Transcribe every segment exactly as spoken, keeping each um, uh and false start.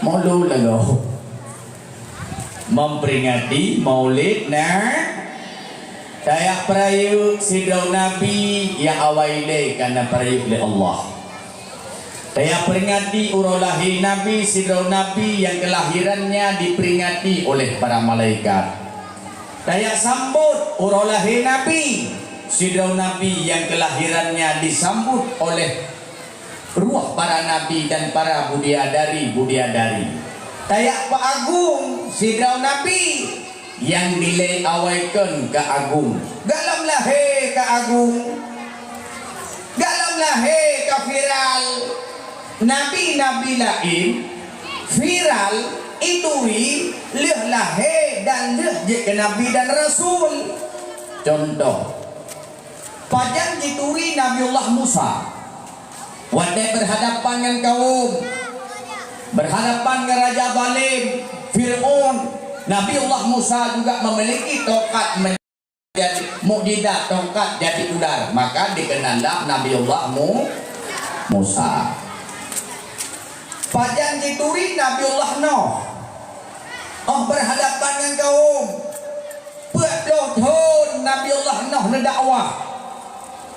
Maulud lagoe. Memperingati Maulid na, tajak peurayeuk sidroe Nabi nyang awai lé ka na peurayeuk lé Allah. Tajak peringati uroe lahé Nabi, sidroe Nabi nyang keulahirannya diperingati oleh para malaikat. Tajak sambot uroe lahé Nabi, sidroe Nabi nyang keulahirannya disambot oleh ruh para nabi dan para budiadari-budiadari. Tajak peuagung sidroe nabi nyang dilée awai kon ka agung. Gohlom lahé ka agung. Gohlom lahé ka viral. Nabi-nabi laén viral, ituri lheueh lahé dan lheueh jeuet keu nabi dan rasul. Contoh, pajan jituri Nabiullah Musa watée berhadapan ngon kaum, berhadapan ngon raja zalim, Fir'aun. Nabiullah Musa juga memiliki tongkat menjadi mukjizat, tongkat jadi ular, maka dikenallah Nabiullah Mu-, Musa. Pajan jituri Nabiullah Nuh, oh berhadapan ngon kaum, peuet ploh thon Nabiullah Nuh neudakwah,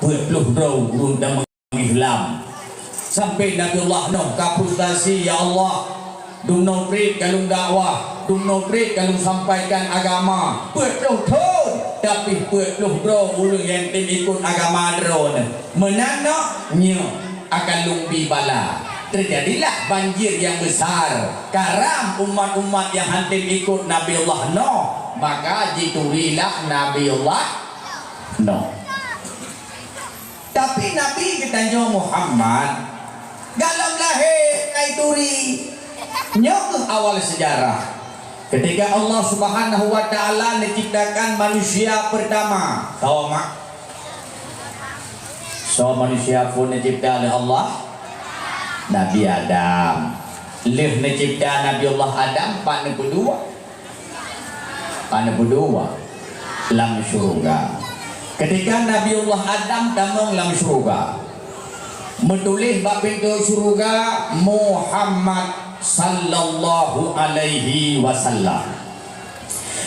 peuet ploh droe ureuëng dan Islam. Sampai Nabiullah Nuh ka frustasi, "Ya Allah, dumnoe treuk ka lôn dakwah, dumnoe treuk ka lôn sampaikan agama, peuet ploh thon, tapi peuet ploh droe ureuëng nyang tem ikot agama droeneuh. Meunan nyoe akan lôn bi bala." Terjadilah banjir yang besar, karam umat-umat nyang hana tem ikot Nabiullah Nuh, maka jiturilah Nabiullah Nuh. Tapi Nabi geutanyoe Muhammad, gohlom lahé ka ituri. Nyoe kheueh awal sejarah. Ketika Allah Subhanahu wa Ta'ala neuciptakan manusia pertama, soe mak? Soe manusia phon neucipta lé Allah? Nabi Adam. Lheueh neucipta Nabi Allah Adam, pat neupeudua? Hana peudua, lam syuruga. Ketika Nabiullah Adam tamong lam syuruga, meutuléh bak pintoe syuruga, "Muhammad sallallahu alaihi wasallam."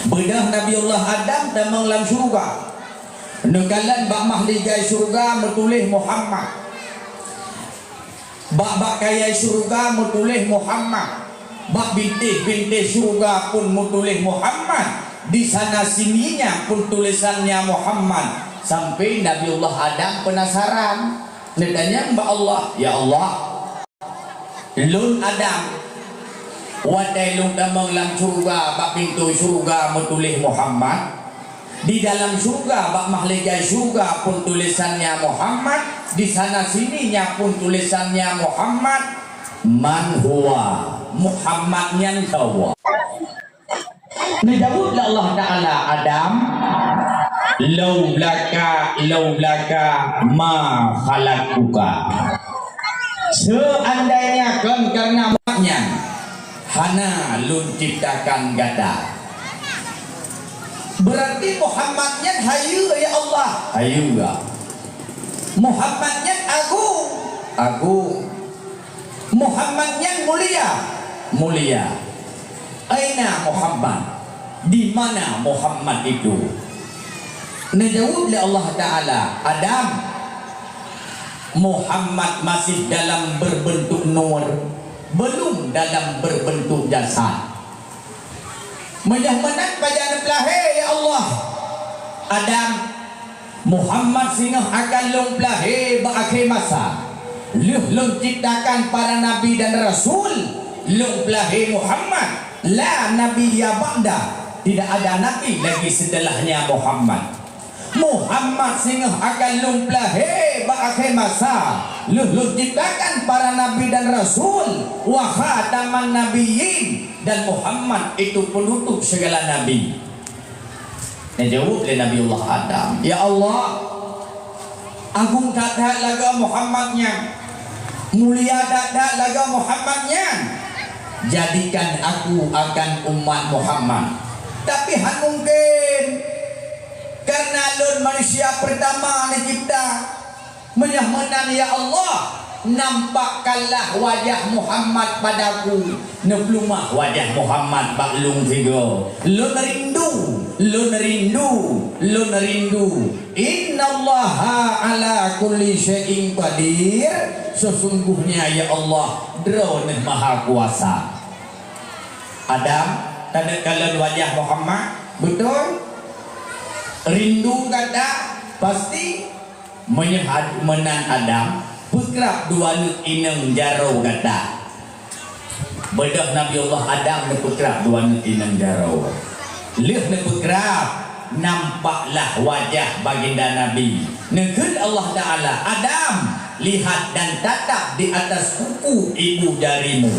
Beudôh Nabiullah Adam tamong lam syuruga, neukalon bak mahligai syuruga meutuléh Muhammad. Bak-bak kayée syuruga meutuléh Muhammad, bak bintéh-bintéh syuruga pun meutuléh Muhammad, di sana sininya pun tulésannya Muhammad, sampai Nabiullah Adam peunasaran, neutanyong bak Allah, "Ya Allah, lôn Adam, watée lôn tamong lam syuruga, bak pintoe syuruga meutuléh Muhammad, di dalam syuruga, bak mahligai syuruga pun tulésannya Muhammad, di sana sininya pun tulésannya Muhammad. Man huwa? Muhammad nyan soe?" Neujaweueb lé Allah Ta'ala, "Adam, laulaka, laulaka ma khalaqtuka." Seandainya kon karena mak nyan, hana lôn ciptakan gata. Berarti Muhammad nyan hayeue, ya Allah. Hayeue, ya. Muhammad nyan agung. Agung. Muhammad nyan mulia. Mulia. Aina Muhammad? Di mana Muhammad itu? Neujaweueb lé Allah Ta'ala, "Adam, Muhammad masih dalam berbentuk nur, belum dalam berbentuk jasad." Meunyoe meunan pajan neupeulahé, ya Allah? Adam, Muhammad singoh akan lôn peulahé bak akhé masa. Lheueh lôn ciptakan para nabi dan rasul, lôn peulahé Muhammad. La nabiyya ba'da, tidak ada nabi lagi setelahnya Muhammad. Muhammad singoh akan lôn peulahé bak akhé masa. Lheueh lôn ciptakan para nabi dan rasul, wa khataman nabiyyin, dan Muhammad itu penutup segala nabi. Neujaweueb lé Nabiullah Adam, "Ya Allah, agung that-that lagée Muhammad nyan, mulia that-that lagée Muhammad nyan, jadikan aku akan umat Muhammad. Tapi hana mungken, karena lôn manusia pertama neucipta. Meunyoe meunan, ya Allah, Nampakkanlah wajah Muhammad padaku. Neupleumah wajah Muhammad bak lôn sigoe. Lôn rindu, lôn rindu, lôn rindu. Innallaha ala kulli syai'in qadir. Sesungguhnya, ya Allah, Droeneuh Maha Kuasa. Adam, tadeuk kalon wajah Muhammad, beutôi? Rindu gata, pasti? Meunyoe had-, meunan Adam, peukrab dua aneuk inong jaroe gata. Beudôh Nabiullah Adam neupeukrab dua aneuk inong jaroe. Lheueh neupeukrab, nampaklah wajah Baginda Nabi. Neukheun Allah Taala, "Adam, lihat dan tatap di atas kuku ibu jarimu."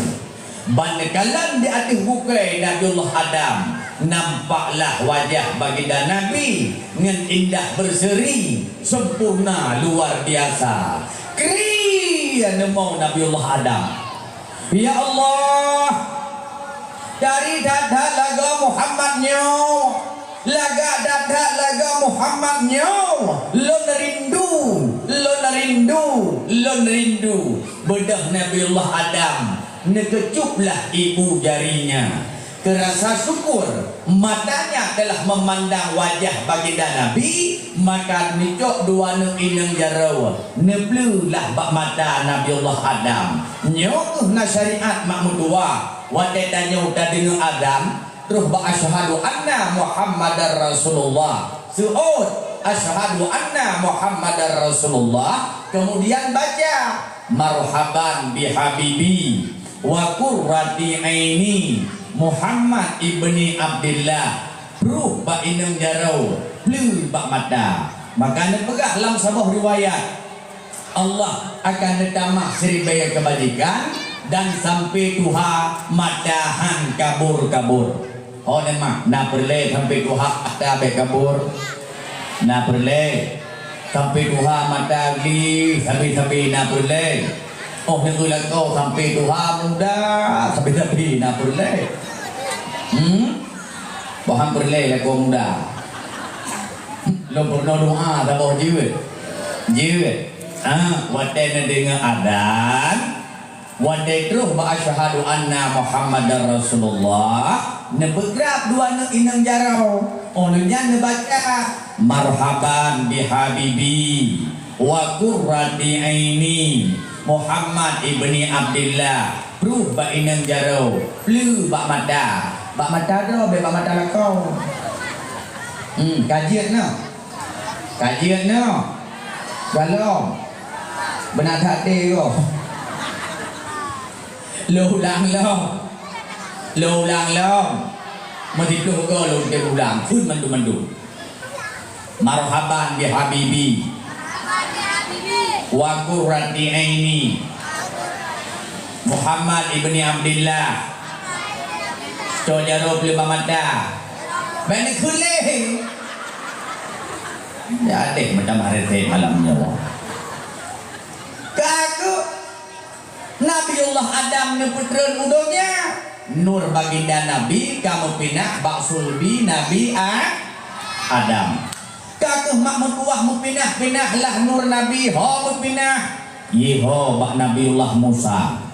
Ban neukalon di ateueh bukée Nabiullah Adam, nampaklah wajah Baginda Nabi ngon indah berseri, sempurna luar biasa. Kri! Neumong Nabiullah Adam. Ya Allah, dari that-that lagoe Muhammad nyoe, lagak that-that lagoe Muhammad nyoe, lôn rindu, lôn rindu, lôn rindu. Beudôh Nabiullah Adam, neukeucuplah ibu jarinya. Keurasa syukur, matanya telah memandang wajah Baginda Nabi, maka neucok dua aneuk inong jaroe, neubleue lah bak mata Nabiullah Adam. Nyoe kheueh na syariat mak meutuwah, watée tanyoe tadeungoe azan, troh bak asyhadu anna Muhammadar Rasulullah. Seuôt, asyhadu anna Muhammadar Rasulullah, kemudian baca, "Marhaban bihabibi wa qurrati aini Muhammad ibni Abdillah." Pruh bak inong jaroe, pleue bak mata. Maka neupeugah lam saboh riwayat, Allah akan neutamah siribée keubajikan dan sampai tuha mata han kabur-kabur. Ho neuh mak, na peureulée sampai tuha mata bék kabur? Na peureulée. Sampai tuha mata gleh sabe-sabe na peureulée. Oh, neuh lakoe sampai tuha muda sabe-sabe na peureulée. Hmm? Bah han peureulée lakoe muda. Lôn peurunoe doa saboh jeuet. Jeuet. Ah, watée neudeungoe azan, watée troh bak asyhadu anna Muhammadar Rasulullah, neubeugrab dua aneuk inong jaroe. Oh lheueh nyan neubaca, "Marhaban bihabibi wa qurrati aini Muhammad ibni Abdillah." Pruh bak inong jaroe, pleue bak mata. Bak mata droe, bék bak mata lakoe. Hmm, ka jeuet nyoe. Ka jeuet nyoe. Galom. Beuna that deh goe. Lôn ulang lom. Lôn ulang lom. Meusiploh goe lôn tem ulang. Phon mandum-mandum. Marhaban bihabibi wa qurrati aini Muhammad ibni Abdillah. Cok jaroe pleue bak mata. Bék neukheun lé. Jadeh meutamah reuteh malam nyoe. Ka keuh Nabiullah Adam neupeutreun u donya, nur baginda Nabi ka meupinah bak sulbi Nabi A-, Adam. Ka keuh mak meutuwah meupinah-pinah lah nur Nabi ho meupinah, yé ho bak Nabiullah Musa.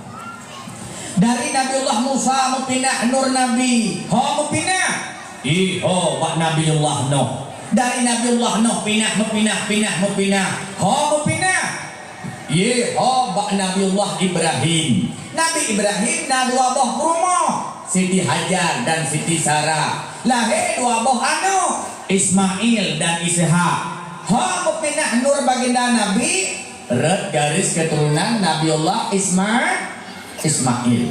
Dari Nabiullah Musa meupinah nur Nabi ho meupinah, yé ho bak Nabiullah Nuh. Dari Nabiullah Nuh pinah meupinah, pinah meupinah, ho meupinah, yé ho bak Nabiullah Ibrahim. Nabi Ibrahim na dua boh peurumoh, Siti Hajar dan Siti Sarah. Lahé dua boh aneuk, Ismail dan Ishak. Ho meupinah nur baginda Nabi, rot garis keuturonan Nabiullah Isma-, Ismail.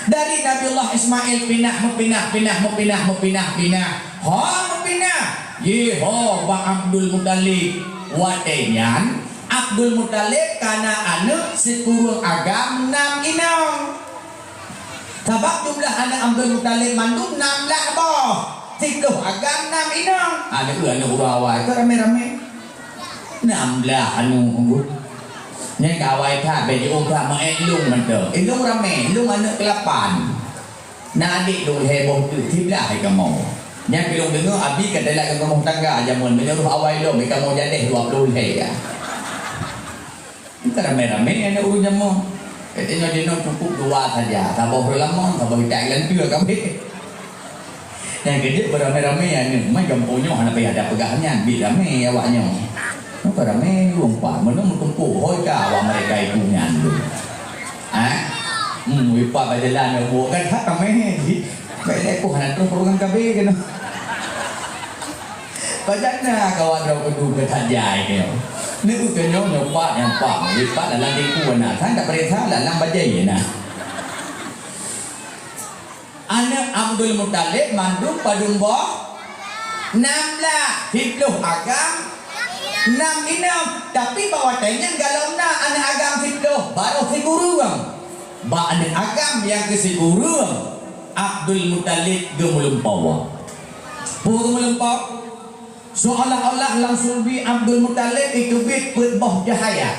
Dari Nabiullah Ismail pinah, meupinah, pinah, meupinah, meupinah, pinah. Ho meupinah, yé ho bak Abdul Muthalib. Watée nyan, Abdul Muthalib ka na aneuk sikureueng agam nam inong. Sabab jumlah aneuk Abdul Muthalib mandum nam blah boh, siplôh agam nam inong. Aneuk, aneuk ureueng awai keu ramé-ramé. Nam blah aneuk unggut. Nyan ka awai that, bék jiôh that, meuék lôn mantong. Eh, lôn ramé, lôn aneuk keulapan. Na adék lôn lhée boh teuk, siblah hai kamoe. Nyan keu lôn deungoe, abi ka dalam rumoh tangga jameun, meunyoe roh awai lom, kamoe jadeh dua ploh lhée ya. Ka ramé-ramé aneuk ureueng jamoe. Kata nyoe jinoe cukup dua saja, saboh ureueng lamong, saboh itak ilanteue kabeh. Nyang keujeuet beuramé-ramé aneuk, man gampông nyoe hana payah tapeugah nyan, bit ramé awak nyoe. Nyoe ka ramé ureueng pat, meunyoe meutumpôk hôi ka awak mereka itu nyan tu. Ha? Hmm, ipat bak jalan nyoe buet kan that ramé. Baik lé ku hana troh ureueng kabeh keunoe. Pajan na kawan droe keudua ka that jai nyoe. Ni bukan nyoe, nyoe pat, nyoe pat. Nyoe pat dalam tiku na. Kan tak peuriksa dalam bajai na. Aneuk Abdul Muthalib mandum padum boh? Nam blah, siploh agam, nam inong. Tapi bak watèe nyan galom na aneuk agam siploh, barô sikureueng. Bak aneuk agam nyang keu sikureueng, Abdul Muthalib geumeulimpau. Peue geumeulimpau? Seolah-olah lam sulbi Abdul Muthalib iteubiet peuet boh cahya.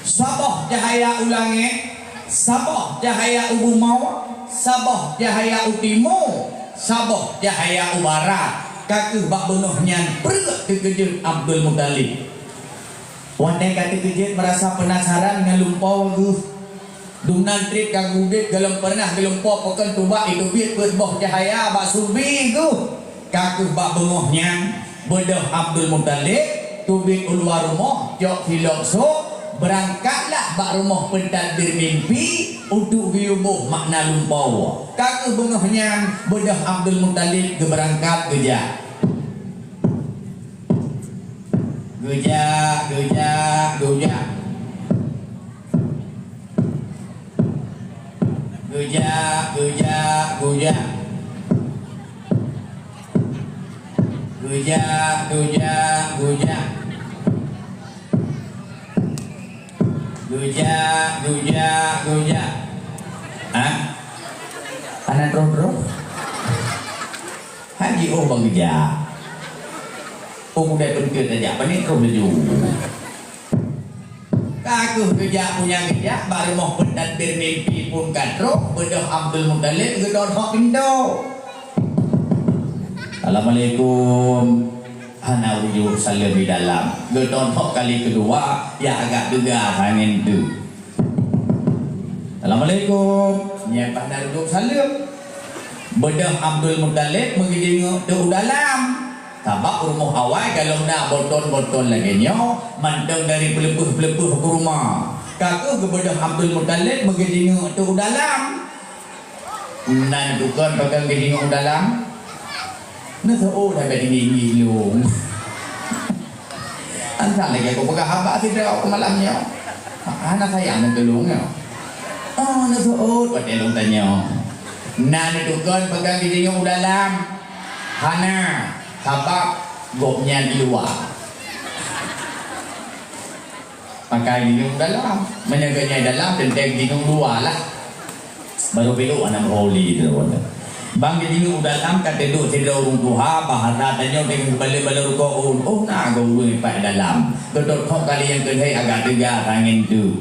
Saboh cahya u langét, saboh cahya u bumoe, saboh cahya u timu, saboh cahya u barat. Ka keuh bak beungoh nyan preuek teukeujot Abdul Muthalib. Watèe ka teukeujot meurasa peunasaran ngon lumpau geuh. Dumnan trép ka geuudép gohlom peureunah geulumpo pakon tubak iteubiet peuet boh cahya bak sulbi geuh. Ka keuh bak beungoh nyan, beudôh Abdul Muthalib teubiet u luwa rumoh, cok silop sôk, beurangkatlah bak rumoh peutadbir mimpi untuk geuyue boh makna lumpau. Ka keuh beungoh nyan, beudôh Abdul Muthalib geubeurangkat geujak. Geujak, geujak, geujak. Geujak, geujak, geujak. Geujak, geujak, geujak. Geujak, geujak, geujak. Hah? Hana troh-troh? Haji oh bang geujak. Oh, udai peunteut tajak, panéh troh laju. Ka keuh geujak punya geujak, bak rumoh peutadbir mimpi pun ka troh, beudôh Abdul Muthalib geutot hok pintoe. Assalamualaikum. Hana ujoe saleuem di dalam. Geutot hok kali keudua, ya agak teuga tangen tu. Assalamualaikum. Nyan pat na dudoe saleuem. Beudôh Abdul Muthalib meugeujingeuk teuk u dalam. Sabab rumoh awai galom na bolton-bolton lagèe nyoe, mantong dari peuleupeuh-peuleupeuh keuruma. Ka keuh geubeudôh Abdul Muthalib meugeujingeuk teuk u dalam. Nan dukon pakon geujingeuk u dalam. Neuseuôt haba tinggi-tinggi lôn. Antak lagèe kupeugah haba sidroe malam nyoe. Hana sayang ngon tulông nyoe. Oh, neuseuôt watèe lôn tanyoe. Na neudukon pakon geujingeuk u dalam? Hana, sabab gobnyan i luwa. Maka geujingeuk u dalam. Meunyoe gobnyan i dalam, teuntèe geujingeuk u luwa lah. Barô peuet aneuk beuhôi lé droe. Bang geujingeuk u dalam ka teuduek sidroe ureueng tuha, bahasa tanyoe deungon geubalot-balot rukoh, oh, oh, na goe ureueng ipat dalam. Geutot hok kali nyang keulhèe agak teuga tangen tu.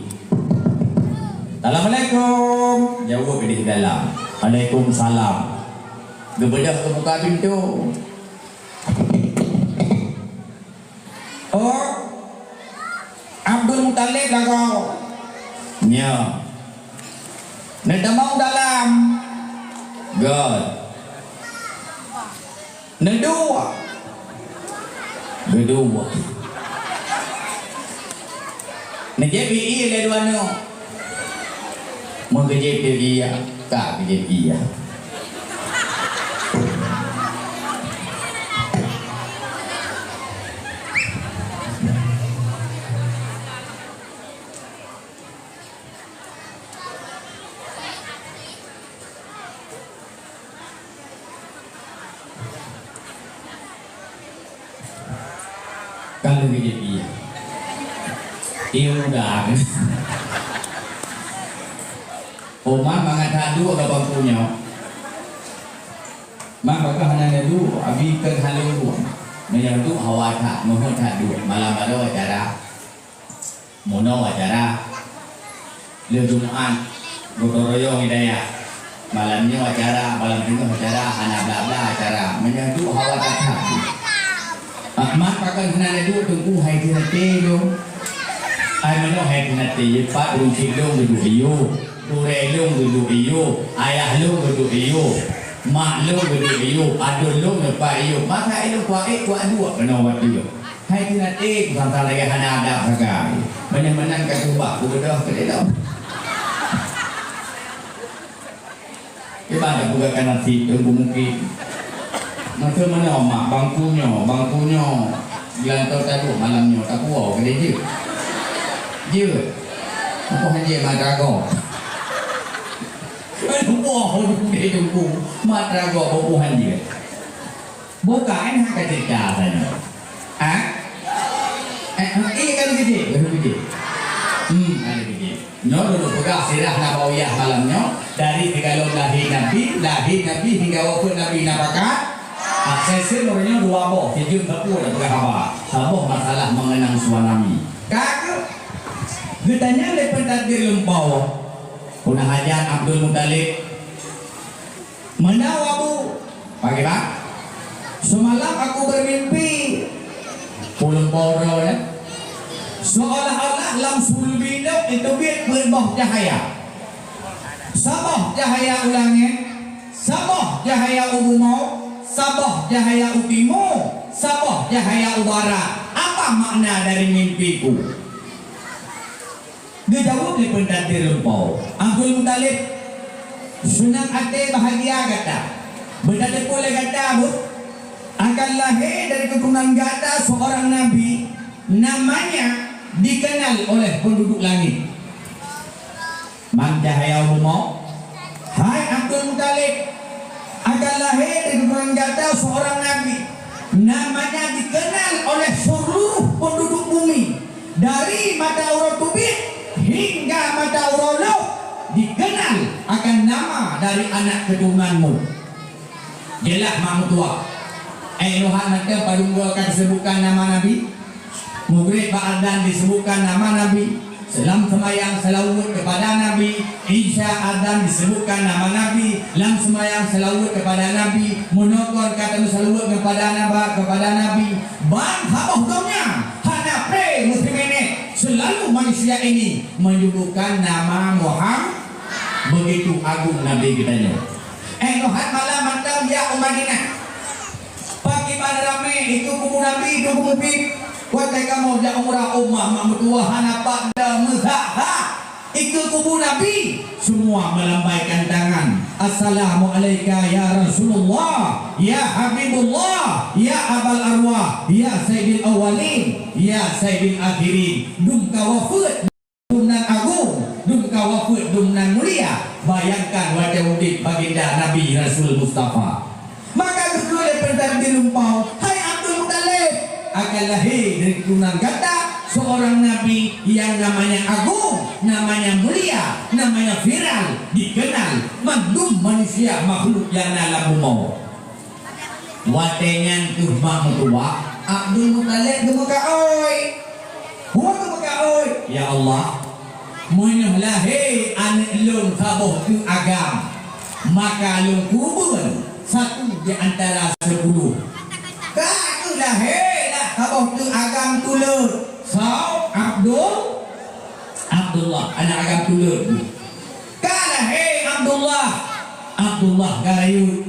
"Assalamualaikum," jaweueb idéh dalam. "Waalaikumsalam." Geubeudôh geubuka pintoe. Oh, Abdul Muthalib lagoe. Nyoe. Neutamong dalam. Göt. Neuduek. Geuduek. Neujieb ie lé dua nyoe. Meugeujép teuh ie, ka geujép ie. Ka lheueh geujép ie. Ie muda. Oma mangat that duek ka bangku nyoe. Mak bagaih hana neuduek, abi keu haleueng. Meunyoe duek hawa that, meuheuet that duek. Malam baroe acara. Meunoe acara. Lheueh Jumat, gotong royong i dayah. Malam nyoe acara, malam teungoh acara, hana bla-bla acara. Meunyoe duek hawa that-that. Ahmad pakon hana neuduek teungku hai keu até lôn. Ai meunoe hai teunaté, pat ureueng sidong geuduek iyup, gurée lôn geuduek iyup, ayah lôn geuduek iyup, mak lôn geuduek iyup, aduen lôn geupat iyup, masa ilôn kuaék kuat duek keunoe watée. Hai teunaté, bangsa lagée hana adab sagai. Meunan-meunan ka keubah kubeudôh keudéh lom. Iban tapeugah ka nasib teungku mungkin. Masa mana mak bangku nyoe, bangku nyoe. Geulantô taduek malam nyoe, tapuwoe keudéh jeuet. Jeuet. Apa hanjeuet mata gob. Lupa orang deh tunggu. Mata gob apa hanjeuet. Bukan hana cerita sana. Ha? Eh, eh, kan gede, kan gede. Hmm, kan gede. Nyoe lôn peugah sirah nabawiyah malam nyoe dari sigohlom lahé Nabi, lahé Nabi hingga wafeuet Nabi na pakat. Asai seumur nyoe dua boh, sijeuem sapeue dak peugah haba. Saboh masalah mengenang suami. Ka keuh? Geutanyong lé peutadbir lumpau. Peue na hajat Abdul Muthalib? Meunan Abu, pagi bang. Semalam aku bermimpi. Pulung poro ya. Seolah-olah lam sulbi nyoe teubiet peuet boh cahaya. Saboh cahaya u langét, saboh cahaya u bumoe, saboh cahaya u timu, saboh cahaya u barat. Apa makna dari mimpiku? Geujaweueb lé peutadbir lumpau, Abdul Muthalib, seunang até bahagia gata. Beuteupeue lé gata, Bu, akan lahé dari keuturonan gata seorang nabi, namanya dikenal oleh penduduk langit. Mang cahya umoe, hai Abdul Muthalib, akan lahé dari keuturonan gata seorang nabi, namanya dikenal oleh seluruh penduduk bumi. Dari mata uroe teubiet hingga mata uroe lhok dikenal akan nama dari anak keturunanmu. Jeulaih mak meutuah. Eh, leuhat mantong padum goe ka disebutkan nama Nabi. Mugreb bak azan disebutkan nama Nabi. Seulom seumayang seulaweuet kepada Nabi. Isya azan disebutkan nama Nabi. Lam seumayang seulaweuet kepada Nabi. Meunokon ka teumeuseulaweuet kepada Naba-, kepada Nabi. Ban saboh donya hana pré meusiminét selalu manusia ini menyebutkan nama Muhammad. Begitu agung Nabi geutanyoe. Eh, nyoe hat malam mantong jak u Madinah. Pakriban ramé ikeue kubu Nabi, ikeue kubu Nabi. Watée kamoe jak umrah, umat mak meutuwah hana pat da meusa-sa. Ikeue kubu Nabi, semua melambaikan tangan. "Assalamu'alaika ya Rasulullah, ya Habibullah, ya Abal Arwah, ya Sayyidil Awwalin, ya Sayyidil Akhirin." Dum ka wafeuet dum nan agung, dum ka wafeuet dum nan mulia. Bayangkan watée udeb Baginda Nabi Rasul Mustafa. Maka geukheun lé peutadbir lumpau, "Hai Abdul Muthalib, akan lahé dari keturunan gata seorang nabi yang namanya agung, namanya mulia, namanya viral, dikenal mandum manusia makhluk nyang na lam bumoe." Watée nyan keuh mak meutuwah, Abdul Muthalib geumeukaôi. Buet geumeukaôi, "Ya Allah, meunyoe lahé aneuëk lôn saboh teuk agam, maka lôn kureubeueun satu di antara sepuluh." Ka keuh lahé lah saboh teuk agam tuleuet. Soe? Abdul, Abdullah, aneuk agam tuleuet. Ka lahé Abdullah, Abdullah ka rayeuk.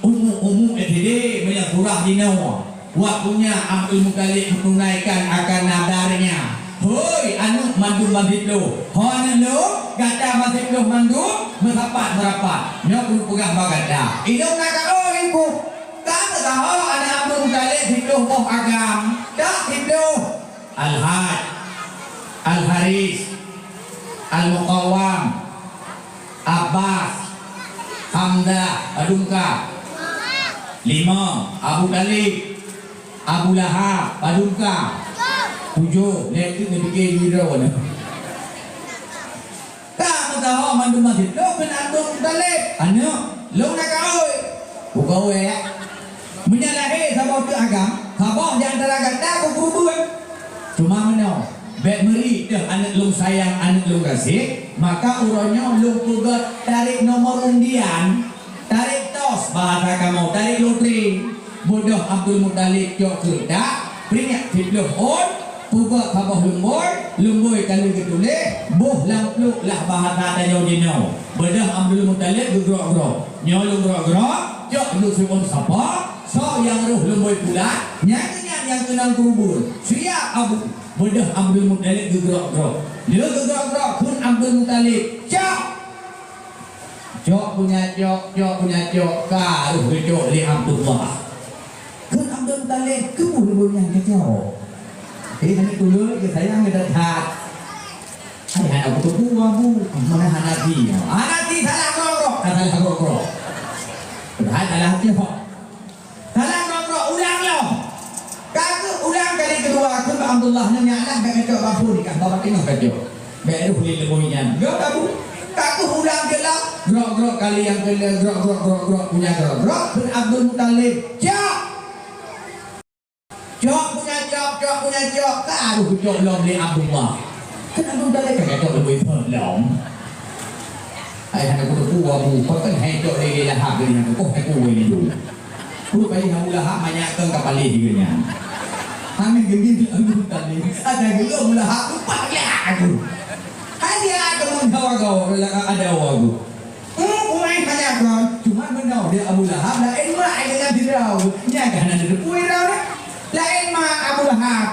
Umu-umu S D meunyoe surah jinoe. Waktunya Abdul Muthalib menunaikan akan nadarnya. Hoi, aneuk mandum ban siploh. Ho aneuk lôn, gata ban siploh mandum, meusapat-merapat. Nyoe kupeugah bak gata. Ilôn na kaôi, Ibu. Ka teuka ho aneuk Abdul Muthalib siploh boh agam. Dak siploh. Al-Haj, Al-Haris, Al-Muqawam, Abbas, Hamzah, padum ka? Lima. Abu Thalib, Abu Lahab, padum ka? Tujoh. Lhèe teuk neupike jih droeneuh. Ka meusaho mandum masjid, lôn keunan Abdul Muthalib. Aneuk, lôn na kaôi. Kukaôi, ya. Meunyoe lahé saboh teuk agam, saboh di antara gata kukureubeuet. Cuma meunoe, bèk meuri teuh aneuk lôn sayang, aneuk lôn gaséh, maka uroe nyoe lôn peugöt tarek nomor undian, tarek tos bahasa kamoe, tarek lotre. Bodoh Abdul Muthalib cok keudak, peuingat siplôh ôn, Peubuet saboh lumbôi, lumbôi ka lheueh geutuléh, boh lam pluek lah bahasa tanyoe jinoe. Beudôh Abdul Muthalib geugrok-grok. Nyoe lôn grok-grok, cok lôn siôn sapa, soe nyang roh lumbôi pulat, nyan keuh nyan nyang keunong keureubeuen. Siap, Abu. Beudôh Abdul Muthalib geugrok-grok. Lheueh geugrok-grok, kheun Abdul Muthalib, "Cok!" Cok punya cok, cok punya cok, ka roh geucok lé Abdullah. Kheun Abdul Muthalib, "Keupeue lôn nyan kacok?" Eh, hana tuleueng, geusayang geuh that-that. Hai, hana kuteupeu, Abu. Mana hana si? Hana si salah grok-grok, ka salah grok-grok. Padahai salah cok. Salah grok-grok, ulang lom. Ka keuh ulang kali keudua, kheun bak Abdullah, "Nyoe nyan lah, bèk kacok bak phôn, ka bak teungoh kacok. Bèk roh lé leuboi nyan." Gop Abu. Ka keuh ulang keu lom, grok-grok kali nyang keulhèe, grok-grok, grok-grok, punya grok-grok, kheun Abdul Muthalib, "Cok!" Cok punya cok, cok punya cok, ka roh geucok lom lé Abdullah. Kan Abdullah ka geucok lom lé lom. Ai hana kuteupeu Abu, pakon hai cok lé Lahab lé nyan, oh, hai kuwai lé dum. Kudu paléh Abu Lahab, manyak kong ka paléh juga nyan. Hana geumbit Abdul Muthalib, ada geulo Abu Lahab, lupa ya aku. Hai dia aku mun hawa-gawa, ada Abu. Hmm, umat banyak kon. Cuma beunong di Abu Lahab laén mak, laén sidroe. Nyan ka hana neuteupeue droe. Laén mak Abu Lahab.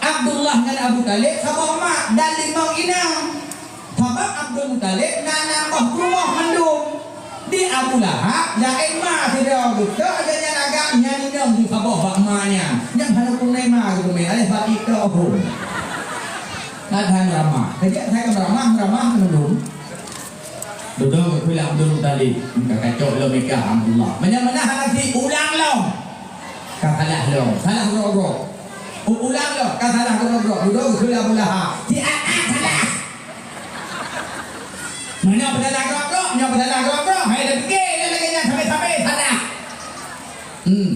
Abdullah ngon Abu Thalib saboh mak dan limong inong. Sabab Abdul Muthalib na nam boh peurumoh mandum. Di Abu Lahab laén mak sidroe. Beutôi aja nyan agam nyan inong di saboh bak ma nyan. Nyan hana peureulèe ma geuteumé, aléh bak itu. Kadang ramah. Kejak saya ke ramah, ramah mandum. Dudoe geukheun lé Abdul Muthalib, ka kacok lom nikah Abdullah. Meunyoe meunan hana si, ulang lom. Ka salah lom, salah grok-grok. U-, ulang lom, ka salah grok-grok. Dudoe geukheun lé Abu Lahab. Si, ah, ah, salah. Meunyoe peusalah grok-grok, nyoe peusalah grok-grok. Hai, dah pikir lé lagèe nyan, sabe-sabe salah. Hmm.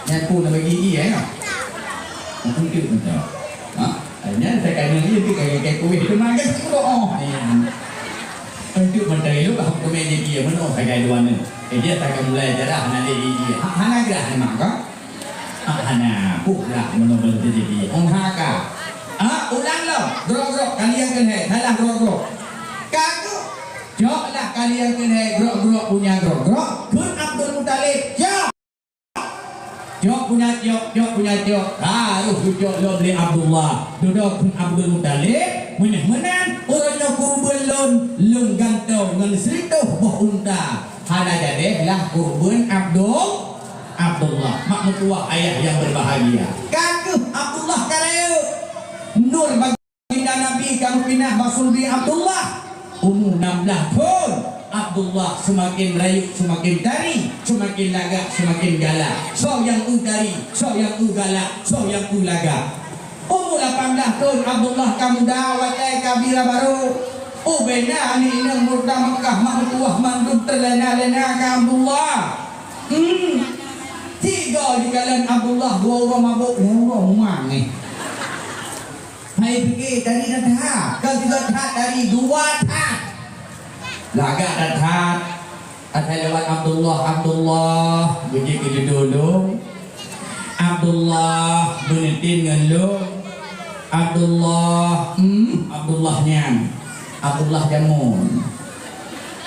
Nyan pun nak bagi ie, ya? Untuk macam. Ha? Nyan saya kena ie tu, kaya, kaya kuih tu, makan tu, oh, ya. Untuk macam itu, bah, aku main jadi ie, mana saya kaya dua ni. Eh, dia tak akan mulai darah, nak jadi ie. Ha, hana gerah ni, mak, kau? Ha, hana. Puh lah, mana boleh jadi ie. Oh, ha, ka. Ha, ulang lah. Grok-grok, kali nyang kena, salah grok-grok. Ka tu, cok lah kali nyang kena, grok-grok punya grok-grok. Kheun Abdul Muthalib, cok! Cok punya cok, cok punya cok. Harôh geucok lom lé Abdullah. Dudoe kheun Abdul Muthalib, meunyoe meunan, uroe nyoe keureubeuen lôn, lôn gantoe ngon sireutoh boh unta. Hana jadeh lah keureubeuen Abdul-, Abdullah. Mak meutuwah ayah nyang berbahagia. Ka keuh Abdullah ka rayeuk. Nur bagi Baginda Nabi ka geupinah bak sulbi Abdullah, umu nam blaih thon. Abdullah seumaken rayeuk, seumaken tari, seumaken lagak, seumaken galak. Soe nyang eu tari, soe nyang eu galak, soe nyang eu lagak. Umu lapan blaih thon Abdullah ka muda, watèe ka bira barô. Ubena aneuk inong murda Meukah mak meutuwah mandum teulena-lena keu Abdullah. Hmm. Tiga jikalon Abdullah, dua uroe mabök, dua uroe mumat nyan. Hai pike tari that-that, ka tiga that tari, dua that. Lagak that-that. Asai lewat Abdullah, Abdullah, beujeuet keu judoe lôn. Abdullah, beuneutin ngon lôn. Abdullah, hmm, Abdullah nyan. Abdullah jameun.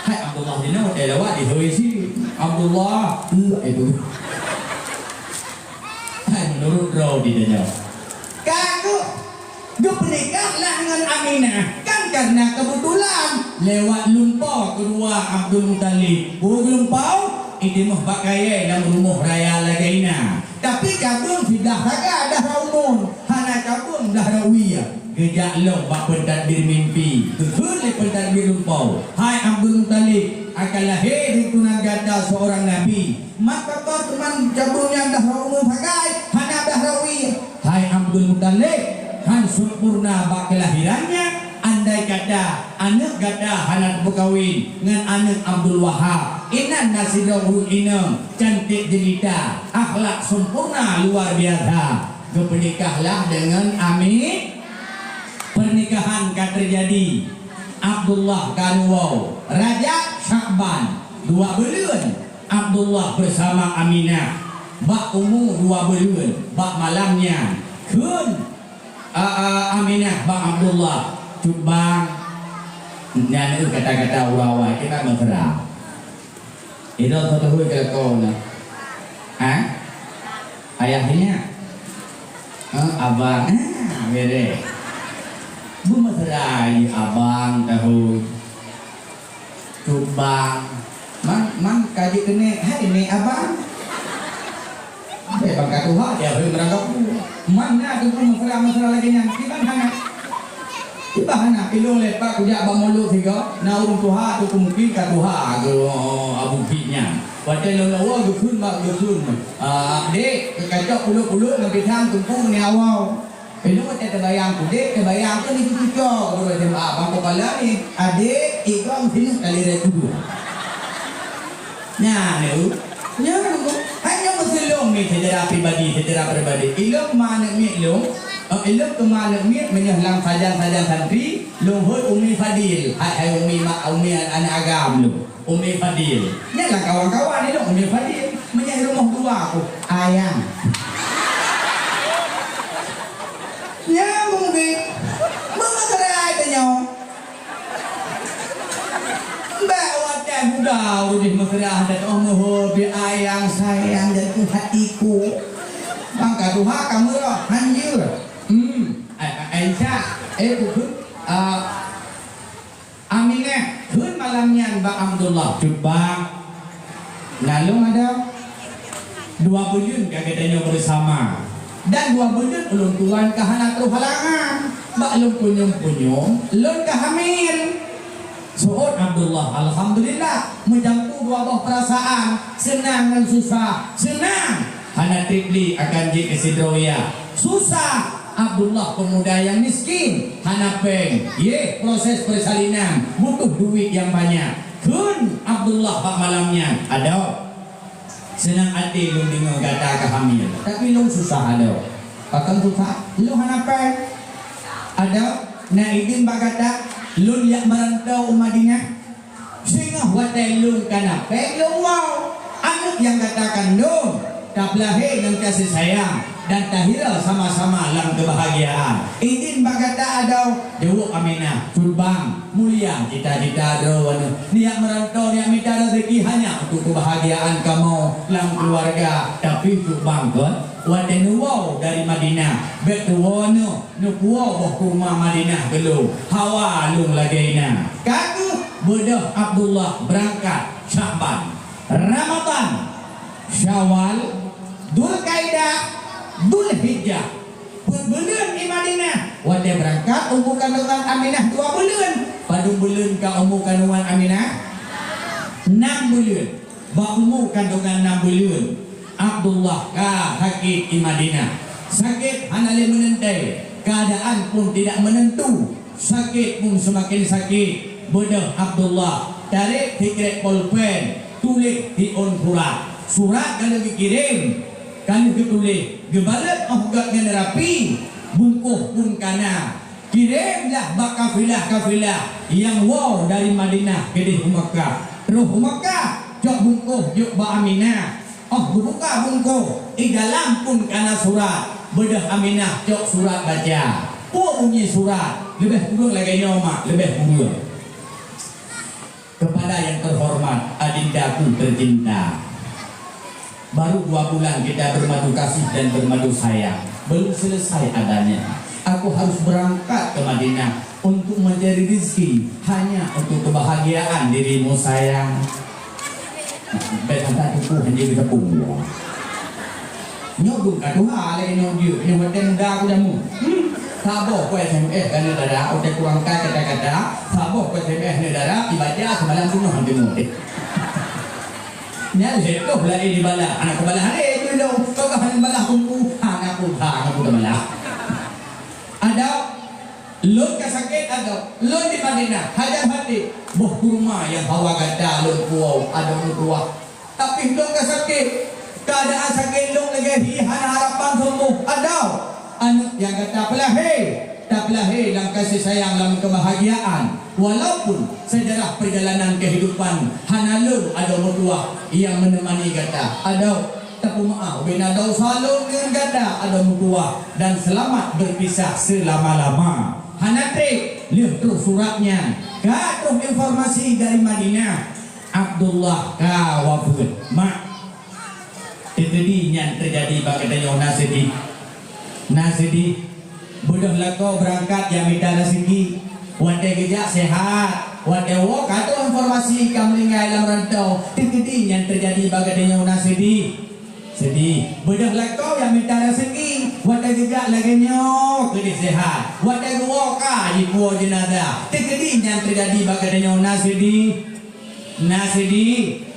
Hai Abdullah jinoe, watèe lewat, dihôi cit. Abdullah, eh, itu. Hai, meunurot droe di tanyoe. Ka keuh, geupeunikah lah ngon Aminah. Kan karena kebetulan, lewat lumpoe keudua Abdul Muthalib. Peue geulumpoe, itimoh bak kayèe lam rumoh raya lagèe na. Tapi cabeueng siblah saga dahra umu, hana cabeueng dahra wie. Geujak lom bak pentadbir mimpi. Geukheun lé pentadbir lumpoe, "Hai Abdul Muthalib, akan lahé di tunan gata seorang nabi." Mat papa teuma cabeueng nyan dahra umu sagai, hana dahra wie. Hai Abdul Muthalib, han sempurna bak kelahiran nyan, andai kata aneuk gata hana teupeukawen ngon aneuk Abdul Wahab, inan na sidroe ureueng inong cantik jelita, akhlak sempurna luar biasa. Geupeunikahlah deungon Ami-, pernikahan ka teujadi. Abdullah ka neuwoe, Rajab, Syakban, dua buleuen. Abdullah beusama Aminah bak umu dua buleuen, bak malam nyan Kheun, a, a, Aminah bak Abdullah, "Cut bang." Nyan kata-kata awai-awai, kita mesra. Idong satu hui ke kau na. Ha? Ayah nyak? Ha, abang. Ha, bere. Beumeusra, abang tahu. Cut bang. Man, man ka jeuet keuneuk, hai neuk abang. Bèk bang ka tuha, dia hui meurangkap. Man na teungku meusra-meusra lagèe nyan, kiban hana. Kiban hana, ilôn lepak kujak bak mulod sigoe, na ureueng tuha tu mungkin ka tuha keu Abu Bik nyan. Watèe lôn lawa geukheun bak geukheun, ah, dek, kacok pulot-pulot ngon pisang teungku ngon awau. Ilôn watèe teubayang kudék, teubayang keu ni cuco, guru S M A, bang kepala ni, adek, ikong sini kali raya kudu. Nyan, nyan, nyan, hanya meuseulông ni secara pribadi, secara pribadi. Ilôn ma aneuk miet lôn, eh, ilôn teuma aneuk miet meunyoe lam sajan-sajan santri, lôn hôi Umi Fadil, hai, hai Umi ma-, Umi an-, aneuk agam lôn. Umi Fadil. Nyan lah kawan-kawan ilôn Umi Fadil. Meunyoe rumoh dua ku, ayang. Nyambung bit. Meungeuteurai tanyoe. Bèk watèe muda udeh meukeurah dan oh meuhobi ayang sayang jatuh hatiku. Bang ka tuha ka meurah hanjeuet. Hmm. Ai, ai, ai, Aisyah. Eh, buku. Ah, Aminah kheun malam nyan bak Abdullah, "Cut bang, na lôn adoe. Dua buleuen ka geutanyoe beusama, dan dua buleuen ulôn tuan ka hana troh halangan. Bak lôn punyueng-punyueng, lôn ka hamil." Seuôt Abdullah, alhamdulillah, meujampu dua boh peurasaan, seunang ngon susah. Seunang, hana treb lé akan jeuet keu sidroe yah. Susah, Abdullah peumuda nyang miskin, hana péng. Yeh, proses peusalinan butuh duit nyang banyak. Kheun Abdullah bak malam nyan, "Adoe, seunang até lôn deungoe gata ka hamil, tapi lôn susah adoe." "Pakon susah?" "Lôn hana péng." "Adoe, na idin bak gata, lôn jak meuranto u Madinah?" Singoh watèe lôn ka na péng lôn woe, aneuk nyang gata kandông, tapeulahé ngon kasih sayang dan tahira sama-sama lam keubahgiaan. Idin bak gata adoe, jaweueb Aminah, "Cut bang, mulia cita-cita droeneuh. Neujak meuranto, neujak mita raseuki hanya untuk keubahgiaan kamoe lam keuluwarga, tapi cut bang kon, watèe neuwoe dari Madinah, bèk tuwoe neuh." Neupuwoe boh kurma Madinah keu lôn, hawa lôn lagèe na. Ka keuh beudôh Abdullah beurangkat Syakban, Ramadhan, Syawal, Dzulkaidah, Dzulhijjah. Peuet buleuen i Madinah. Watèe beurangkat umu kandongan Aminah dua buleuen. Padum buleuen ka umu kandongan Aminah? Nam buleuen. Bak umu kandongan nam buleuen, Abdullah ka sakét i Madinah. Sakét hana lé meuneuntèe, keuadaan pun tidak menentu. Sakét pun seumaken sakét, beudôh Abdullah tarek sikrek polpen, tuléh siôn surat. Surat ka lheueh geukirém, ka lheueh geutuléh, geubalot óh göt ngon rapi, bungkôh pun ka na. Kirém lah bak kafilah-kafilah nyang woe dari Madinah keudeh u Makkah. Troh u Makkah, cok bungkôh jok bak Aminah. Óh geubuka bungkôh, i dalam pun ka na surat. Beudôh Aminah cok surat baca. Peue bunyi surat? Leubeh kureueng lagèe nyoe, Mak, leubeh kureueng. Kepada yang terhormat adindaku tercinta, baru dua bulan kita bermadu kasih dan bermadu sayang, belum selesai adanya. Aku harus berangkat ke Madinah untuk mencari rezeki hanya untuk kebahagiaan dirimu, sayang. Bèk hantar tuku hanya kita pun. Nyoe dum ka tuha lagèe nyoe jeuet, nyoe watèe muda ku jamu. Hmm. Saboh ku S M S keu aneuk dara, watèe kurang kai kata-kata, saboh ku S M S aneuk dara, ibaca seumalam bunoh han teungoh deh. Nyan lhèe ploh laén ibalah, hana kubalah lé, jeuet lom, kok hana balah teungku, hana ku, hana ku balah. Adak, lôn ka sakét adak, lôn di Madinah, hajat hati, boh kurma nyang hawa gata lôn puwoe, adak meutuwah. Tapi lôn ka sakét. Keuadaan sakét lôn lagèe hi hana harapan sembuh. Adak, aneuk nyang gata peulahé, tapeulahé lam kasih sayang, lam keubahgiaan. Walaupun sejarah perjalanan kehidupan hana lôn adak meutuwah nyang meuneumani gata. Adak, Teupeumaáh ubena desya lôn ngon gata adoe meutuwah dan seulamat beupisah seulama-lama. Hana treb, lheueh troh surat nyan, ka troh informasi dari Madinah, Abdullah ka wafeuet. Mak, teukeudi nyan teujadi bak geutanyoe na seudeh. Na seudeh. Beudôh lakoe beurangkat jak mita raseuki. Watée geujak seuhat, watée woe ka troh informasi ka meuninggai lam rantau. Teukeudi nyan teujadi bak geutanyoe na seudeh. Seudeh. Beudôh lakoe jak mita raseuki. Watée geujak lagée nyoe keudeh seuhat. Watée geuwoe ka jikuwoe jeunazah. Teukeudi nyan teujadi bak geutanyoe na seudeh. Na seudeh.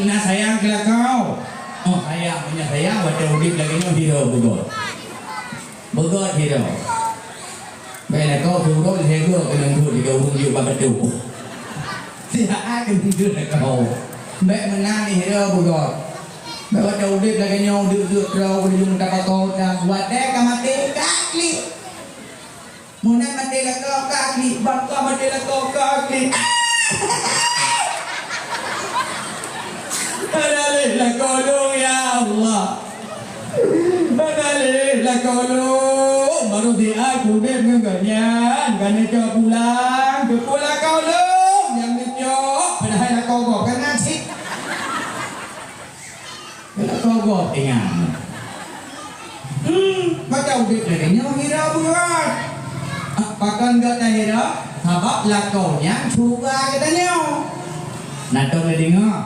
Na sayang keu lakoe. Oh sayang, meunyoe sayang watée udeb lagée nyoe hireue beugôt. Beugôt hireue. Bék lakoe siuroe lhée goe keuneuk duek di ureuëng jiyue bak keutu. Siat keuneuk duek lakoe. Bék meunan hireue beugôt. Bék watée udeb lagée nyoe udeb-udeb droe ujong tapakot dan watée ka maté ka klik. Meunan maté lakoe ka klik, bangka maté lakoe ka klik. Hana lé lakoe lôn ya Allah. Hana lé lakoe lôn. Baru siat udeb ngon gobnyan, ka neucok pulang, keu peue lakoe lôn nyang neucok, padahai lakoe gob ka na cit. Lakoe gob ingat. Hmm, maka udeb lagée nyoe hira beugôt. Ah, pakon gata hira? Sabab lakoe nyan syeuruga geutanyoe. Na tom neudeungoe?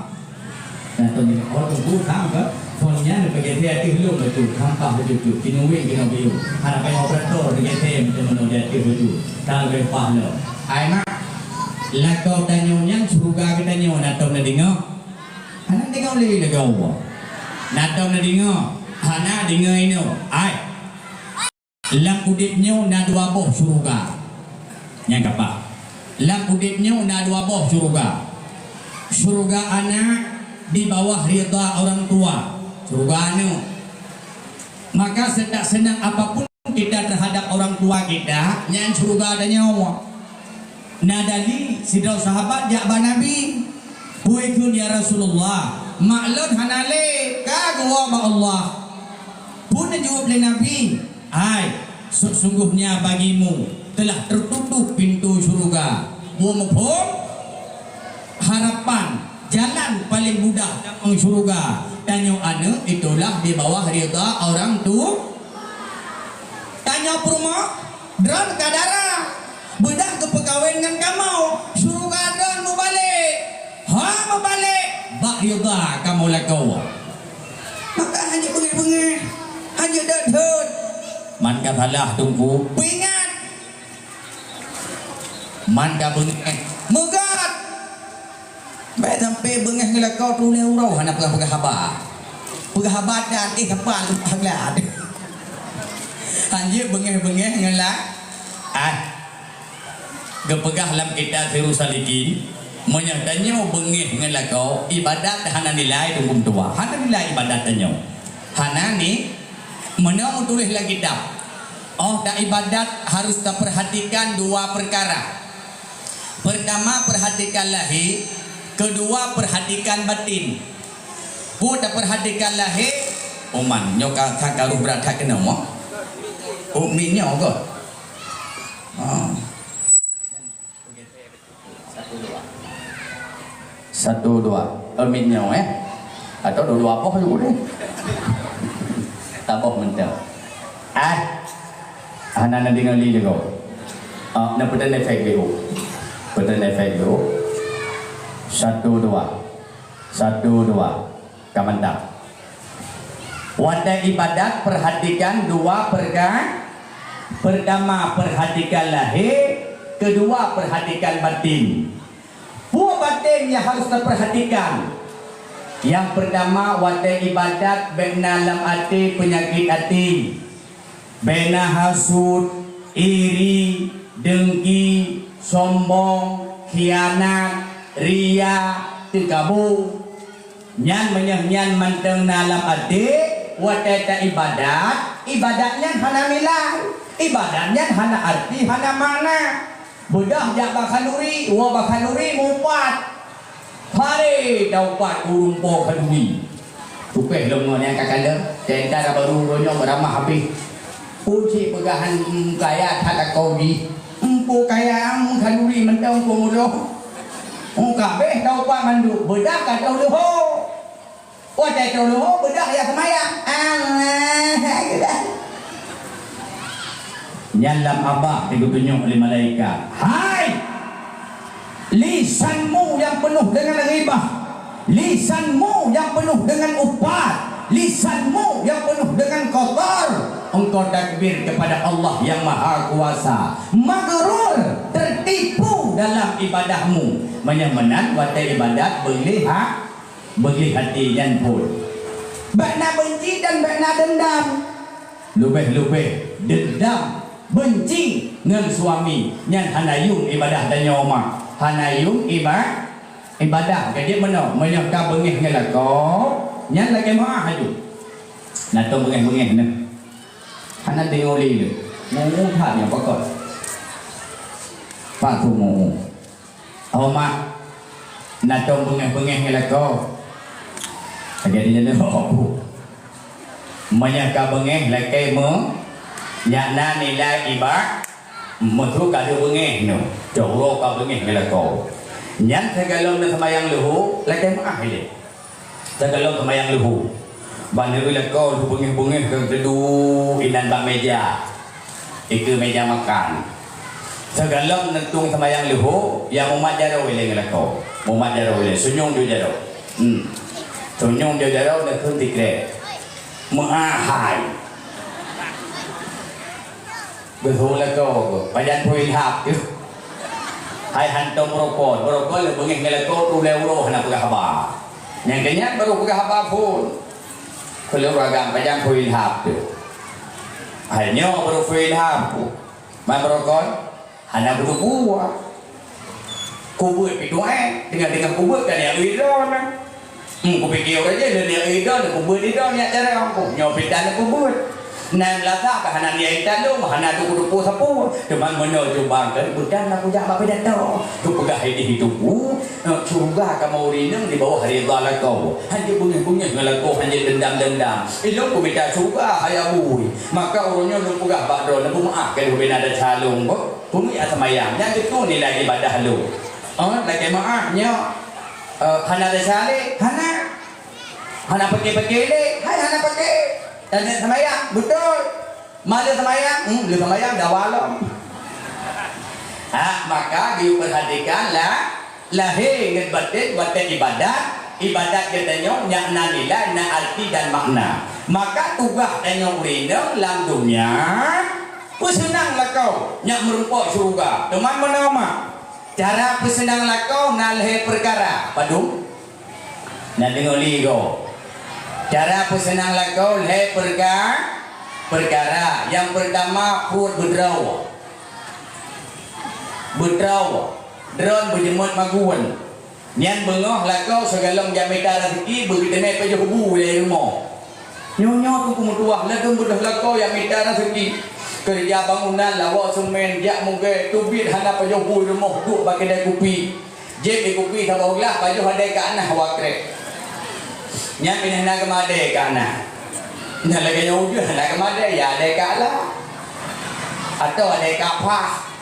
Na tom neudeungoe? Oh, teungku, tham ka? Phon nyan neupeugét ateueh lôn beutôi, sampah beutôi-beutôi. Kinoe wéng kinoe biyeu. Hana payah operator neupeugét ateueh beutôi. Ka leubeh paih lom. Ai mak, lakoe tanyoe nyan syeuruga geutanyoe, na tom neudeungoe? Hana deungoe lé lagée Allah. Na tom neudeungoe? Hana deungoe inoe. Ai. Lam udeb nyoe na dua boh syeuruga. Nyang kapah. Lam udeb nyoe na dua boh syeuruga. Syeuruga anak di bawah ridha orang tua. Syeuruga aneuk. Maka sedak senang apapun kita terhadap orang tua kita, nyan syeuruga tanyoe. Na dali sidroe sahabat jak bak Nabi, "Peue kheun ya Rasulullah, mak lôn hana lé, ka geuwoe bak Allah." Peue neujaweueb lé Nabi, "Hai, sesungguhnya bagimu telah tertutup pintu syeuruga." Peue muphom? Harapan, jalan paling mudah tamong syeuruga tanyoe aneuk itulah di bawah ridha orang tu. Tanyoe peurumoh, droen ka dara, beudôh geupeukawen ngon kamoe, syeuruga droen mubalek. Ha mubalek, bak ridha kamoe lakoe. Maka hana beungéh-beungéh, hana dot-dot. Man ka salah teungku, peuingat. Man ka beungéh, meugat. Bék sampai beungéh ngon lakoe tuléh uroe hana peugah-peugah haba. Peugah haba dan, eh, haba lumpah glad. Hanjeuet beungéh-beungéh ngon la-, ah. Geupeugah lam kitab Sirus Salikin, meunyoe tanyoe beungéh ngon lakoe, ibadat hana nilai teungku meutuwah. Hana nilai ibadat tanyoe. Hana ni, meunyoe meutuléh lam kitab. Oh, dan ibadat harus tapeurhatikan dua peukara. Peurtama, peurhatikan lahé, keudua, peurhatikan batin. Peue tapeurhatikan lahé, oh man, nyoe ka, ka karoh brat that keunoe, mo? Umi nyoe goh. Ha. Satu, dua. Umi nyoe, eh? Atau dua-dua boh ju boleh. Taboh mantap. Ah. Hana na deungoe lé jago. Ah, na peutan efek dulu. Peutan efek dulu. Satu, dua. Satu, dua. Ka mantap. Watée ibadat, peurhatikan dua peurka-, peurtama, peurhatikan lahé, keudua, peurhatikan batin. Peue batin nyang harôh tapeurhatikan? Nyang peurtama, watée ibadat bék na lam até peunyakét até, bék na hasut, iri, deungki, sombong, khianat, ria, teukabu. Nyan meunyoe nyan mantong na lam até, watée taibadat, ibadat nyan hana nilai, ibadat nyan hana arti, hana makna. Beudôh jak bak khanduri, woe bak khanduri mupat. Paré taupat ureuëng po khanduri. Tupéh lom ngon nyang ka kalon, teuntara barô uroe nyoe meuramah habéh. Peue cit peugah han, em, kaya that lakoe jih. Em, peue kaya, em, khanuri mantong peue muloh. Em, ka habéh taupat mandum, beudah ka troh leuho. Watèe troh leuho, beudah jak seumayang. Allah Akbar. Nyan lam abah geutanyong lé malaikat, "Hai! Lisanmu yang penuh dengan ghibah, lisanmu yang penuh dengan upat, lisanmu yang penuh dengan kotor, engkau takbir kepada Allah yang Maha Kuasa, maghrur, tertipu dalam ibadahmu." Meunyoe meunan watèe ibadat beuleh ha-, beuleh até nyan phon. Bèk na beunci dan bèk na deundam. Leubeh-leubeh deundam, beunci ngon suami, nyan hana yum ibadah tanyoe mak. Hana yum iba-, ibadah. Jadi meunoe, meunyoe ka beungéh ngon lakoe, nyan lakèe meu'ah laju. Na tom beungéh-beungéh nyoe. Hana deungoe lé lé. Mumu that nyoe pakon. Pat tu mumu. Oh mak, na tom beungéh-beungéh ngon lakoe. Lagèe di jalan. Meunyoe ka beungéh lakèe meu-, nyak na nilai iba-, meuteuka deuh beungéh nyoe. Cok uroe ka beungéh ngon lakoe. Nyan sigohlom neuseumayang leuhô, lakèe meu'ah ilèe. Sigohlom seumayang leuhô, ban neureuloh lakoe lheuh beungéh-beungéh keu teuduek inan bak meuja, dikeue meuja makan. Sigohlom neutông seumayang leuhô, ya mumat jaroe ilèe ngon lakoe. Mumat jaroe ilèe, sunyueng jok jaroe. Hmm. Sunyueng jok jaroe neukheun sikrek. Meu'ah hai. Geuhôi lakoe, pajan phôn ilham teuh. Hai hantom beurokon, beurokon lé beungéh ngon lakoe, ulèe uroe hana peugah haba. Nyang keu nyan barô peugah haba phôn. Keu lheuh ureueng agam pajan phôn ilham teuh. Hai nyoe barô phôn ilham ku. Man beurokon, hana beuteupeue. Kubeuet pih tu'en, teungoh-teungoh kubeuet ka niyak ui droe na. Hmm, kupike uroe jih lôn niyak ui droe, kubeuet ui droe niyak carông ku. Nyoe pih tan kubeuet. Nan lasah ka hana niyak ui talông, hana tuku-tuku sapeue. Teuma meunoe cuba keu beukan na kujak bak pidato. Kupeugah idéh itu ku, eh, syeuruga kamoe ureueng inong di bawah ridha lakoe. Hanjeuet beungéh-beungéh ngon lakoe, hanjeuet deundam-deundam. Ilôn kumita syeuruga hai Abu. Maka uroe nyoe lôn peugah bak droe, neupeumeu'ah keu lôn bina desya lôn, boh. Peue meu'ah seumayang, nyan keuh nilai ibadah lôn. Oh, lakèe meu'ah nyoe. Eh, hana desya lé? Hana. Hana paké-paké lé? Hai, hana paké. Tanyoe seumayang, beutôi. Ma lheuh seumayang? Hmm, lheuh seumayang dawa lom. Ha, maka geuyue peurhatikan lah. Lahé ngon batén watèe ibadat, ibadat geutanyoe nyan na nilai, na arti dan makna. Maka tugaih tanyoe ureueng inong lam donya, peuseunang lakoe nyang meurumpok syeuruga. Teuma meunoe mak, cara peuseunang lakoe na lhèe peukara. Padum? Na deungoe lé goe. Cara peuseunang lakoe lhèe peurka-, peukara. Nyang peurtama, pruet beudroe. Beudroe, droen beujeumot magun. Nyan beungoh lakoe sigohlom jak mita raseuki, beugeuteumé pajoh bu lé rumoh. Nyoe-nyoe teungku meutuwah, ladôm beudôh lakoe jak mita raseuki. Keureuja bangunan, lawok seumén, jak mugée, teubiet hana pajoh bu rumoh, duek bak keudè kupi. Jieb di kupi saboh glah, pajoh adèe keu Anah wakrek. Nyan pih hana geumadé keu Anah. Nyan lagèe nyoe ujeuen hana geumadé, ya adèe keu Allah. Atau adèe keu Apah.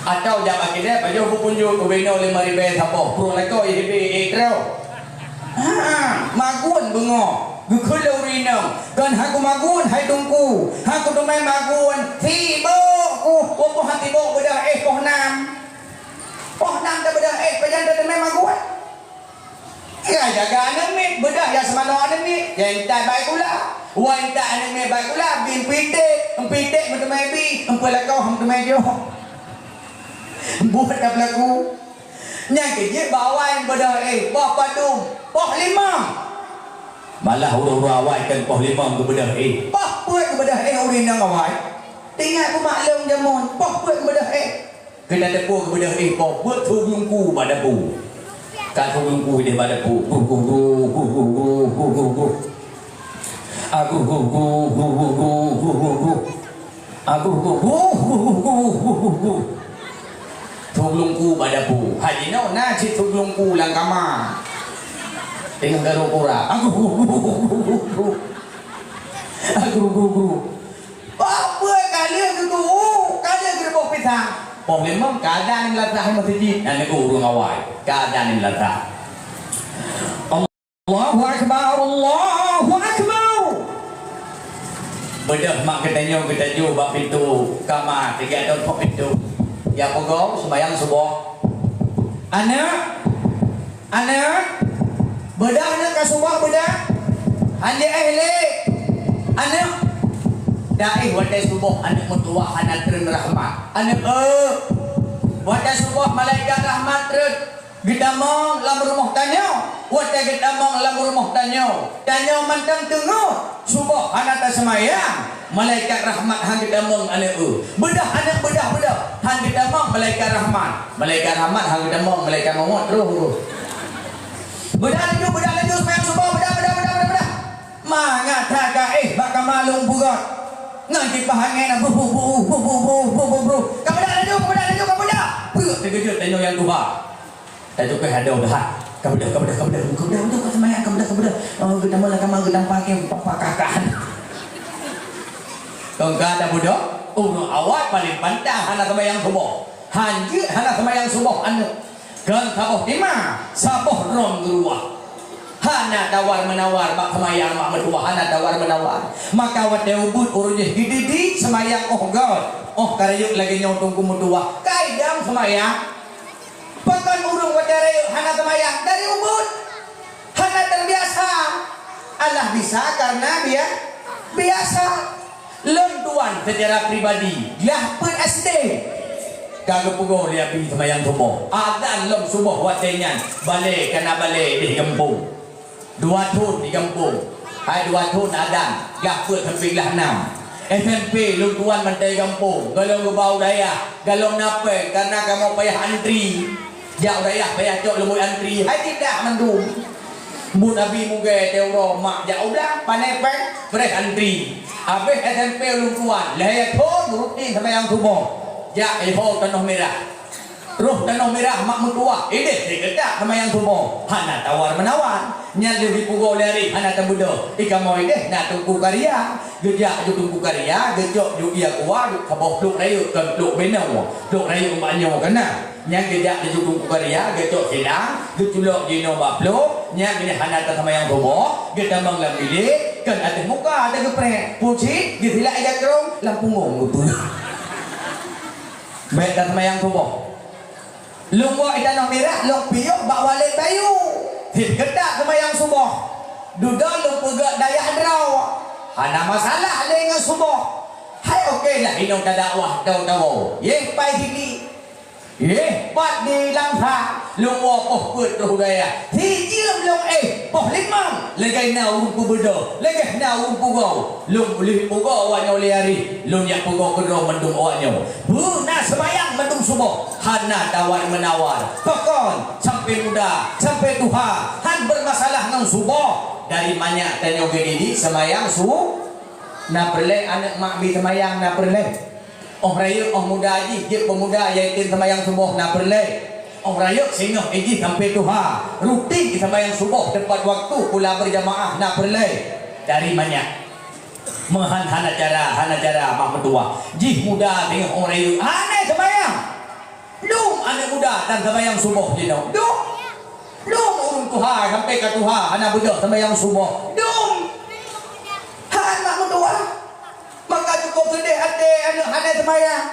Atau jak bak keudè, pajoh beupunjot ubé noe limong ribèe saboh, pruet lakoe, ya hibé, eh, troh. Ha, magun beungoh, geukheun lé ureueng inong, "Kon hana kumagun, hai Teungku, hana kuteumé magun, sibok ku, walaupun hana sibok beudôh éh poh nam." Poh nam tabeudôh éh, pajan tateumé magun. Ya, jaga aneuk miet, beudôh ya seumanoe aneuk miet, ya intat bak gula. Wah intat aneuk miet bak gula, bi pitek, pitek meuteumé bi, peue lakoe meuteumé jôk. Buet dah beulaku. Nyang keujeuet bak awai beudôh éh, poh padum, poh limong. Malah uroe-uroe awai kan poh limong geubeudôh éh. Poh peuet geubeudôh éh ureueng inong awai. Teuingat beumaklum jameun, poh peuet geubeudôh éh. Keunan teupeu geubeudôh éh poh peuet, trok lungku bak dapu. Ka trok lungku idéh bak dapu. Guh, guh, guh, guh, guh, guh, guh, guh, guh. Ah, guh, guh, guh, guh, guh, guh, guh, guh, guh. Ah, guh, guh, guh, guh, guh, guh, guh, guh, guh. Trok lungku bak dapu. Hai jinoe na cit trok lungku lam kama. Teungoh garu kura. Aku, aku, aku, aku, aku, aku, aku. Apa kali aku tu? Kali aku boh pisang. Boh limong keadaan yang latah masjid. Nah, aku urung awai. Keadaan yang latah. Allahu Akbar, Allahu Akbar. Beudôh mak geutanyoe geutaju bak pintoe kama, tiga dong bak pintoe. Ya peugah, seumayang suboh. Aneuk, aneuk, beudôh aneuk ka suboh beudôh. Hana éh lé. Aneuk, dak éh watée suboh aneuk meutuwah hana treun rahmat. Aneuk, eh, watée suboh malaikat rahmat treun. Geutamong lam rumoh tanyoe, watée geutamong lam rumoh tanyoe, tanyoe mantong teungoh, suboh hana taseumayang, malaikat rahmat han geutamong aneuk eu. Beudôh aneuk beudôh, beudôh, han geutamong malaikat rahmat. Malaikat rahmat han geutamong, malaikat mawöt roh, roh. Beudôh laju, beudôh laju, seumayang suboh, beudôh, beudôh, beudôh, beudôh, beudôh. Mangat that ka éh bak kama lôn peugah. Ngon kipaih angén na buh, buh, buh. Ka beudôh laju, ka beudôh laju, ka beudôh. Peue teukeujot tanyoe nyang tuha. Tatupeue adoe that. Ka beudôh, ka beudôh, ka beudôh, ka beudôh, ka seumayang, ka beudôh, ka beudôh. Oh, geutamong lam kama, geutampa keu papa kakak. Kong ka tabeudôh, ureueng awai paléng pantang hana seumayang suboh. Han jeuet hana seumayang suboh aneuk. Kon saboh tima, saboh droe geuruwah. Hana tawar-menawar bak seumayang mak meutuwah, hana tawar-menawar. Maka watée ubit ureueng jih geudidik seumayang óh göt, óh ka rayeuk lagée nyoe teungku meutuwah, ka idam seumayang. Pakon ureueng watée rayeuk hana seumayang dari ubit? Hana terbiasa. Alah bisa karena bia-, biasa. Lôn tuan secara pribadi, glah peuet S D. Ka geupeugoe lé abi seumayang suboh. Azan lom suboh watée nyan, balée kana balée deh gampông. Dua thon di gampông. Hai dua thon azan, glah peuet sampai glah nam. S M P lôn tuan mantong gampông, golom geuba u dayah, golom na péng, karena kamoe payah antri. Jak u dayah payah cok lumbôi antri, hai tidak mandum. Buet abi mugée teuroe mak jak u blang, pane péng, preh antri. Habéh S M P lôn tuan, lhée thon rutin seumayang suboh. Jak iho Tanoh Mirah. Roh Tanoh Mirah mak meutuwah, ideh sikeutak seumayang suboh. Hana tawar-menawar. Nyan lheueh jipeugoe lé aré hana tabeudôh. Di kamoe ideh na Teungku Karya. Geujak ju Teungku Karya, geucok ju ie kuah, ju saboh plôk rayeuk, kon plôk binoe. Plôk rayeuk bak nyoe keunan. Nyan geujak ju Teungku Karya, geucok silang, geuculok jinoe bak plôk. Nyan binéh hana taseumayang suboh, geutamong lam bilék, kon ateueh muka tageupreh. Pucit, geusilak ija krông, lam punggong geupeue. Bék taseumayang suboh. Lôn woe i Tanoh Mirah, lôn piôh bak Walid Bayu. Sit keutak seumayang suboh. Dudoe lôn peugét dayah droe. Hana masalah lé ngon suboh. Hai oke lah inong tadakwah tawoe-tawoe. Yeh pai sini. Yeh pat di Langsa. Lôn woe poh peuet roh dayah. Sijeuem lôn éh poh limong. Lagée na ureuëng peubeudôh. Lagée na ureuëng peugoe. Lôn ulih peugoe awak nyoe lé arih, lôn jak peugoe keudroe mandum awak nyoe. Beuna seumayang mandum suboh, hana tawar-menawar. Pakon, sampai muda, sampai tuha, han bermasalah ngon suboh. Dari manyak tanyoe geudidik seumayang su-, na peureulée aneuëk mak bi seumayang na peureulée. Óh rayeuk, óh muda jih, jeuet peumuda yatim seumayang suboh na peureulée. Óh rayeuk singoh ijih sampai tuha, rutin jisambayang suboh tepat waktu pula berjamaah na peureulée. Dari manyak. Meuhan hana cara, hana cara mak meutuwah. Jih muda singoh óh rayeuk, hana seumayang. Dum aneuëk muda dan seumayang suboh jinoe. Dum. Lôn ureuëng tuha sampai ka tuha hana beudôh seumayang suboh. Dum. Han mak meutuwah. Maka cukup seudeh até aneuëk hana seumayang.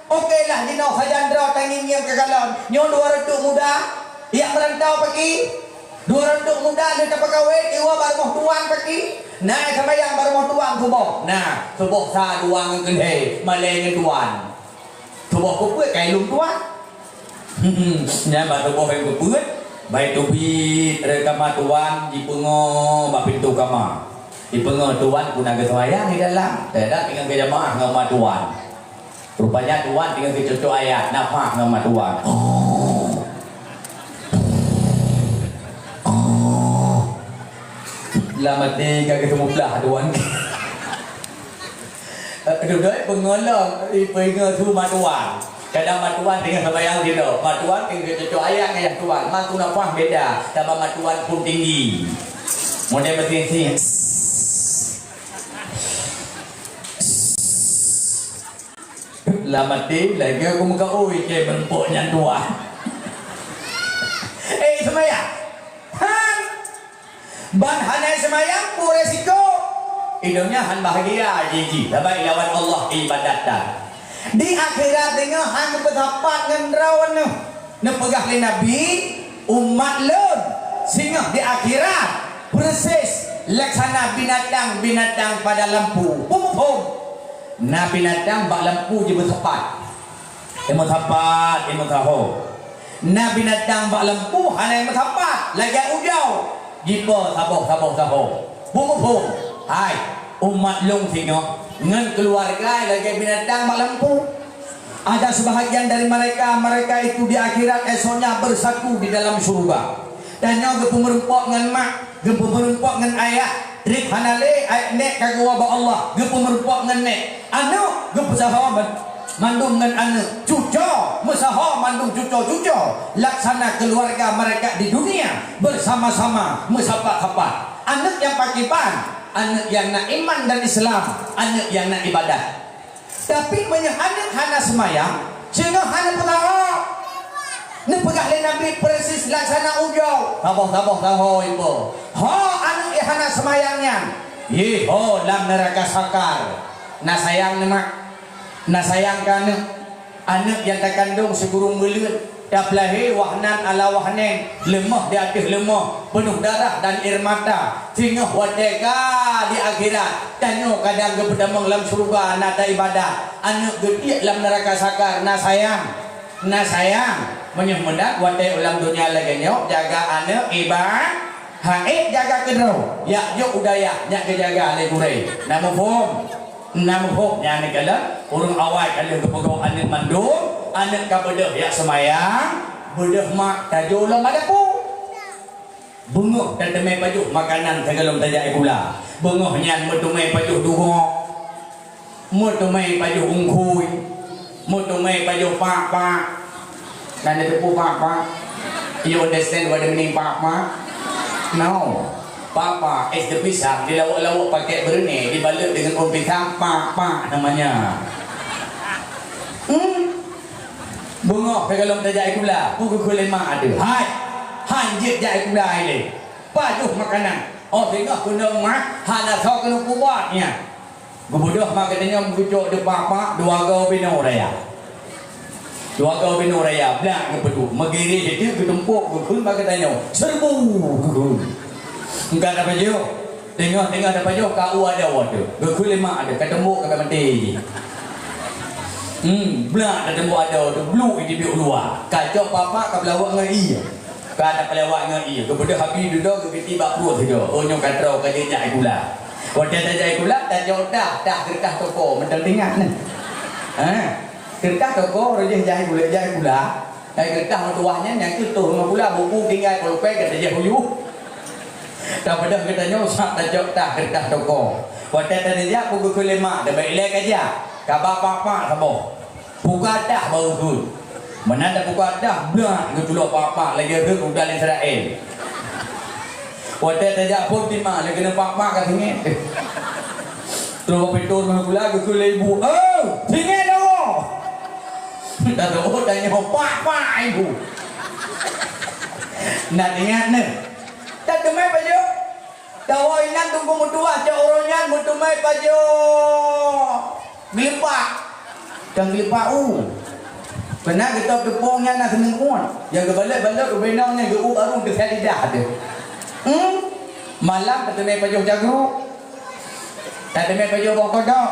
Oke lah jinoe sajan droe tangieng-ngieng keu kalon. Nyoe dua reutôk muda, jak meurantau paki. Dua reutôk muda lheueh tapeukawen, iwoe bak rumoh tuan paki. Nah, seumayang bak rumoh tuan suboh. Nah, suboh sa dua ngon keuhai, malée ngon tuan. Suboh peue-peue kai lôn tuan. Nyan bak tuboh nyang keupeuet, bai teubiet reuka ma tuan jipeungoh bak pintoe kama. Jipeungoh tuan peue na geuseumayang di dalam, dan tinggai geujamaah ngon ma tuan. Rupanya tuan tinggai geucocok ayat, nafah ngon ma tuan. Oh. Oh. Lam até ka geuseumublah tuan. Dudoe peungolong, ipeuingat su ma tuan. Kadang mak tuan teungoh seumayang sidroe, mak tuan teungoh cocok ayat ngon ayah tuan, mak tuan pah beda, sabab mak tuan phôn tinggi. Model mesin sih. Lam até lagèe aku muka oi ke meureumpok nyan tuan. Eh, seumayang. Han. Ban hana seumayang pun resiko. Di donya han bahagia jih, sabab lawan Allah ibadat tan. Di akhirat deungoe han beutapat ngon droeneuh. Neupeugah lé Nabi, "Umat lôn singoh di akhirat persis laksana binatang-binatang pada lampu." Peue muphom? Na binatang bak lampu jimeusapat. Jimeusapat, jimeusaho. Na binatang bak lampu hana jimeusapat, lagèe ujau. Jipo saboh-saboh saho. Peue muphom? Hai, umat lôn singoh ngon keuluwarga lagèe binatang bak lampu. Ada sebahagian dari mereka, mereka itu di akhirat esoknya bersatu di dalam syurga. Tanyoe geupeumeureumpok ngon mak, geupeumeureumpok ngon ayah, trép hana lé, ayah nèk ka geuwoe bak Allah, geupeumeureumpok ngon nèk. Aneuk geupeusaho man-, mandum ngon aneuk, cuco meusaho mandum cuco-cuco, laksana keuluwarga mereka di dunia bersama-sama meusapat-sapat. Aneuk nyang pakriban? Aneuk nyang na iman dan Islam, aneuk nyang na ibadat. Tapi meunyoe aneuk hana seumayang, singoh hana peutara. Neupeugah lé Nabi persis laksana ujau, saboh-saboh saho ipo. Ho aneuk nyang hana seumayang nyan, yeh ho lam neuraka sakar. Na sayang neuh mak, na sayang keu aneuk. Aneuk nyang takandong sikureueng buleuen, tapeulahé wahnan ala wahnain, leumoh di ateueh leumoh, peunoh darah dan air mata. Singoh watèe ka di akhirat, tanyoe kadang geupeutamong lam syeuruga na taibadat, aneuk geutiek lam neuraka sakar na sayang, na sayang. Meunyoe meunan watèe u lam donya lagèe nyoe, jaga aneuk iba-, hai jaga keudroe, jak jok u dayah, nyak geujaga lé gurèe. Na muphom? Na muphom nyan, neukalon ureueng awai ka lheueh geupeugöt aneuk mandum, aneuk ka beudôh jak seumayang, beudôh mak tajô lom bak dapu. Beungoh tateumé pajoh makanan sigohlom tajak sikula. Beungoh nyan meuteumé pajoh dugok, meuteumé pajoh ungkhui, meuteumé pajoh pak-pak. Kan ada teupeu pak-pak? You understand what I mean pak-pak? No. Pak-pak is the pisang, dilawok-lawok pakai beureuné, dibalut dengan daun pisang, pak-pak namanya. Hmm. Beungoh ka gohlom tajak sikula, peue geukheun lé mak teuh? Hai, han jeuet jak sikula ilée. Pajoh makanan. Oh, singoh keunoe mak, hana soe keuneuk peubuet nyan. Geubeudôh mak geutanyoe meucok di pak-pak dua goe binoe raya. Dua goe binoe raya, blah geupeuduek. Meugirée teuk geutumpok geukheun bak geutanyoe. Seureubu geukheun. Engka tapajoh. Teungoh-teungoh tapajoh ka u adoe teuh. Geukheun lé mak teuh, ka teumbok ka maté jih. Hmm, blah ka teumbok adoe teuh, bluek jiteubiet u luwa. Ka cok pak-pak ka peulawak ngon ié. Ka tapeulawak ngon ié, geubeudôh abi dudoe geugeuti bak pruet sigoe. Oh, nyoe ka troe ka jeuet jak sikula. Watée tajak sikula, tajok tah, tah keureutah toko, mantong teuingat nyan. Ha? Keureutah toko, roh jih jak sikula, jak sikula. Hai keureutah meutuwah nyan, nyang keuh toh rumoh sikula, buku tinggai, pulpen ka tajak u yup. Tapeudeuh geutanyoe, sab tajok tah keureutah toko. Watée tajak, peue geukheun lé mak, tabek ilée ka jak. Ka ba pak-pak saboh. Buka tah baru geukheun. Meunan tabuka tah, blah, geuculok pak-pak lagée rhot rudal Israel. Watée tajak phon teuma lé keuneuk pak-pak ka singoh. Troh pintoe rumoh sikula geukheun lé ibu, "Oh, singoh dah!" Dah tahu tanya pak-pak ibu. Nak ingat ni. Tateumé pajoh. Tawoe inan teungku meutuwah, cok uroe nyan meuteumé pajoh geulipak. Kan geulipak u. Pernah geutôb teupông nyan na seumeung uet. Nyang geubalot-balot ubé inong nyan geu-u barô teusiat lidah teuh. Hmm? Malam tateumé pajoh jagruk. Tateumé pajoh boh kodok.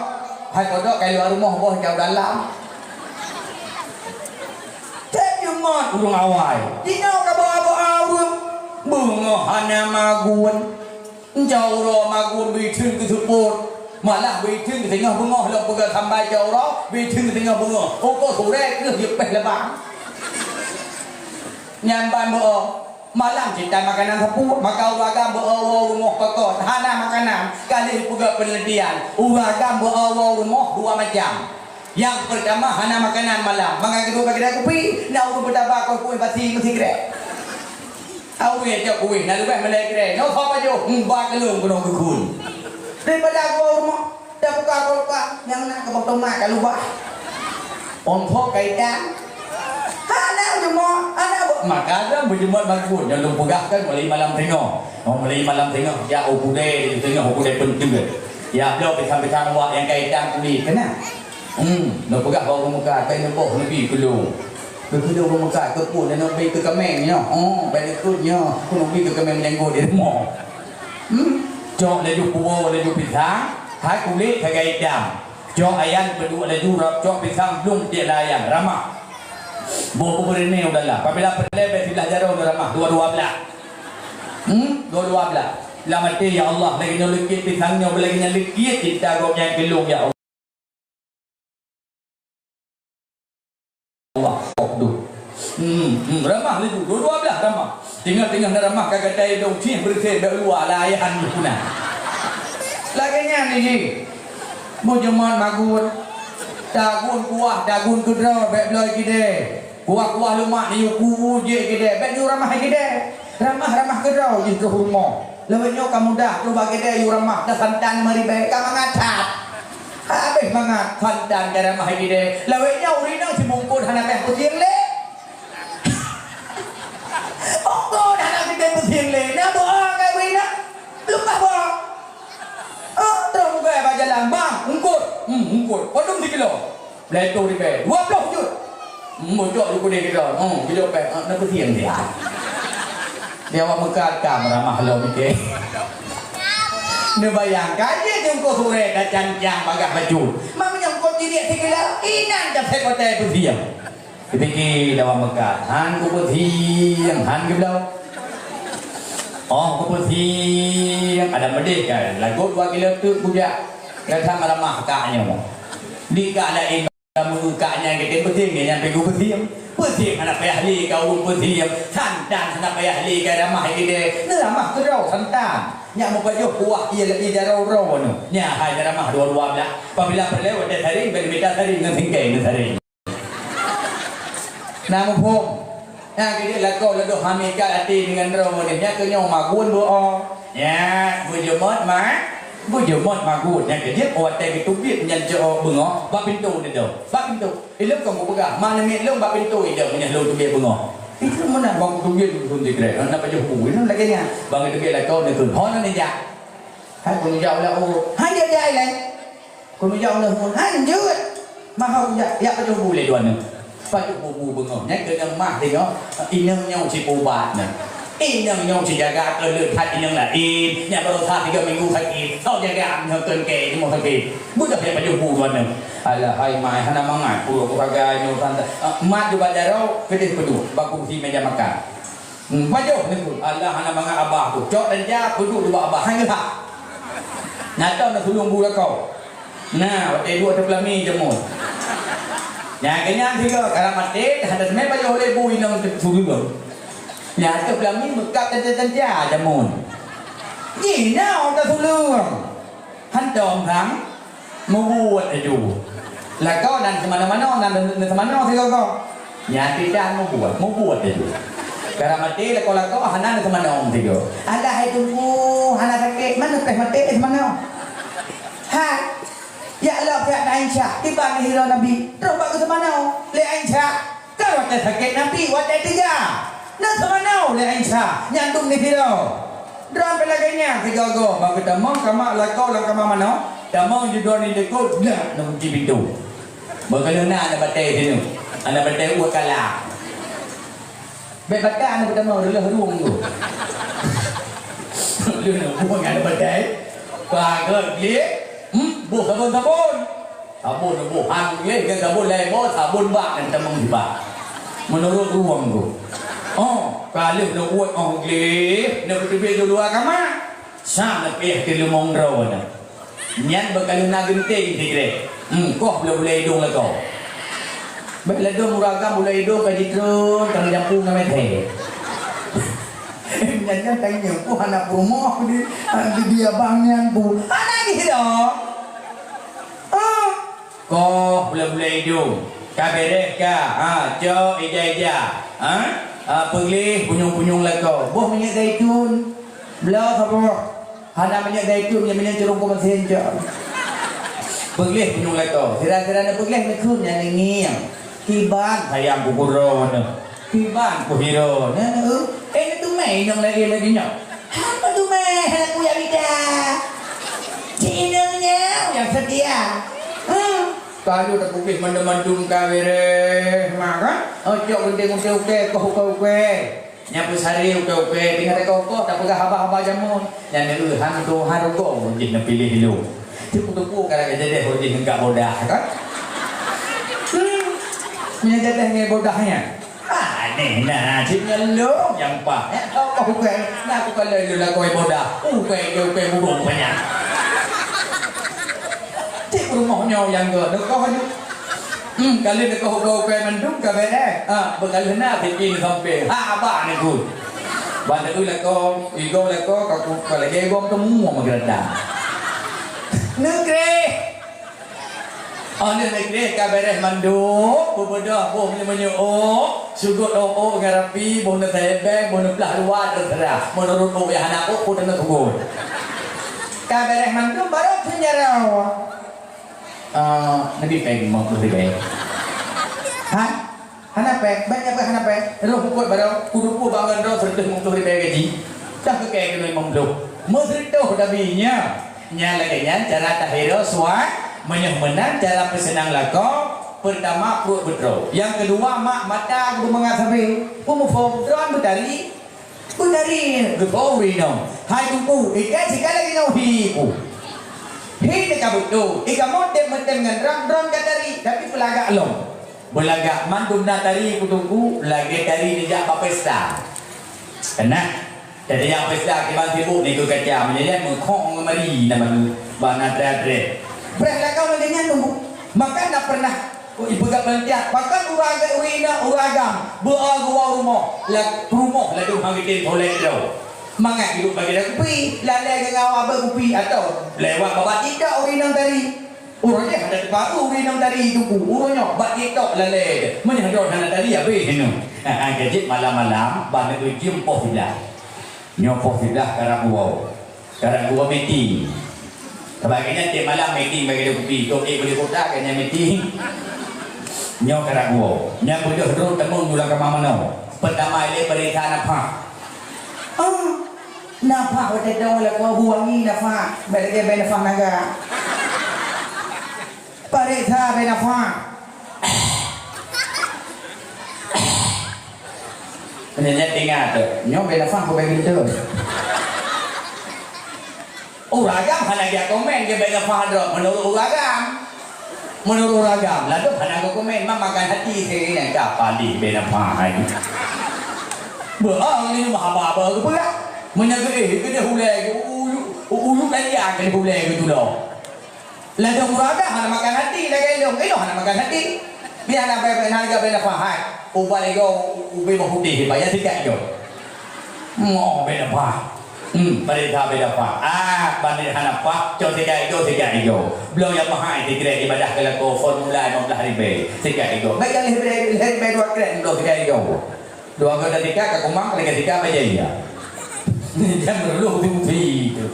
Hai kodok ka i luwa rumoh boh jauh dalam. Teujumat ureuëng awai. Jinoe ka ba-ba ureuëng. Beungoh hana magun. Meunyoe uroe magun bri theun keu seupôt, malah bri theun keu singoh beungoh lom peugah sambai cot uroe, bri theun keu singoh beungoh. Uko surée kreueh jipéh leubang. Nyan ban beuo, malam cit tan makanan seupôt, maka ureuëng agam beuo woe rumoh pakon, hana makanan. Ka lheueh peugah peunelitian, ureuëng agam beuo woe rumoh dua macam. Nyang peurtama hana makanan malam. Mangat keudua bagi kupi, na ureueng peutaba kôi kueh basi meusikrek. Awai cok kueh, na leubeh meulai krek. Nyoe sapa jôh? Mba keulong keunoe geukheun. Daripada gua rumoh, dah buka kulkas, nyang na keuboh tomat ka lubah. Ongkot kaitan. Hana jeumoe, hana bu-, maka dah beujeumoe bagus. Nyang lôn peugah kan mulai malam singoh. Oh, mulai malam singoh, ya, oh, budai, singoh, oh, budai penting. Ya, bloe pisang-pisang wak nyang kaitan kulit, kena. Hmm, neupeugah bak ureueng muka, "Kai neuboh neubi keu lôn." Keu keu lôn ureueng muka, "Keu peue neubi keu kaméng nyoe?" "Oh, bai neukheun nyoe, keu neubi keu kaméng meujanggo di rumoh." Hmm, cok laju puwoe laju pisang, hai kulét sagai itam. Cok ayam peuduek laju rab cok pisang blong tiek lam ayam, ramah. Boh beureunée udahlah. Apabila peureulée bèk siblah jaroe neuramah, dua-dua blah. Hmm, dua-dua blah. Lam até, "Ya Allah, lagèe nyoe leukét pisang nyoe, lagèe nyan leukét cinta Gobnyan keu lôn, ya Allah." Allah, oh, duh. Hmm, hmm, ramah laju, dua-dua blah ramah. Tinggai-tinggai na ramah ka gata idong cih beureuséh bak luwa layan puna. Lagèe nyan jih. Beujeumat magun. Tagun kuah, tagun keudroe bèk bloe kidée. Kuah-kuah lumak yue ku jih kidée, bèk yue ramah kidée. Ramah-ramah keudroe jih keu rumoh. Lawét nyoe ka mudah, cuba kidée yue ramah, dah santan meuribèe ka mangat that. Habéh mangat santan ka ramah kidée. Lawét nyoe ureueng inong sibungkot hana bèe peusieng lé. Ongkot hana bèe peusieng lé. Na boh ka ureueng inong. Leupah boh. Ah, troh meugai bak jalan, "Bang, ungkot." Hmm, ungkot. Padum sikilo. Lhèe toh ribèe, dua ploh jeuet. Meucok ju keudeh keudroe. Hmm, geujok bèk, ah, na peusieng dia. Di awak meukat ka meuramah lom ike. Neubayangkan jih teungku suré ka cancang bagaih bacut. Mak meunyoe eungkôt jiriek sikilo, inan ka sép watèe peusieng. Geupike di awak meukat, "Han kupeusieng, han geubloe." Oh, kupeusieng, ada meudeh kan. Lagot dua kilo teuk kujak. Ka that meuramah kak nyoe. Di kak laén Kamoe ka nyan geutem peusieng, nyan pih geupeusieng. Peusieng hana payah lé ka ureueng peusieng, santan hana payah lé ka ramah geude. Neuramah keudroe santan. Nyak meupajoh kuah ié lagèe jaroe-roe nyoe. Nyan hai neuramah dua-dua blah. Pabila peureulèe watèe saring, bèk mita saring ngon singkèe neusaring. Na muphom? Nyang keuneuk lakoe ladôm hami kat até deungon droe model nyan keu nyoe magun beu-o. Nyan, beujeumot ma-, beujeumot magun. Nyang keuneuk watèe geuteubiet nyan cok beungoh bak pintoe neudong. Bak pintoe. Ilôn kon kupeugah, ma neumit lôn bak pintoe idong meunyoe lôn teubiet beungoh. Itu meunan bak kuteubiet lôn sikrek. Na pajoh bu, ilôn lagèe nyan. Bak geuteubiet lakoe neukheun, "Ho na neujak?" Hai keuneuk jak ulah ureueng. Hai jai-jai lé. Keuneuk jak ulah ureueng. Hai jeuet. Maho jak, jak pajoh bu lé dua nyoe. Pajoh bu-bu beungoh. Nyan keuneuk mah singoh, inong nyoe sipubat nyoe. Inong nyoe sijaga keu leuhat inong laén. Nyan barosa tiga minggu sakét. Soe jaga nyoe keu kèe nyoe sakét. Beudôh jak pajoh bu dua nyoe. Alah hai mai hana mangat pulok keu sagai nyoe tanda. Ah, mat di bak jaroe keudeh peuduek bak kursi meja makan. Hmm, pajoh neukheun. Alah hana mangat abah tu. Cok dan jak peuduek di bak abah. Hai ngeuhah. Nyata na sulung bu lakoe. Nah, watèe duek ateueh peulami jameun. Nyang keunyan sigoe, karab maté, hana seumé pajoh lé bu inong teusureueng. Nyang ateueh peulami meukab teuntèe-teuntèe jameun. Jinoe teusureueng. Hantom sang, meubuet laju. Lakoe nan seumanoe-manoe, nan seumanoe sigoe-goe. Nyan pih dan mubuet, mubuet laju. Karab maté lakoe-lakoe hana na seumanong sigoe. Alah hai Teungku, hana sakét, manoe preh maté na seumanong. Hai, jak lom pihak Aisyah, tiban di sidroe Nabi, troh bak geuseumanong lé Aisyah. Kan watèe sakét Nabi, watèe teuga. Na seumanong lé Aisyah, nyan dum di sidroe. Droe pih lagèe nyan sigoe-goe, bak geutamong kama lakoe lam kama manoe, tamong ju droe ni likot, glak na kunci pintoe. Beukalon na aneuk batèe sineuk, aneuk batèe ueh kala. Bèk bata aneuk geutamong reuloh rueng tu. Lôn bueng aneuk batèe. Pagot gleh, hmm, boh sabon-sabon. Sabon boh han gleh, ngon sabon laén boh, sabon bak ngon tamong sibak. Meunurot rueng tu. Oh, ka lheueh neuuet oh gleh, neuteubiet u luwa kama. Sa neupéh keu leumo droe nyan. Nyan beukalon na geunteng sigreh. Hmm, koh bulèe-bulèe idong lagoe. Bèk ladôm ureueng agam bulèe idong ka jitreun, ka meujampu ngon mèthè. Nyan, nyan tanyoe, "Peue hana peurumoh di, di, di abang nyan, peue?" Hana jih dah. Ah, koh Bulée-bulée idong. Ka beureh ka. Ha, cok ija-ija. Ha? Ha, peugleh punyueng-punyueng lakoe. Boh minyeuk zaitun. Bloe saboh. Hana minyeuk zaitun, minyeuk, minyeuk ceurongkông meusén, cok. Peugleh punyueng lakoe. Sira-sira na peugleh neukheun nyan neungieng. Kiban sayang keu gurée nyoe. Kiban keu hireuen. Nyan, eh, eh, neuteumé inong laén lagée nyoe. Hana teumé, hana kuyak bida. Cik inong nyoe nyang seutia. Hmm. Ka lheueh tapeugleh mandum-mandum ka beureh, ma kan? Oh, cok gunting-gunting ukée, koh ukée-ukée. Nyan peusari ukée-ukée, teungoh takoh-koh, tapeugah haba-haba jameun. Nyan, eh, han tuha rugoe jih neupiléh lôn. Teupeu-teupeu ka lagée jadeh jih ngon bodah, kan? Hmm. Nyan jadeh ngon bodah nyan. Aneh na, cit nyan lôn nyang paih. Eh, oh, oh, ukée. Na kukalon lôn lakoe bodah. Ukée, ukée, ukée burông panyang. Cit rumoh nyoe nyang geuh, neukoh nyoe. Hmm, ka lheueh neukoh ukée-ukée mandum ka beureh. Ha, beukalheueh na siti neusampé. Ha, haba neukheun. Ban teueu lakoe, igoe lakoe, ka ku, ka lagée gom teumue meugeurada. Neugreh. Oh, lheueh neugreh ka beureh mandum, beubeudôh boh meunyoe-meunyoe ôk, sugôt ôk-ôk ngon rapi, boh neusayeb beng, boh neuplah luwa, teuseurah. Meunurot ôk nyang hana ôk, peue teungoh sugôt. Ka beureh mandum, barô kheun jaroe. Ah, neubi péng limong ploh ribée. Ha? Hana péng, banyak pun hana péng. Roh pukot barô, kuduku bangon droe seureutôh limong ploh ribée gaji. Dah keu kée keunoe limong ploh. Meuseureutôh tabi nyan. Nyan lagée nyan cara tahiroe suai, meunyoe meunan cara peuseunang lakoe, peurtama pruet beudroe. Nyang keudua mak mata geubeumangat sabe. Peue muphom droe beutari? Beutari geupeue ureueng inong. Hai Teungku, ikan sikai lagée nyoe hi ku. Hi teuka beutôi, i kamoe tem meutem ngon droe, droe ka tari, tapi peulagak lom. Beulagak mandum na tari ku Teungku, lagée tari neujak bak pesta. Keunah, tari nyang pesta kiban sibuk nikeue kaca, meunyoe nyan meukhong ngon mari na baru, bak na treb-treb. Preh lakoe lagée nyan Teungku. Maka na pernah Ipeugah peuntiak, pakon ureueng agam, ureueng inong, ureueng agam, beu-o geuwoe rumoh, la-, rumoh ladôm han geutem tolét droe. Mangat jiduek bagi lam kupi, lalée geungawa bak kupi, atawa lewat bak TikTok ureueng inong tari. Uroe jih hana teuparu ureueng inong tari Teungku, uroe nyoe bak TikTok lalée. Meunyoe droe hana tari, habéh nyoe. Ka jeuet malam-malam, ban neujeuem poh siblaih. Nyoe poh siblaih karab geuwoe. Karab geuwoe meeting. Sabab geuhnyan tiep malam meeting bagi kupi. Toke beli kota geuhnyan meeting. Nyoe karab geuwoe. Nyan beudôh droe teumong u lam kama manoe. Peutama ilée peuriksa nafah. Ah, nafah watée dong lakoe bu wangi nafah. Bèk lagée bèk nafah naga. Pareksa bèk nafah. Meunyoe nyan ingat tu, nyoe bèk nafah bukan gitu. Ureueng agam hana geujak komen keu bèk nafah droe, meunurot ureueng agam. Meunurot ureueng agam, ladôm hana geukomen, ma makan hati siringan ka palih bèk nafah hai. Beuh, ah, ini mah haba-haba geupeugah. Meunyoe geuéh, geuéh ulèe, geu-, u-, u-, uyuek dan jak geuéh ulèe geutulo. Ladôm ureueng agam hana makan hati lagèe lôn, ilôn hana makan hati. Biasa na bèe, na lagèe bèe nafah hai. Ubat igoe, u-, ubé bawang putéh, baya sikat igoe. Mo bèe nafah. Hmm, pareksa bèe nafah. Ah, bandéh hana pah, cok sikat igoe, sikat igoe. Bloe nyang meuhai sikrek ibadah keu lakoe formula limong blah ribèe. Sikat igoe. Bèk nyang lhèe ribèe, lhèe ribèe dua krek, bloe sikat igoe. Dua gata sikat ka kumang, lagèe sikat bajèe iya. Jangan meureuloh tupi tu.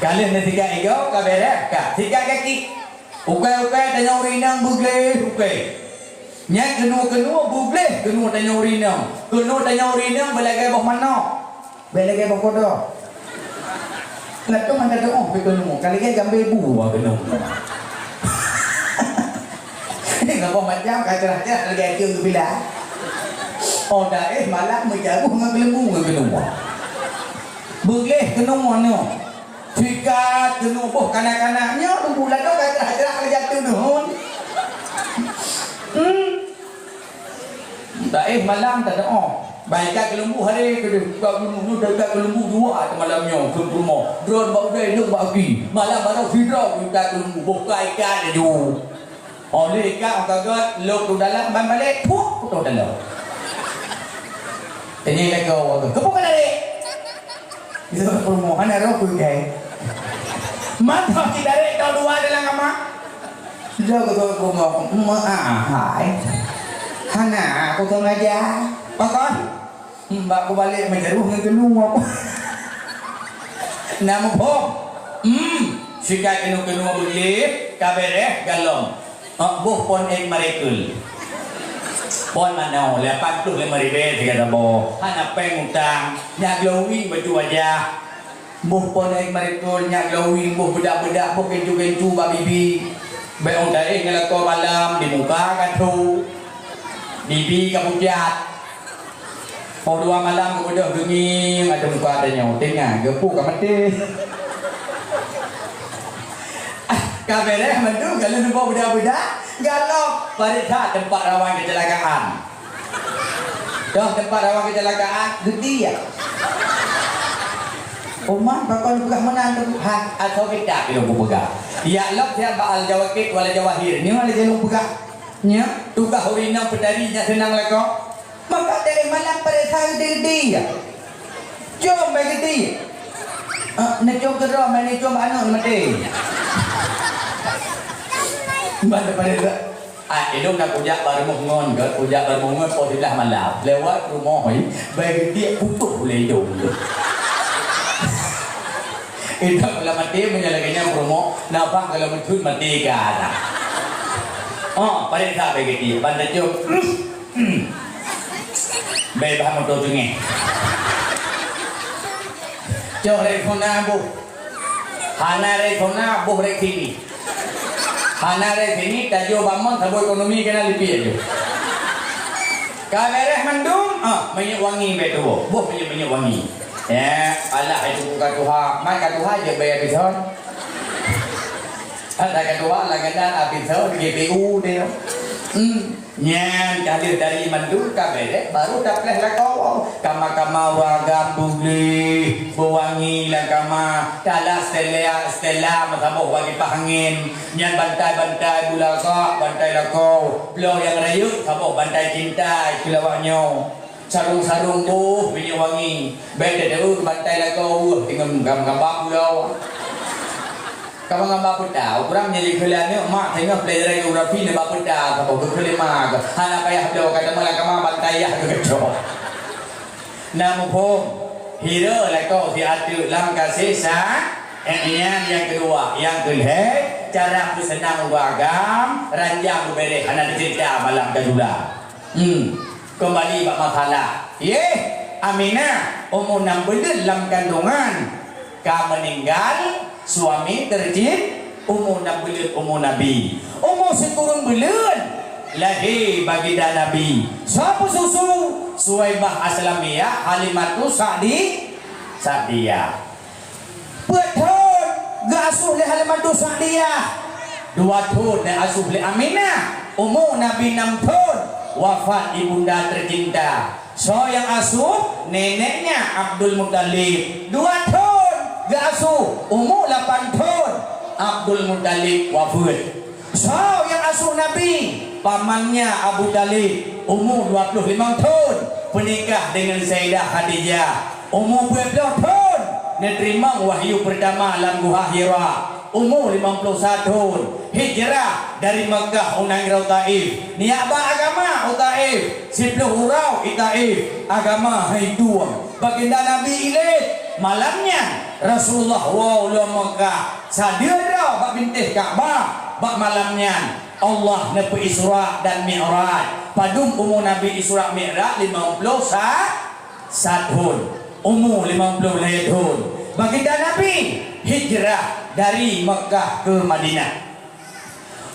Ka lheueh neusikat igoe, ka bèrèh, ka sikat gaki. Ukai-ukai tanyoe ureueng inong beugleh ukai. Nyan keunoe-keunoe beugleh keunoe tanyoe ureueng inong. Keunoe tanyoe ureueng inong beulagèe boh manok. Bèk lagèe boh kodok. Ladôm hana teuôh pih keunoe, ka lagèe gambé bu keunoe. Saboh macam ka cerah-cerah lagèe akeue geubilang. Oh, daéh malam meujaroe ngon geuleumbu ngon keunoe. Beugleh keunoe nyoe. Sikat keunoe boh kanak-kanak nyoe, teungku ladôm ka cerah-cerah lagèe akeue deuhon. Hmm. Daéh malam tadeuôh. Bak ikat keuleumbu haré keudeh, buka gunong nyoe taikat keuleumbu dua ateueh malam nyoe keu peurumoh. Droe bak udée, lôn bak gaki. Malam baroe sidroe ikat keuleumbu, boh ka ikat laju. Óh lheueh ikat, óh ka gèt, lôn u dalam, ban balek, phuet, putôh dalam. Tanyong lakoe, "Keupeue ka tarék?" Itu peurumoh, hana roh peue kai. Mantong si tarék tau dua dalam kama. Lheuh geuteupeue rumoh, meu'ah hai. Hana, aku sengaja. Pakon? Mbak kubalek meujaroh ngon keunoe. Na muphom? Hmm, sikai keunoe-keunoe beuleh, ka beureh galom. Boh pon ék marekeul. Pon manoe, lapan ploh lima ribèe sigoe saboh. Hana péng utang, nyak glowing baju wajah. Boh pon ék marekeul, nyak glowing, boh beudak-beudak, boh keuncu-keuncu bak bibi. Bèk ôn taéh ngon lakoe malam, di muka ka tho. Bibi ka pucat. Óh dua malam geubeudôh geungieng ateueh muka tanyoe, teungoh geupeu ka maté. Ka beureh mandum, ka lheueh neuboh beudak-beudak, galom pareksa teumpat rawan keucilakaan. Dong teumpat rawan keucilakaan, geutiek. Umat pakon peugah meunan tu, ha, atau kita keu peugah. Ya Allah, siap bak al-jawakit wal jawahir. Nyoe lagèe lôn peugah. Nyoe, tugaih ureueng inong peutari nyak seunang lakoe. Maka dari malam pada saat gede-gede ya. Jom bagi gede. Ah, neucom keudroe, mai neucom aneuk mati. Ban daripada tu, ah, idong dah kujak baru ngon, ke kujak baru ngon, pukul sebelas malam. Lewat rumah, eh, bagi gede putus oleh idong tu. Idong lah mati, menyalahkannya promo, nafah kalau meucut mati ke arah. Oh, paling tak bagi gede, ban neucom. Hmm. Bèk bah moto teungèh. Cok rek sona boh. Hana rek sona boh rek sini. Hana rek sini tajok bamon saboh ekonomi kena lipie tu. Ka beureh mandum, ah, minyeuk wangi bèk tu boh. Boh minyeuk-minyeuk wangi. Ya, alah itu bukan tuha. Mai ka tuha je bayar bison. Ada ka tuha lah kena habis tu G P U dia. Hmm. Nyan ka lheueh dari mandum ka beureh, baru tapleh lakoe. Kama-kama ureueng agam beuleh, beuwangi lam kama, talah stela, stela meusaboh bagi pah angén. Nyan bantai-bantai bulagak, bantai lakoe. Bloe nyang rayeuk saboh bantai cinta keu lawak nyoe. Sarong-sarong boh minyeuk wangi. Bèk teudeue bantai lakoe weueh deungon gam-gam buloe. Kamoe ngaba peutah, ureueng nyang jikheun lé aneuk mak teungoh pelajaran geografi neuba peutah, saboh geukheun lé ma geuh. Hana payah bloe, ka teuma lam kama bantai yah geukeucok. Na muphom, hira lakoe siat teuk lam gaséh sa, eh, nyan nyang keudua, nyang keulhèe, cara peuseunang ureueng agam, ranjang beubèreh hana teuceurita malam tajula. Hmm, keumbali bak masalah. Yeh, Aminah, umu nam buleuen lam kandongan. Ka meuninggal suami tercin-, umu nam buleuen umu Nabi. Umu sikureueng buleuen lahé baginda Nabi. Soe peususu? Suwaibah Aslamiyah, Halimatu Sa'di-, Sa'diyah. Peuet thon geuasuh lé Halimatu Sa'diyah. Dua thon geuasuh lé Aminah. Umu Nabi nam thon, wafat ibunda tercinta. Soe nyang asuh? Neneknya Abdul Muttalib. Dua thon geuasuh, umu lapan thon Abdul Muttalib wafeuet. Soe nyang asuh Nabi? Pamannya Abu Thalib, umu dua ploh limong thon, peunikah deungon Saidah Khadijah. Umu peuet ploh thon, neuteurimong wahyu peurtama lam Guha Hira. Umu limong ploh sa thon, hijrah dari Makkah u nanggroe Taif. Neujak ba agama u Taif, siploh uroe i Taif, agama hai tueng. Baginda Nabi ilée, malam nyan Rasulullah woe u lom Makkah, sadeue droe bak bintéh Ka'bah. Bak malam nyan Allah neupeu Isra dan Mi'raj. Padum umu Nabi Isra Mi'raj? Limong ploh sa-, sa thon. Umu limong ploh lhée thon. Baginda Nabi hijrah dari Makkah ke Madinah.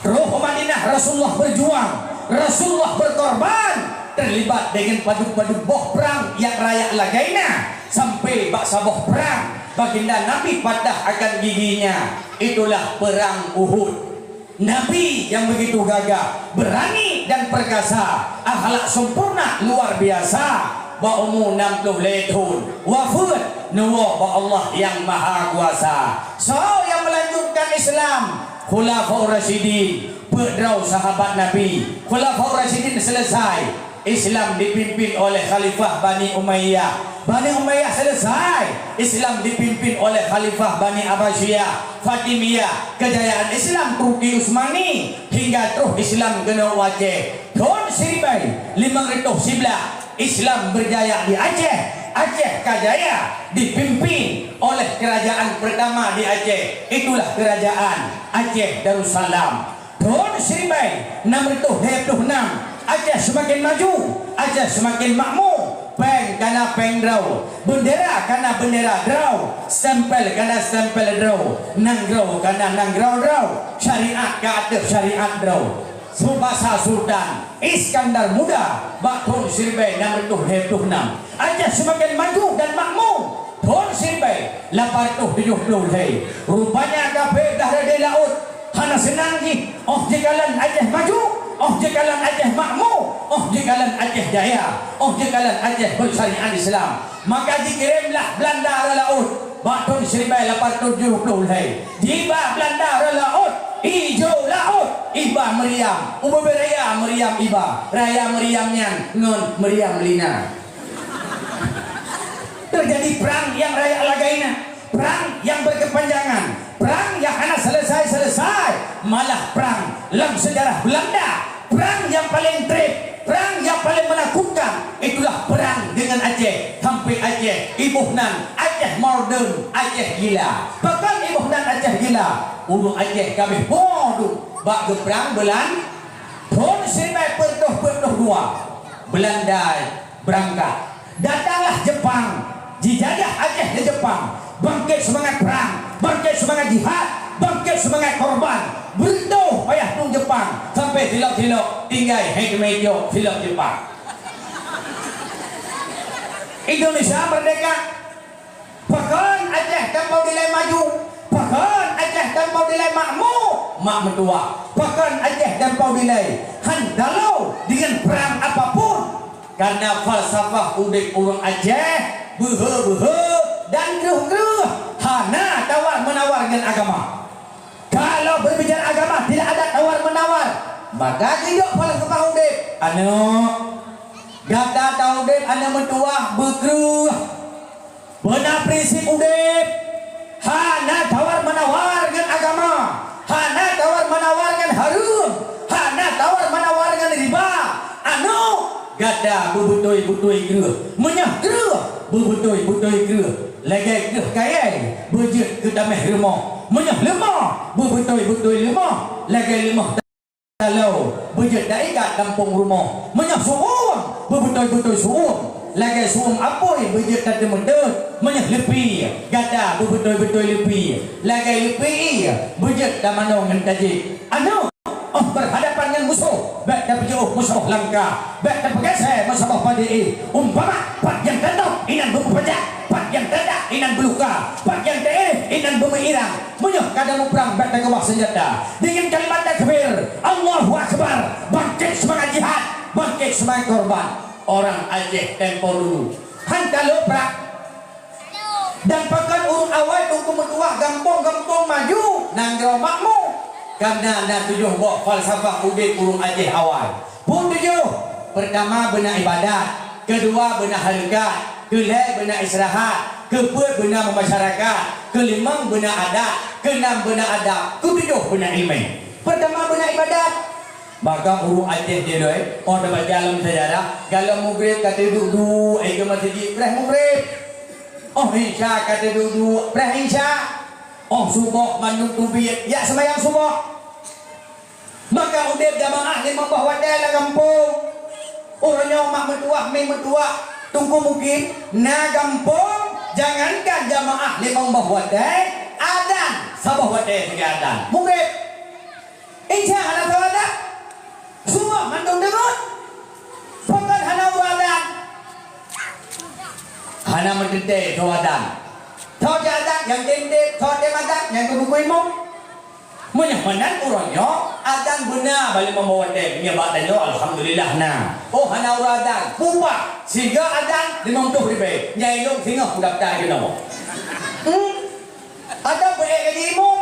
Roh Madinah Rasulullah berjuang, Rasulullah berkorban, terlibat dengan padub-padub boh perang nyang rayeuk lagée na, sampai bak saboh perang Baginda Nabi patah akan giginya, itulah perang Uhud. Nabi yang begitu gagah, berani dan perkasa, akhlak sempurna luar biasa. Bak umu nam ploh lhée thon, wafeuet, neuwoe bak Allah Yang Maha Kuasa. Soe nyang melanjutkan Islam? Khulafaur Rasyidin, peuet droe sahabat Nabi. Khulafaur Rasyidin selesai. Islam dipimpin oleh Khalifah Bani Umayyah. Bani Umayyah selesai. Islam dipimpin oleh Khalifah Bani Abbasiyah, Fatimiyah. Kejayaan Islam Turki Utsmani hingga troh Islam keunoe u Aceh. Thon siribèe limong reutôh siblaih, Islam berjaya di Aceh. Aceh ka jaya dipimpin oleh kerajaan pertama di Aceh. Itulah kerajaan Aceh Darussalam. Thon siribèe nam reutôh lhèe ploh nam, Aceh seumaken maju, Aceh seumaken makmu. Pèng kana pèng droe, beundera kana beundera droe, stempel kana stempel droe, nanggroe kana nanggroe droe, syariat ka ateueh syariat droe. Subasa Sultan Iskandar Muda bak thon siribèe nam reutôh lhèe ploh nam. Aceh seumaken maju dan makmu. Thon siribèe lapan reutôh tujôh ploh lhèe, rupanya kafé dah rade laôt. Hana seunang jih, óh jikalon Aceh maju, óh jikalon Aceh makmu, óh jikalon Aceh jaya, óh jikalon Aceh beusyariat Islam. Maka jikirém lah Beulanda rot laôt bak thon siribèe lapan reutôh tujôh ploh lhèe. Jiba Beulanda rot laôt, ijo laôt, iba meuriam, ubé raya meuriam iba. Raya meuriam nyan ngon meuriam lina. Teujadi prang nyang raya lagèe na, prang nyang berkepanjangan, prang nyang hana selesai-selesai, malah prang lam sejarah Beulanda, prang nyang paleng treb, prang nyang paleng menakutkan, itulah perang dengan Aceh. Sampai Aceh iboh nan Aceh modern, Aceh gila. Pakon iboh nan Aceh gila? Ureueng Aceh ka abéh po duek bak geuprang Beulan-, thon siribèe peuet reutôh peuet ploh dua, Beulanda beurangkat. Datanglah Jepang, jijajah Aceh lé Jepang. Bangkét seumangat prang, bangkét seumangat jihad, bangkét seumangat korban. Beureutoh payah tueng Jepang, sampai silop-silop tinggai hai teumé jok silop Jepang. Indonesia merdeka. Pakon Aceh tempo dilèe maju? Pakon Aceh tempo dilèe makmu? Mak meutuwah. Pakon Aceh tempo dilèe han talo deungon prang apapun? Karena falsafah udép ureueng Aceh beuhe-beuhe dan kreueh-kreueh, hana tawar-menawar ngon agama. Kalau berbicara agama tidak ada tawar-menawar, maka geujok falsafah udép. Aneuk, gata taudép aneuk meutuwah beukreueh. Beuna prinsip udép, hana tawar-menawar ngon agama, hana tawar-menawar ngon hareuem, hana tawar-menawar ngon riba. Aneuk, gata beubeutôi-beutôi kreueh. Meunyoe kreueh, beubeutôi-beutôi kreueh. Lagèe kreueh kayèe, beujeuet keu tamèh rumoh. Meunyoe leumoh, beubeutôi-beutôi leumoh. Lagèe leumoh talo, beujeuet taikat gampông rumoh. Meunyoe su'uem, beubeutôi-beutôi su'uem. Lagèe su'uem apui, beujeuet tateumeuteut. Meunyoe leupie, gata beubeutôi-beutôi leupie. Lagèe leupie ié, beujeuet tamanoe ngon tajék. Aneuk, óh beuhadapan ngon musoh, bèk tapeujiôh meusaboh langkah, bèk tapeugasée meusaboh padé. Umpama, pat nyang tatôb inan beupeupajan, pat nyang tadak inan beuluka, pat nyang taéh inan beumeuirang. Meunyoe ka tamuprang, bèk takeubah seunjata. Deungon kalimat takbir, Allahu Akbar, bangkét seumangat jihad, bangkét seumangat korban. Orang Aceh tempo dulu han talo prang. Dan pakon ureueng awai teungku meutuwah gampông-gampông maju, nanggroe makmu. Kareuna na tujoh boh falsafah udép ureueng Aceh awai. Peue tujoh? Peurtama beuna ibadat, keudua beuna hareukat, keulhèe beuna istirahat, keupeuet beuna meumasyarakat, keulimong beuna adat, keunam beuna adab, keutujoh beuna ileumèe. Peurtama beuna ibadat. Maka ureueng Aceh jinoe, óh tabaca lam seujarah, galom mugreb ka teuduek-duek, eh, keu meuseujid preh mugreb. Óh insya ka teuduek-duek preh insya. Óh suboh mandum teubiet, jak seumayang suboh. Maka udép jamaah limong boh watèe lam gampông. Uroe nyoe mak meutuwah, mi meutuwah, teungku mungken na gampông, jangankan jamaah limong boh watèe, adan saboh watèe sigoe adan. Mugreb. Insya hana soe adan. Suboh mandum deungon. Pakon hana ureueng adan? Hana meuteuntèe soe adan. Soe adan nyang tem-tem, soe tem adan nyang geubukui mong. Meunyoe meunan uroe nyoe, adan beuna bak limong boh watèe, meunyoe bak tanyoe, alhamdulillah na. Oh, hana ureueng adan, pubah, sigoe adan limong ploh ribèe, nyang ilôn singoh kudaftar keunoe. Hmm? Adak beu-ék lagèe imum.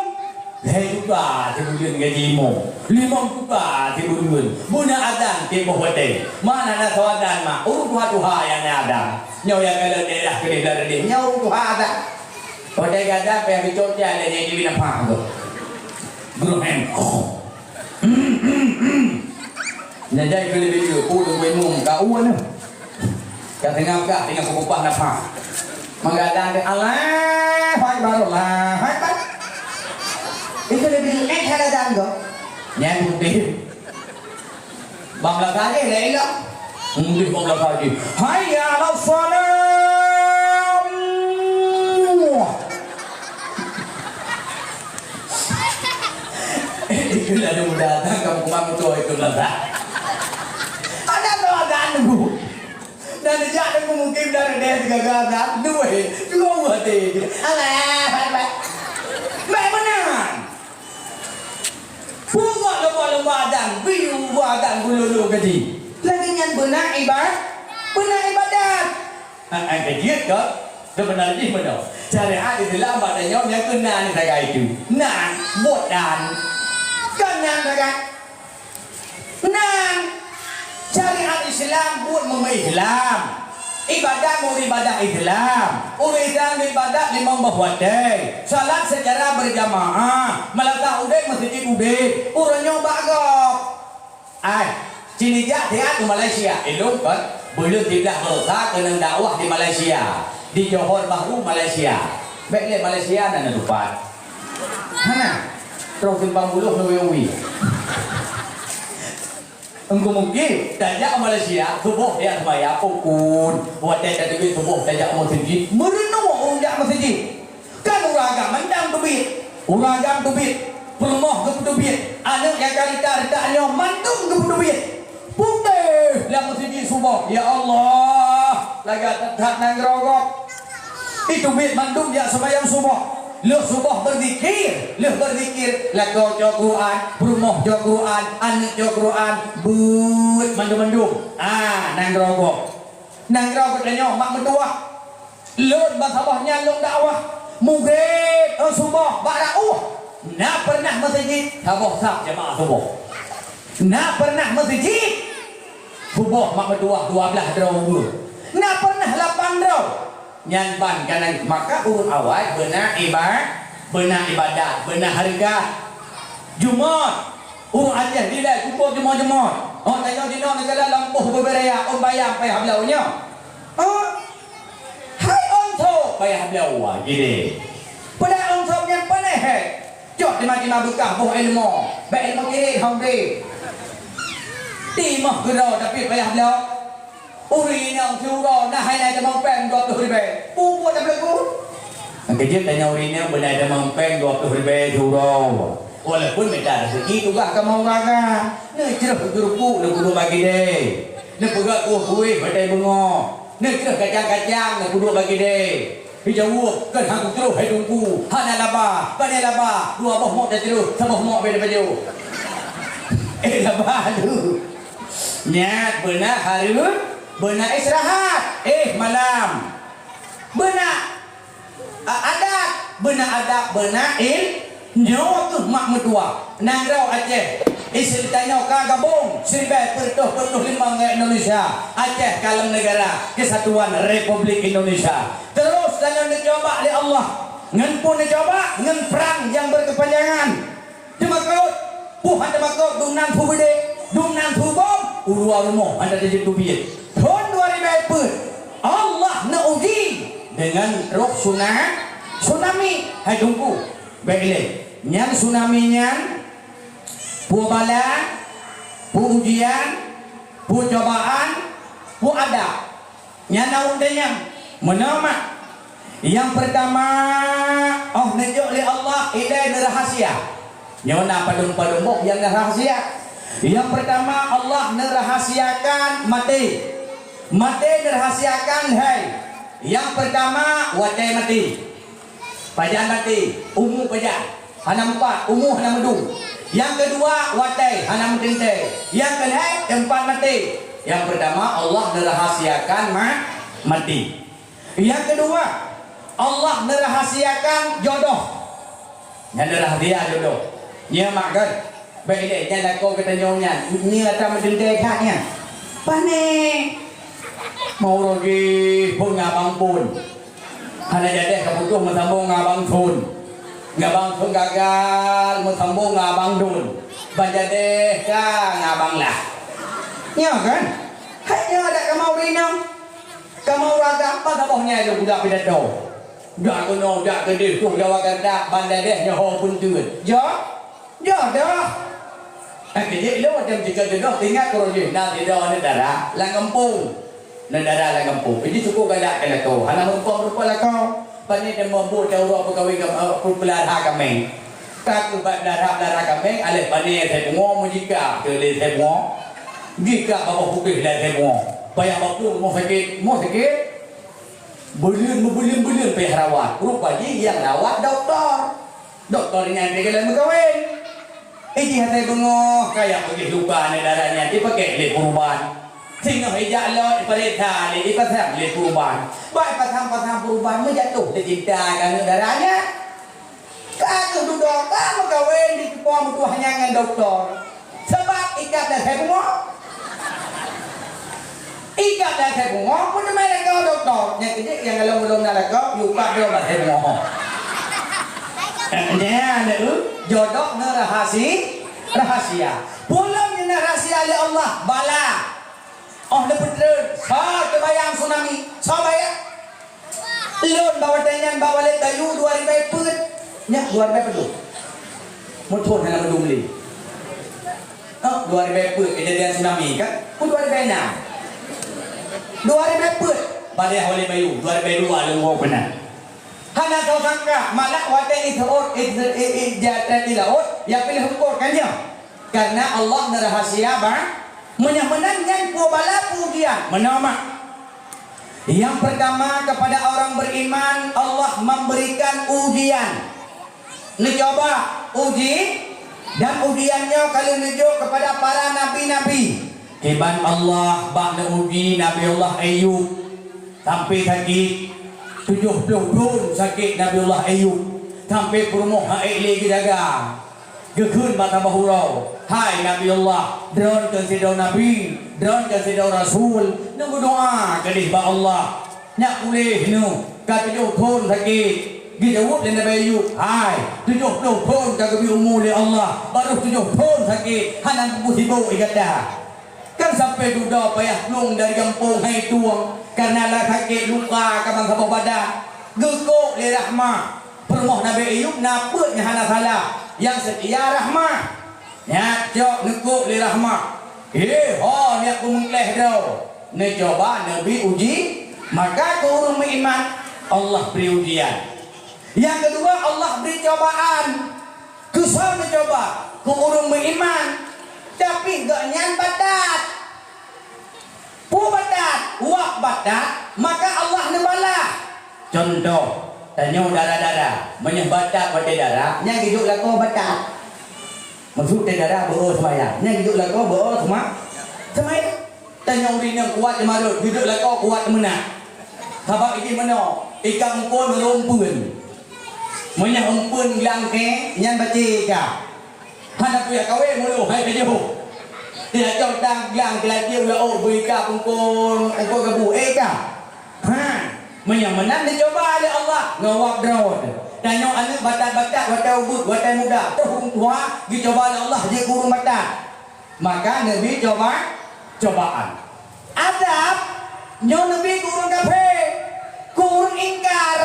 Lhèe juta sibuleuen gaji imum, limong juta sibuleuen. Beuna azan tiep boh watèe. Mana na soe azan mak? Ureueng tuha-tuha nyang na azan. Nyoe nyang kalon daerah keudeh lam keudeh. Nyoe ureueng tuha azan. Watèe geuazan payah geucok tian lé nyang jibi nafah tu. Geuruhem. Nyang jai keu leubeh jeuet, peue teungku imum ka ueh nyoe. Ka teungoh peugah, teungoh peugah nafah. Meugadang di Allahu Akbar, Allahu Akbar. Itu leubeh jeuet hana dan go. Nyan putih. Bang Laka jih lé ilong. Putih Bang Laka jih. Hayya 'alas shalah. Itu lalu muda datang kamu kumang tu itu masa. Ada tu ada nunggu. Dan sejak nunggu mungkin dari dia tiga gaza dua dua hati. Alah, baik benar. Pungok lomba-lomba adan, biu buah adan gululu gedi. Lagèe nyan beuna ibadat, beuna ibadat. Ha, ha, kejeuet kah? Sebenarnya jih meunoe. Syariat Islam bak tanyoe nyang keu nan sagai tu. Nan, buet nan. Kan nan sagai. Nan. Syariat Islam buet meumeu Islam. Ibadat meumeu ibadat Islam. Ureueng Islam ibadat limong boh watèe. Salat secara berjamaah. Meulatak udép meuseujid udép. Uroe nyoe bak gob. Ai, sini jak siat u Malaysia. Ilôn kon, buleuen siblaih baroesa keuneuk dakwah di Malaysia. Di Johor Bahru, Malaysia. Bèk lé Malaysia na neutupat. Hana. Troh simpang buluh neuwi-wi. Engkau mungkin tajak Malaysia, suboh tajak sembahyang, ukun. Watèe tateubiet suboh tajak meuseujid, meurunoe ureueng jak meuseujid. Kan ureueng agam mandang teubiet. Ureueng agam teubiet. Peurumoh geupeuteubiet. Aneuk nyang ka rita-rita nyoe mandum geupeuteubiet. Putéh lam meuseujid suboh. Ya Allah, lagèe that-that nanggroe gob. Iteubiet mandum jak sembahyang suboh. Lheueh suboh beuzikir, lheueh beuzikir, lakoe cok Quran, peurumoh cok Quran, aneuk cok Quran, buet mandum-mandum. Ah, nanggroe gob. Nanggroe gob tanyoe mak meutuwah. Lôn ban saboh nyan lôn dakwah. Mugreb, eh, suboh bak Rauf. Na pernah meuseujid saboh saf jamaah suboh. Na pernah meuseujid suboh mak meutuwah dua blaih droe ureueng. Na pernah lapan droe. Nyan ban kana maka ureueng awai beuna iba-, beuna ibadat, beuna hareuga. Jumôt, ureueng Aceh dilai kumpul jumôt-jumôt. Oh, tanyoe jinoe neugala lampôh beubeuraya ôn bayang payah bloe nyoe. Oh, hai ôn sôk payah bloe, gini. Peudai ôn sôk nyan panéh hai. Cok tima-tima beukah boh ilmu. Bèk ilmu kiri hom deh. Timoh keudroe tapi payah bloe. Ureueng inong siuroe na hai na tamong péng dua ploh ribèe. Peue buet lam lagu? Nyang keujeuet tanyoe ureueng inong beuna tamong péng dua ploh ribèe siuroe. Walaupun mita rezeki tugaih kamoe ureueng agam. Neucreueh keu keurupuk, neupeuduek bak keudè. Neupeugöt kueh-kueh batèe beungoh. Neucreueh kacang-kacang, neupeuduek bak keudè. Di jaweueb, keu han kutroh hai Teungku, hana laba, pane laba, dua boh mok tacreueh, saboh mok bèk tapajoh. Eh, laba tu. Nyan beuna hareuem, beuna istirahat. Eh, malam. Beuna, a, adat, beuna adab, beuna il-, Nyoe keuh mak meutuwah, nanggroe Aceh. Istri tanyoe ka gabong siribèe peuet reutôh peuet ploh limong ngon Indonesia. Aceh ka lom neugara Kesatuan Republik Indonesia. Terus tanyoe neucoba lé Allah. Ngon peue neucoba? Ngon prang nyang berkepanjangan. Teumakot, peue han teumakot, dum nan su beudé, dum nan su bom, u luwa rumoh hana tajeuet teubiet. Thon dua ribèe peuet, Allah neuuji deungon troh suna-, tsunami. Hai Teungku, Bèk lé, nyan tsunami nyan, peue bala, peue ujian, peue cobaan, peue adab. Nyan na unteng nyan. Meunoe mak. Nyang peurtama, 'oh neujok lé Allah ilèe neurahsia. Nyoe na padum-padum boh nyang neurahsia. Nyang peurtama, Allah neurahsiakan maté. Maté neurahsiakan lhèe. Nyang peurtama, watèe maté. Pajan maté, umu pajan, hana meupat, umu hana meudum. Nyang keudua, watèe, hana meuteuntèe. Nyang keulhèe, teumpat maté. Nyang peurtama, Allah neurahasiakan ma-, maté. Nyang keudua, Allah neurahasiakan jodoh. Nyan adalah rahsia jodoh. Nyan mak kan? Baik deh, nyan lakoe geutanyoe nyan. Nyan ata meudendai that nyan. Pane? Mau rogi pun ngon abang pun. Hana jadeh ka putôh meusambông ngon abang sun. Ngon abang sun gagal meusambông ngon abang dun. Ban jadeh ka ngon abang lah. Nyoe kan? Hai nyoe adak kamoe ureueng inong. Kamoe ureueng agam, ban saboh nyan lôn budak pidato. Dak keunoe, dak keudeh, tuh Jawa Garda, ban jadeh nyoe ho peunteuet. Jok? Jodoh. Eh, keujiek lôn watèe meucukot jodoh, ingat keu roh jih, na sidroe aneuk dara lam gampông. Aneuk dara lam gampông. Jadi suku galak keu lakoe. Hana meurumpok-meurumpok lakoe. Pane teuma buet teuh uroe peukawen gam-, eh, peulara kaméng. Ka keuh bak peulara-peulara kaméng, aléh pane asai beungoh meujika, keu lé asai beungoh. Jika bak boh putéh lé asai beungoh. Payah bak plueng, moh sakét, moh sakét. Buleuen, meubuleuen-buleuen payah rawat. Rupa jih nyang rawat dokto. Dokto nyan tinggai lam meukawen. Ijih asai beungoh, kaya peugöt luka aneuk dara nyan, ipakèk lé peuruban. Singoh ijak lot, ipareksa lé, ipasang lé peuruban. Bak ipasang-pasang peuruban, meujatoh lé cinta keu aneuk dara nyan. Ka keuh dudoe, ka meukawen di teupue meutuwah nyan ngon dokto. Sabab ikat lam asai beungoh. Ikat lam asai beungoh, peuteumé lakoe dokto. Nyang keujiek nyang golom-golom na lakoe, yue ikat droe lam asai beungoh. Nyan, eh, jodoh na rahasi-, rahasia. Peue lom nyang na rahasia lé Allah, bala. Oh, neupeutreun, soe teubayang tsunami, soe bayang? Lôn bak watèe nyan bak Walid Bayu dua ribèe peuet. Nyak dua ribèe peuet. Muthôn hana meudum lé. Oh, dua ribèe peuet keujadian tsunami kan? Ku dua ribèe nam. Dua ribèe peuet. Padahai Walid Bayu dua ribèe dua lôn woe keunan. Hana soe sangka, malah watèe iseuôt, i-, i-, i-, jateuet di laôt, ya piléh umpôt kan nyoe. Karena Allah neurahasia ba, meunyoe meunan nyan peue bala peue ujian, meunoe mak. Yang pertama, kepada orang beriman, Allah memberikan ujian. Neucuba, uji, dan ujian nyoe ka lheueh neujok kepada para nabi-nabi. Kiban Allah bak neuuji Nabi Allah Ayub sampai sakét, tujoh ploh thon sakét Nabi Allah Ayub, sampai peurumoh han ék lé geujaga. Geukheun bak saboh uroe, "Hai Nabi Allah, droeneuh kon sidroe nabi, droeneuh kon sidroe rasul, neumeudoa keudeh bak Allah. Nyak puléh neuh, ka tujoh thon sakét." Geujaweueb lé Nabi Ayub, "Hai, tujoh ploh thon ka geubri umu lé Allah, barô tujoh thon sakét, hana geupeu sibok ié gata." Kan sampai dudoe payah plueng dari gampông hai tueng, kareuna lam sakét luka ka ban saboh badan. Geukôk lé rahmah. Peurumoh Nabi Ayub na peuet nyang hana salah, nyang seutia rahmah. Nyak cok neukôk lé rahmah. Hé, ho nyak peumeukleh droe. Neucuba, neubri uji, maka keu ureueng meuiman, Allah bri ujian. Nyang keudua, Allah bri cobaan. Keu soe neucuba? Keu ureueng meuiman. Tapi gobnyan batat. Peue batat? Wak batat, maka Allah neubalah. Cuntoh, tanyoe dara-dara, meunyoe batat watée dara, nyan geujok lakoe batat. Maksud teuh dara beu-o seumayang, nyan geujok lakoe beu-o seuma-, seumayang. Tanyoe ureueng nyang kuat teumarot, geujok lakoe kuat teumeunang. Sabab ideh meunoe, ikat eungkôt ngon umpeuen. Meunyoe umpeuen glang kèe, nyan bacé ikat. Hana payah kawé meuluh hai ka jeuet. Tiap cok tang glang keuladieng laôt beu ikat eungkôt, eungkôt gabu, eh ikat. Ha, meunyoe meunan neucuba lé Allah ngon wab droe. Tanyoe aneuk batat-batat watée ubeut, watée muda, troh ureueng tuha geucuba lé Allah jeuet keu ureueng batat. Maka neubi cuba, cobaan. Azab nyoe neubi keu ureueng kafé, keu ureueng ingkar.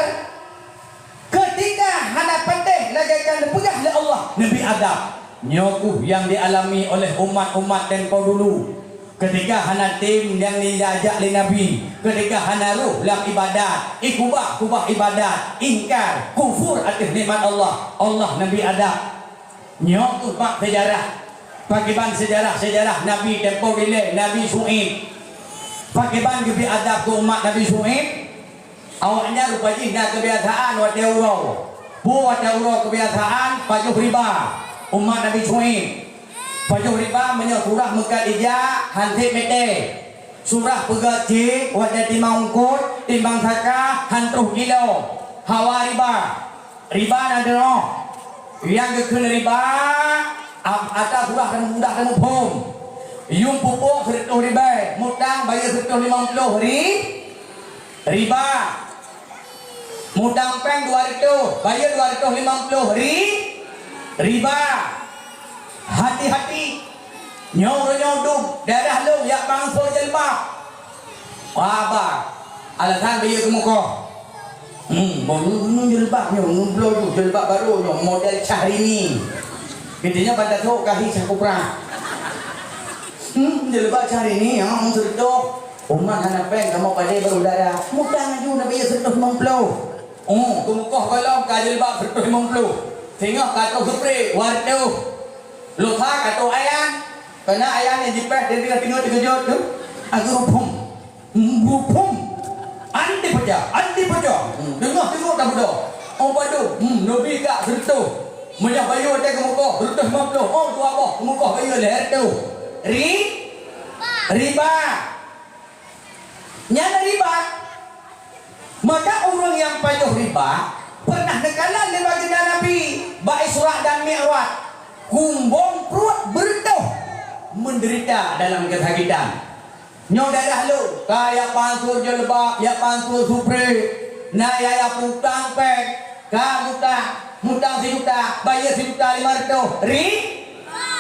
Keutika hana patéh lagée ka neupeugah lé Allah, neubi azab. Nyoe kheueh nyang dialami oleh umat-umat lampôh dulu. Keutika hana tem nyang diajak lé Nabi, keutika hana rôh lam ibadat, ikubah-kubah ibadat, ingkar, kufur ateueh nikmat Allah, Allah neubi azab. Nyoe kheueh bak seujarah. Pakriban seujarah-seujarah Nabi teumpoh dilée, Nabi Syu'aib. Pakriban geubri azab keu umat Nabi Syu'aib? Awaknyan rupa jih na keubiasaan watée uroe. Peue watée uroe keubiasaan pajoh riba umat Nabi Syu'aib. Pajoh riba meunyoe surah meukat ija han sép meuté. Surah peugét cit watée timang eungkôt, timang saka han troh kilo. Hawa riba. Riba na droe. Nyang geukheun riba, ata surah dan mudah dan muphom. Yum pupuk sireutoh ribèe, mutang bayeue sireutoh limong ploh ri-, riba. Mutang péng dua reutôh, bayeue dua reutôh limong ploh ri-, riba. Hati-hati, nyoe uroe dum daerah lôn jak pansur jeuleuba. Haba, alasan bayeue keumukoh. Hmm, bang, nyoe, nyoe jeuleuba nyoe, nyoe bloe tu, jeuleuba barô nyoe, model Syahrini. Geutanyoe ban tasôk ka hi Syah Kubra. Hmm, jeuleuba Syahrini, ha, sireutoh. Umat hana péng, kamoe padé barô dara. Mutang laju na bayeue sireutoh limong ploh. Oh, keumukoh gohlom ka jeuleuba sireutoh limong ploh. Singoh ka troh supre, dua reutôh. Lusa ka troh ayan. Keunan ayan nyang jipéh dan teungoh-teungoh teukeujot tu. Aku ruphom. Ruphom. Anti peujah, anti peujah. Hmm, teungoh-teungoh tabeudôh. Oh, padum. Hmm, neubi ka sireutoh. Meunyoe bayeue watèe keumukoh, sireutoh limong ploh. Oh, dua boh keumukoh bayeue lhèe reutôh. Ri-, riba. Nyan riba. Maka ureueng nyang pajoh riba pernah neukalon lé baginda Nabi bak Isra dan Mi'raj, kumbong pruet beureutoh meudeurita dalam keusakitan. Nyoe daerah lôn, ka jak pansur jeuleuba, jak pansur supre, na jak, jak putang péng, ka mutang, mutang sijuta, bayeue sijuta limong reutôh. Ri-,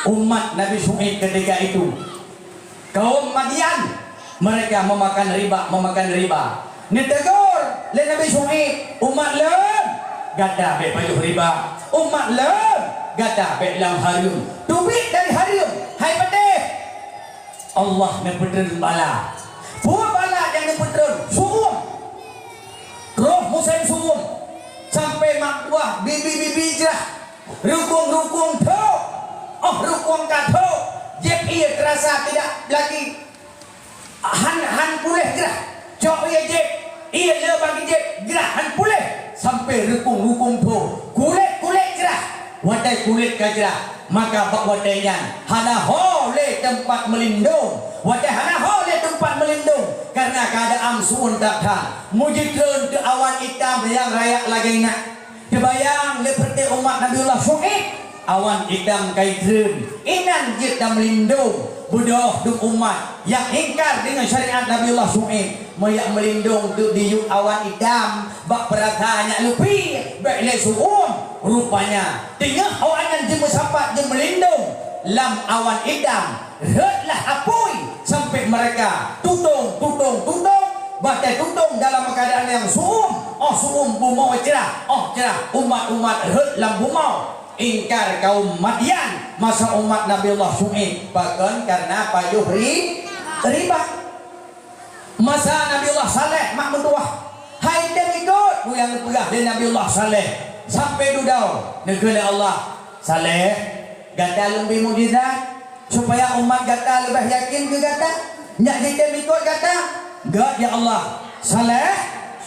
umat Nabi Syu'aib ketika itu. Kaum Madian, mereka memakan riba, memakan riba. Neutegur lé Nabi Syu'aib, "Umat lôn, gata bèk pajoh riba. Umat lôn, gata bèk lam hareuem. Teubiet dari hareuem, hai patéh." Allah neupeutreun bala. Peue bala nyang neupeutreun? Su'um. Troh musém su'um, sampoe mak buah bibi-bibi jrah, rukung-rukung thôk. Oh, rukung ka thôk, jieb ié teurasa tidak lagi, han, han puléh jrah. Cok ié jieb, ié le bagi jieb, jrah han puléh, sampoe rukung-rukung thôk, kulét-kulét jrah. Watèe kulét ka jrah, maka bak watèe nyan hana ho lé teumpat meulindong. Watèe hana ho lé teumpat meulindong, kareuna keuadaan su'um that-that, meujitreun keu awan itam nyang rayak lagèe nyan. Teubayang lé peureté umat Nabiullah Syu'aib, awan itam ka jitreun, inan jeuet tameulindong. Beudôh dum umat nyang ingkar deungon syariat Nabiullah Syu'aib, meujak meulindong teuk diyueb awan itam bak peurasa nyak leupie bèk lé su'um. Rupanya, teungoh awaknyan jimeusapat jimeulindong lam awan itam, rhot lah apui sampoe meureka tutong, tutong, tutong, batèe tutong dalam keuadaan nyang su'um. Oh su'um, bumoe crah, oh crah, umat-umat rhot lam bumoe. Ingkar kaum Madian masa umat Nabiullah Syu'aib, pakon? Kareuna pajoh ri-, riba. Masa Nabiullah Saleh mak meutuwah, hai tem ikot peue nyang geupeugah lé Nabiullah Saleh. Sampoe dudoe neukheun lé Allah, "Saleh, gata lôn bri mukjizat supaya umat gata leubeh yakin keu gata, nyak jitem ikot gata." "Gét, ya Allah." "Saleh,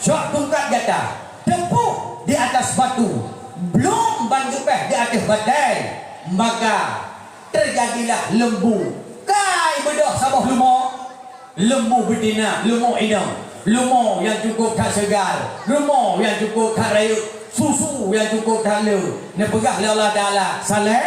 cok tungkat gata, teupuih di atas batu, blom ban geupéh di ateueh batèe, maka teujadilah leumbu." Kai beudôh saboh leumo. Leumbu beutina, leumo inong, leumo nyang cukôp that seugar, leumo nyang cukôp that rayeuk, susu nyang cukôp that le. Neupeugah lé Allah Taala, "Saleh,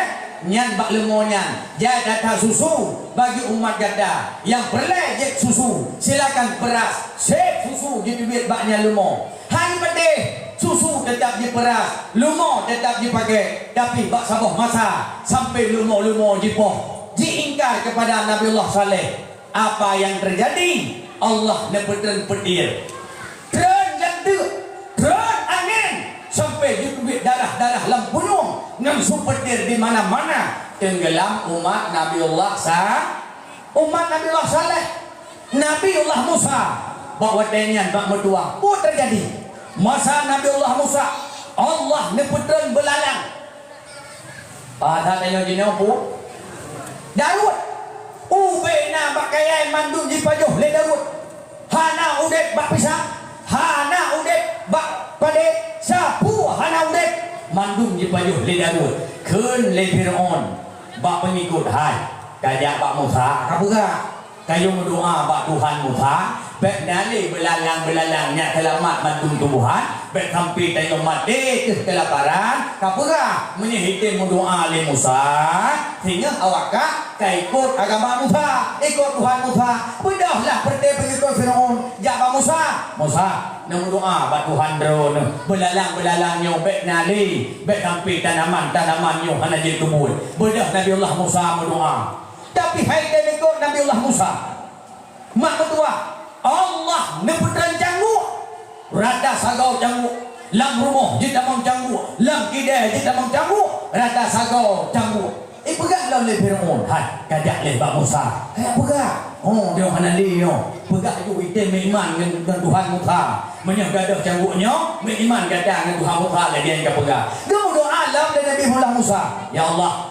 nyan bak leumo nyan, jai that-that susu bagi umat gata. Nyang peureulèe jeuet susu, silakan peuras, sép susu jiteubiet bak nyan leumo. Hai patéh, susu teutap jipeuras, leumo teutap jipakèk, tapi bak saboh masa, sampoe leumo-leumo jipoh, jiingkar keupada Nabiullah Saleh." Apa yang terjadi? Allah neupeutreun peutir. Treun janteuk, treun angén, sampoe jiteubiet darah-darah lam punyueng ngon su peutir di mana-mana. Teunggeulam umat Nabiullah Sa-, umat Nabiullah Saleh, Nabiullah Musa. Bak watèe nyan bak meutuwah, peue teujadi? Masa Nabiullah Musa, Allah neupeutreun beulalang. Pada tanyoe jinoe peue? Daud. Ubé na bak kayèe mandum jipajoh lé Daud. Hana udép bak pisang, hana udép bak padé, sapeue hana udép, mandum jipajoh lé Daud. Kheun lé Fir'aun bak peungikot, "Hai, kajak bak Musa kapeugah, kayue meudoa bak Tuhan Musa, Bék na lé beulalang-beulalang nyang seulamat mandum tubohan, bék sampoe tanyoe maté keuh keulaparan, ka peugah, meunyoe item meudoá lé Musa, singoh awak ka, ka ikot agama Musa, ikot Tuhan Musa. Beudôhlah peureuté peungikot Firaun jak bak Musa, "Musa, neumeudoá bak Tuhan droeneuh, beulalang-beulalang nyoe bék na lé, bék sampoe tanaman-tanaman nyoe hana jeuet keubuet." Beudôh Nabiullah Musa meudoá. Tapi hai item ikot Nabiullah Musa, mak meutuwah, Allah neupeutreun cangguek, rata sagoe cangguek, lam rumoh jitamong cangguek, lam kidée jitamong cangguek, rata sagoe cangguek. Ipeugah lom lé Firaun, "Hai, kajak lé bak Musa." Kajak peugah, "Oh, nyoe hana lé nyoe." Peugah ju item meuiman ngon, ngon Tuhan Musa. "Meunyoe gadôh cangguek nyoe, meuiman gata ngon Tuhan Musa lagée nyang kapeugah." Geumeudoá lom lé Nabiullah Musa, "Ya Allah,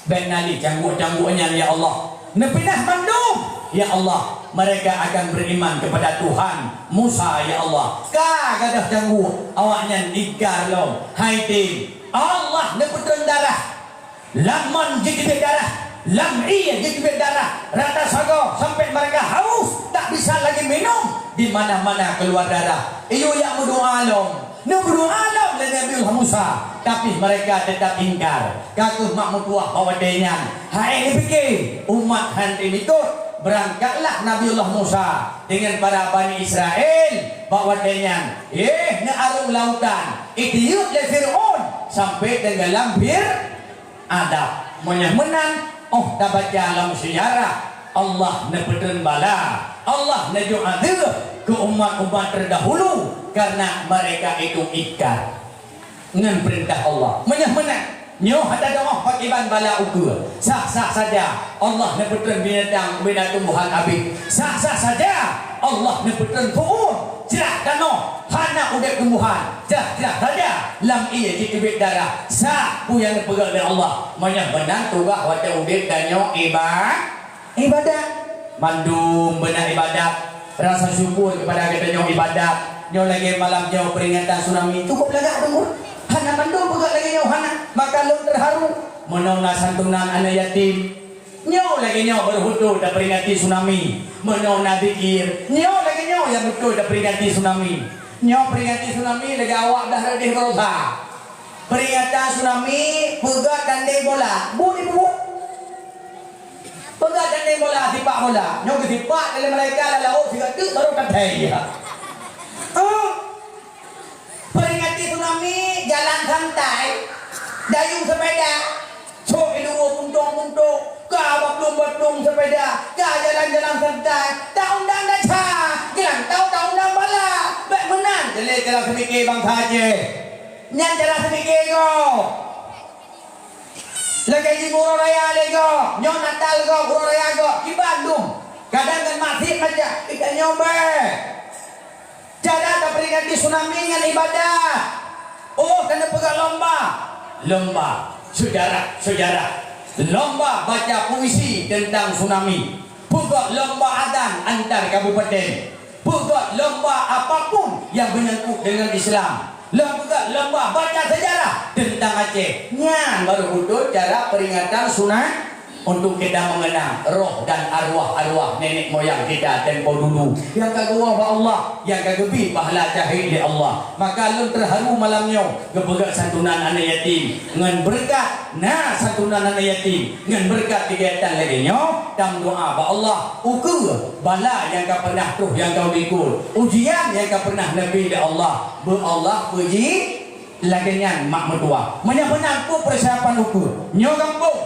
bék na lé cangguek-cangguek nyan, ya Allah. Neupinah mandum, ya Allah. Mereka akan beriman kepada Tuhan Musa, ya Allah." Ka gadôh cangguek, awaknyan ingkar lom. Hai item, Allah neupeutreun darah. Lam mon jiteubiet darah, lam ié jiteubiet darah. Rata sagoe sampai mereka haus, tak bisa lagi minum. Di mana-mana keluar darah. Iyue jak meudoá lom. Neumeudoá lom lé Nabiullah Musa, tapi mereka tetap ingkar. Ka keuh mak meutuwah bak watée nyan, hai neupike, umat han tém ikot. Beurangkatlah Nabiullah Musa deungon para Bani Israel bak watée nyan, éh, neuarong lautan, itiyeuk lé Firaun sampai teunggeulam bir adab. Meunyoe meunan, óh tabaca lam seujarah, Allah neupeutreun bala, Allah neujok adeuh keu umat-umat terdahulu karena mereka itu ingkar ngon peurintah Allah. Meunyoe meunan, nyoe hana teudoh pakriban bala ukeue. Sah-sah saja Allah neupeutreun binatang, binatang buhan abéh. Sah-sah saja Allah neupeutreun fu'un, jrah tanoh, hana udeb tumbuhan. Jrah-jrah saja lam ié jiteubiet darah. Sah peue nyang neupeugah lé Allah. Meunyoe meunan tugaih watée udeb tanyoe iba-, ibadat. Mandum beuna ibadat. Rasa syukur kepada geutanyoe ibadat. Nyoe lagée malam nyoe peringatan tsunami. Cukup lagak teungku. Hana mandum peugah lagée nyoe hana. Maka lôn teuharu. Meunoe na santunan aneuk yatim. Nyoe lagée nyoe beureuhutôt taperingati tsunami. Meunoe na zikir. Nyoe lagée nyoe nyang beutôi taperingati tsunami. Nyoe peringati tsunami lagée awak dah reudeh baroesa. Peringatan tsunami peugah tandeng bola. Bu di bu. Peugah tandeng bola, sipak bola. Nyoe geusipak lé malaikat lam laôt sigoe teuk baru tandeng. Oh. Peringati tsunami, jalan santai, dayung sepeda, sok iluwa puntong-puntong, ka baplueng-baplueng sepeda, ka jalan-jalan santai, ta undang desya, geulantau ta undang bala, bék meunan, jeuet lé cara seumike bansa Aceh. Nyan cara seumike gob. Lagée jih uroe raya lé gob, nyoe Natal gob, uroe raya gob, kiban dum. Kadang ngon maksiet macam, kita nyoe bék. Cara taperingati tsunami ngon ibadat. Oh, keuneuk peugah lomba. Lomba sejarah, sejarah. Lomba baca puisi tentang tsunami. Peugah lomba azan antar kabupaten. Peugah lomba apapun yang menyangkut dengan Islam. Lom peugah lomba baca sejarah tentang Aceh. Nyan baru beutôi cara peringatan tsunami. Untuk kita mengenang roh dan arwah-arwah nenek moyang kita tempo dulu yang ka geuwoe bak Allah, yang ka geubri pahala syahid lé Allah. Maka lôn teuharu malam nyoe geupeugah santunan aneuk yatim. Ngon beureukat na santunan aneuk yatim, ngon beureukat kegiatan lagée nyoe, tameudoá bak Allah, ukeue bala nyang ka pernah troh nyang ka likot, ujian nyang ka pernah neubri lé Allah, beu Allah peuji lagée nyan mak meutuwah. Meunyoe meunan peue peursiapan ukeue? Nyoe gampông.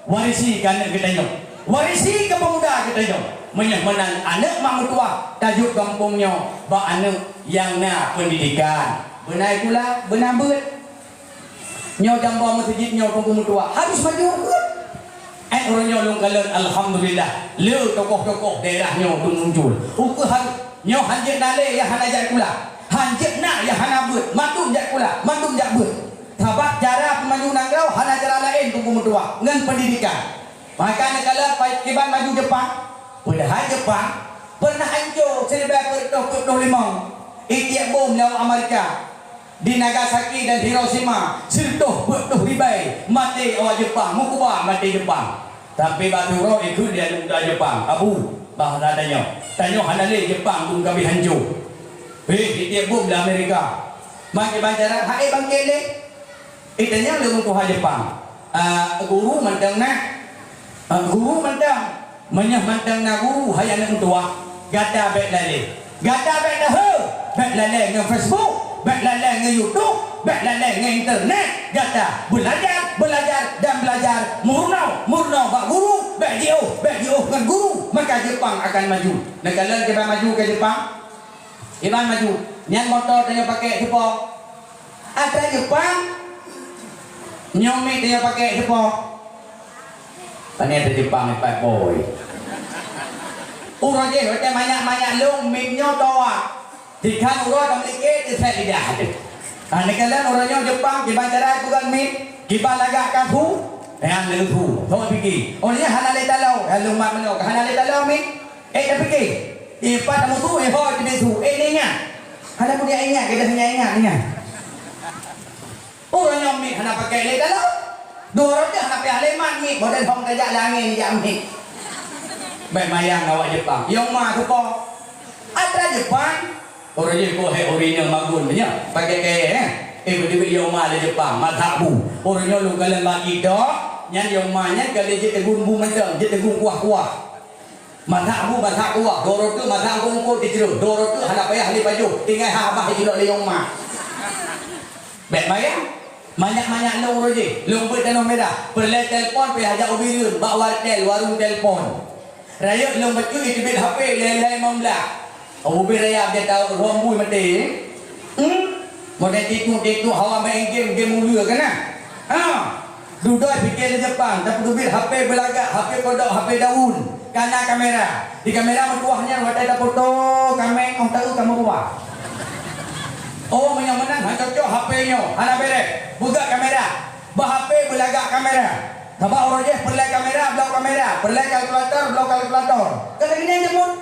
Warisi keu aneuk geutanyoe. Warisi keu peumuda geutanyoe. Meunyoe meunan aneuk mak meutuwah tajok gampông nyoe bak aneuk nyang na peundidikan. Beuna sikula, beuna beuet. Nyoe jambo meuseujid nyoe teungku meutuwah harus maju ukeue. Eh, uroe nyoe lôn kalon, alhamdulillah, le tokoh-tokoh daerah nyoe lôn muncul. Ukeue harus nyoe hanjeuet na lé nyang hana jak sikula. Hanjeuet na nyang hana beuet, mandum jak sikula, mandum jak beuet. Sabab cara peumaju nanggroe hana cara laén teungku meutuwah ngon peundidikan. Maka neukalon kiban maju Jepang, padahai Jepang pernah anco siribèe peuet reutôh peuet ploh limong, itiek bom lé awak Amerika. Di Nagasaki dan Hiroshima, sireutoh peuet ploh ribèe maté awak Jepang, meukuba maté Jepang. Sampai bak uroe ikheun lé aneuk muda Jepang, "Abu, Bah na tanyoe. Tanyoe hana lé Jepang bom ka bri hanco. Heh, tieb-tieb bom di Amerika. Mangke bancara hai bangke lé. Eh, tanyoe lé ureueng tuha Jepang. Ah, guru mantong na. Ah, guru mantong. Meunyoe mantong na guru hai aneuk meutuwah, gata bék lalé. Gata bék dahé, bék lalé ngon Facebook, bék lalé ngon YouTube, bék lalé ngon internet. Gata beulajar, beulajar dan beulajar. Meurunoe, meurunoe bak guru, bék jiôh, bék jiôh ngon guru. Maka Jepang akan maju. Neukalon kiban maju keu Jepang. Kiban maju. Nyan moto tanyoe pakai sipo. Atra Jepang. Nyoe mic tanyoe pakai sipo. Pane atra Jepang ipat boy. Uroe jih watée manyak-manyak lôn mic nyoe toa. Dikhan uroe ka meulikét di set lidah teuh. Ah, neukalon uroe nyoe Jepang kiban cara peugah mic, kiban lagak ka su. Nyang leusu. Sok pike. Oh, nyan hana lé taloe. Nyang lôn mat meunyoe ka hana lé taloe mic. Eh, tapike. Ipat tamutu, eh, ho, teubiet su. Eh, ingat. Hana pun dia ingat, kita hanya ingat, ingat. Ureueng nyoe mic hana pakai lé dalam. Dua roti hana payah lé mat mic, model hong tajak lé angén jak mic. Baik mayang awak Jepang. Yong ma tu po. Atra Jepang. Ureueng jih ko he ureueng nyoe magun nya. Pakai kaya, eh. Eh, beuteubiet yong ma lé Jepang, masak bu. Ureueng nyoe lôn kalon bak TikTok, nyan yong ma nyan kali jeuet tegun bu mantong, jeuet tegun kuah-kuah. Masak bu, masak kuah, dua roti masak eungkôt-eungkôt di jroh, dua roti hana payah lé pajoh, tinggai ha bah jilok lé yong ma. Bék mayang, manyak-manyak lôn uroe jih, lôn beuet tanoh mirah, peureulée telepon payah jak u Bireuen, bak wartel, warong telepon. Rayeuk lôn bacut jiteubiet H P lhée-lhée limong blah. Ubé raya bia tahu ruang bui maté. Hmm? Model tituk-tituk hawa main game, game uleue kan nah? Ha. Dudoe pike lé Jepang, tapi teubiet H P beulagak, H P kodok, H P daun. Kana kamera. Di kamera meutuah nyan watée tafoto kameng oh tahu ka meuruah. Oh, meunyoe meunan han cocok H P nyoe, hana bereh. Buka kamera. Bah H P beulagak kamera. Sabab uroe jih peureulée kamera, bloe kamera. Peureulée kalkulator, bloe kalkulator. Kan lagée nyan jeuet.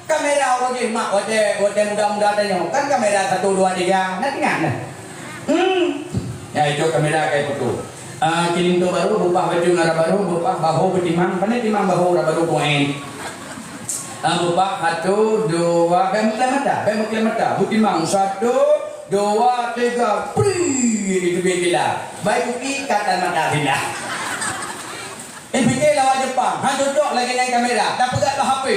Kamera uroe jih mak watée, watée muda-muda tanyoe kan kamera satu dua tiga, na ingat nah. Hmm. Ya itu kamera kayak foto. Ah, kilim tu baru bupah baju ngara baru bupah bahu beutimang, pandai timang bahu ora baru poin. Ah, bupah satu dua, bek mukle mata, bek mukle mata, beutimang satu dua tiga, pri itu bela. Baik kupi kata mata bila. Eh, pike lawan Jepang, han cocok lagée nyan kamera, tapeugah bak H P.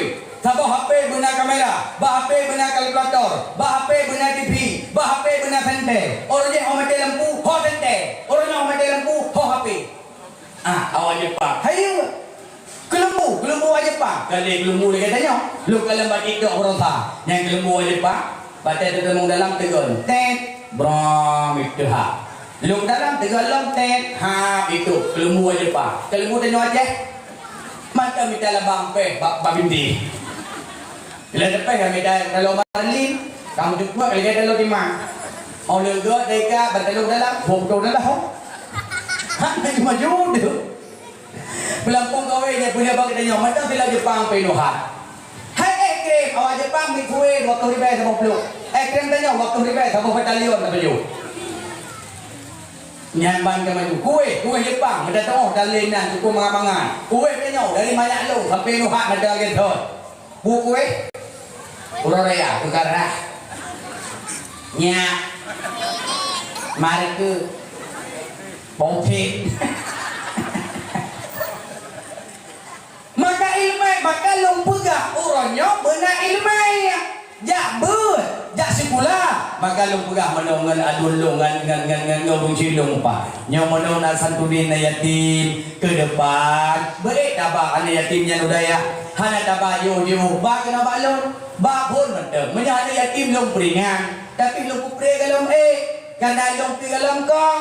Saboh H P beuna kamera, bak H P beuna kalkulator, bak H P beuna T V, bak H P beuna senter. Ureueng jih oh maté lampu, ho senter. Ureueng nyoe oh maté lampu, ho H P. Ah, awak Jepang. Hayu. Keulumbu, keulumbu awak Jepang. Kali keulumbu lagée tanyoe. Lôn kalon bak TikTok beurasa. Nyang keulumbu awak Jepang. Batée teuteumong dalam tegon. Tet. Brom itu ha. Lôn dalam tegon lom tet. Ha, itu. Keulumbu awak Jepang. Keulumbu tanyoe Aceh. Mantong mita labang peh bak, bak binti. Bila teupeh kami dah kalau Marlin, kamu cukup lagi kalau timang. Oh lega deka bertelur dalam, bom tu dalam. Hak maju-maju tu. Pelampung kawé nya punya bak kita nyoh, macam sila Jepang penuhan. Hai eh krim, awak Jepang mi kué dua puluh ribu sama puluh. Eh krim tanya dua puluh ribu sama batalion apa ju. Nyan ban ka maju. Kué, kué Jepang, meuda teuoh dalé nan cukup mangat-mangat. Kué tanya dari manyak lô sampai nuhat mata lagi thon. Bu kuéh? Uroe raya, teuka rah. Nyak. Mari ke. Bompet. Maka ileumèe, maka lôn peugah uroe nyoe beuna ileumèe. Jak beuet, jak sikula. Maka lôn peugah meunoe ngon aduen lôn, ngon, ngon, ngon, ngon, ngon ureueng cit lôn pa. Nyoe meunoe na santuni na yatim. Keu depan, beuék taba aneuk yatim nyan u dayah. Hana taba jiôh-jiôh, ba keunoe bak lôn. Ba phôn mantong. Meunyoe aneuk yatim lôn peuringan, tapi lôn peupreh gohlom ék, kana lôn pi gohlom kong.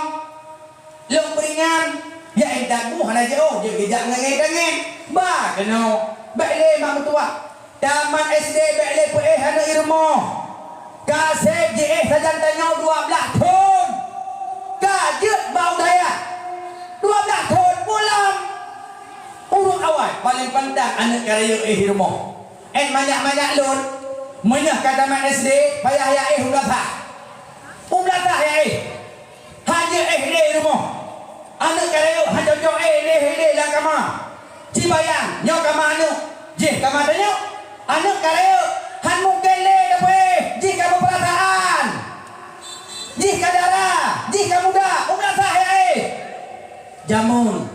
Lôn peuringan, ya intat bu hana jiôh, jeuet geujak ngon ngét-ngét. Ba keunoe, bèk lé mak meutuwah. Tamat S D bèk lé peuéh aneuk i rumoh. Ka sép jiéh sajan tanyoe dua blaih thon. Ka jeuet bak u dayah. Dua blaih thon pulang. Ureueng awai paleng pantang aneuk ka rayeuk éh i rumoh. Éh manyak-manyak lôn, meunyoe ka tamat S D, payah ya éh u madrasah. U madrasah ya éh. Hana éh lé rumoh. Aneuk ka rayeuk hana cocok éh lé, éh lé lam kama. Ci bayang, nyoe kama aneuk, jih kama tanyoe. Aneuk ka rayeuk, han mungken lé dapeuéh, jih ka beupeurasaan. Jih ka dara, jih ka muda, u meunasah ya éh. Jameun,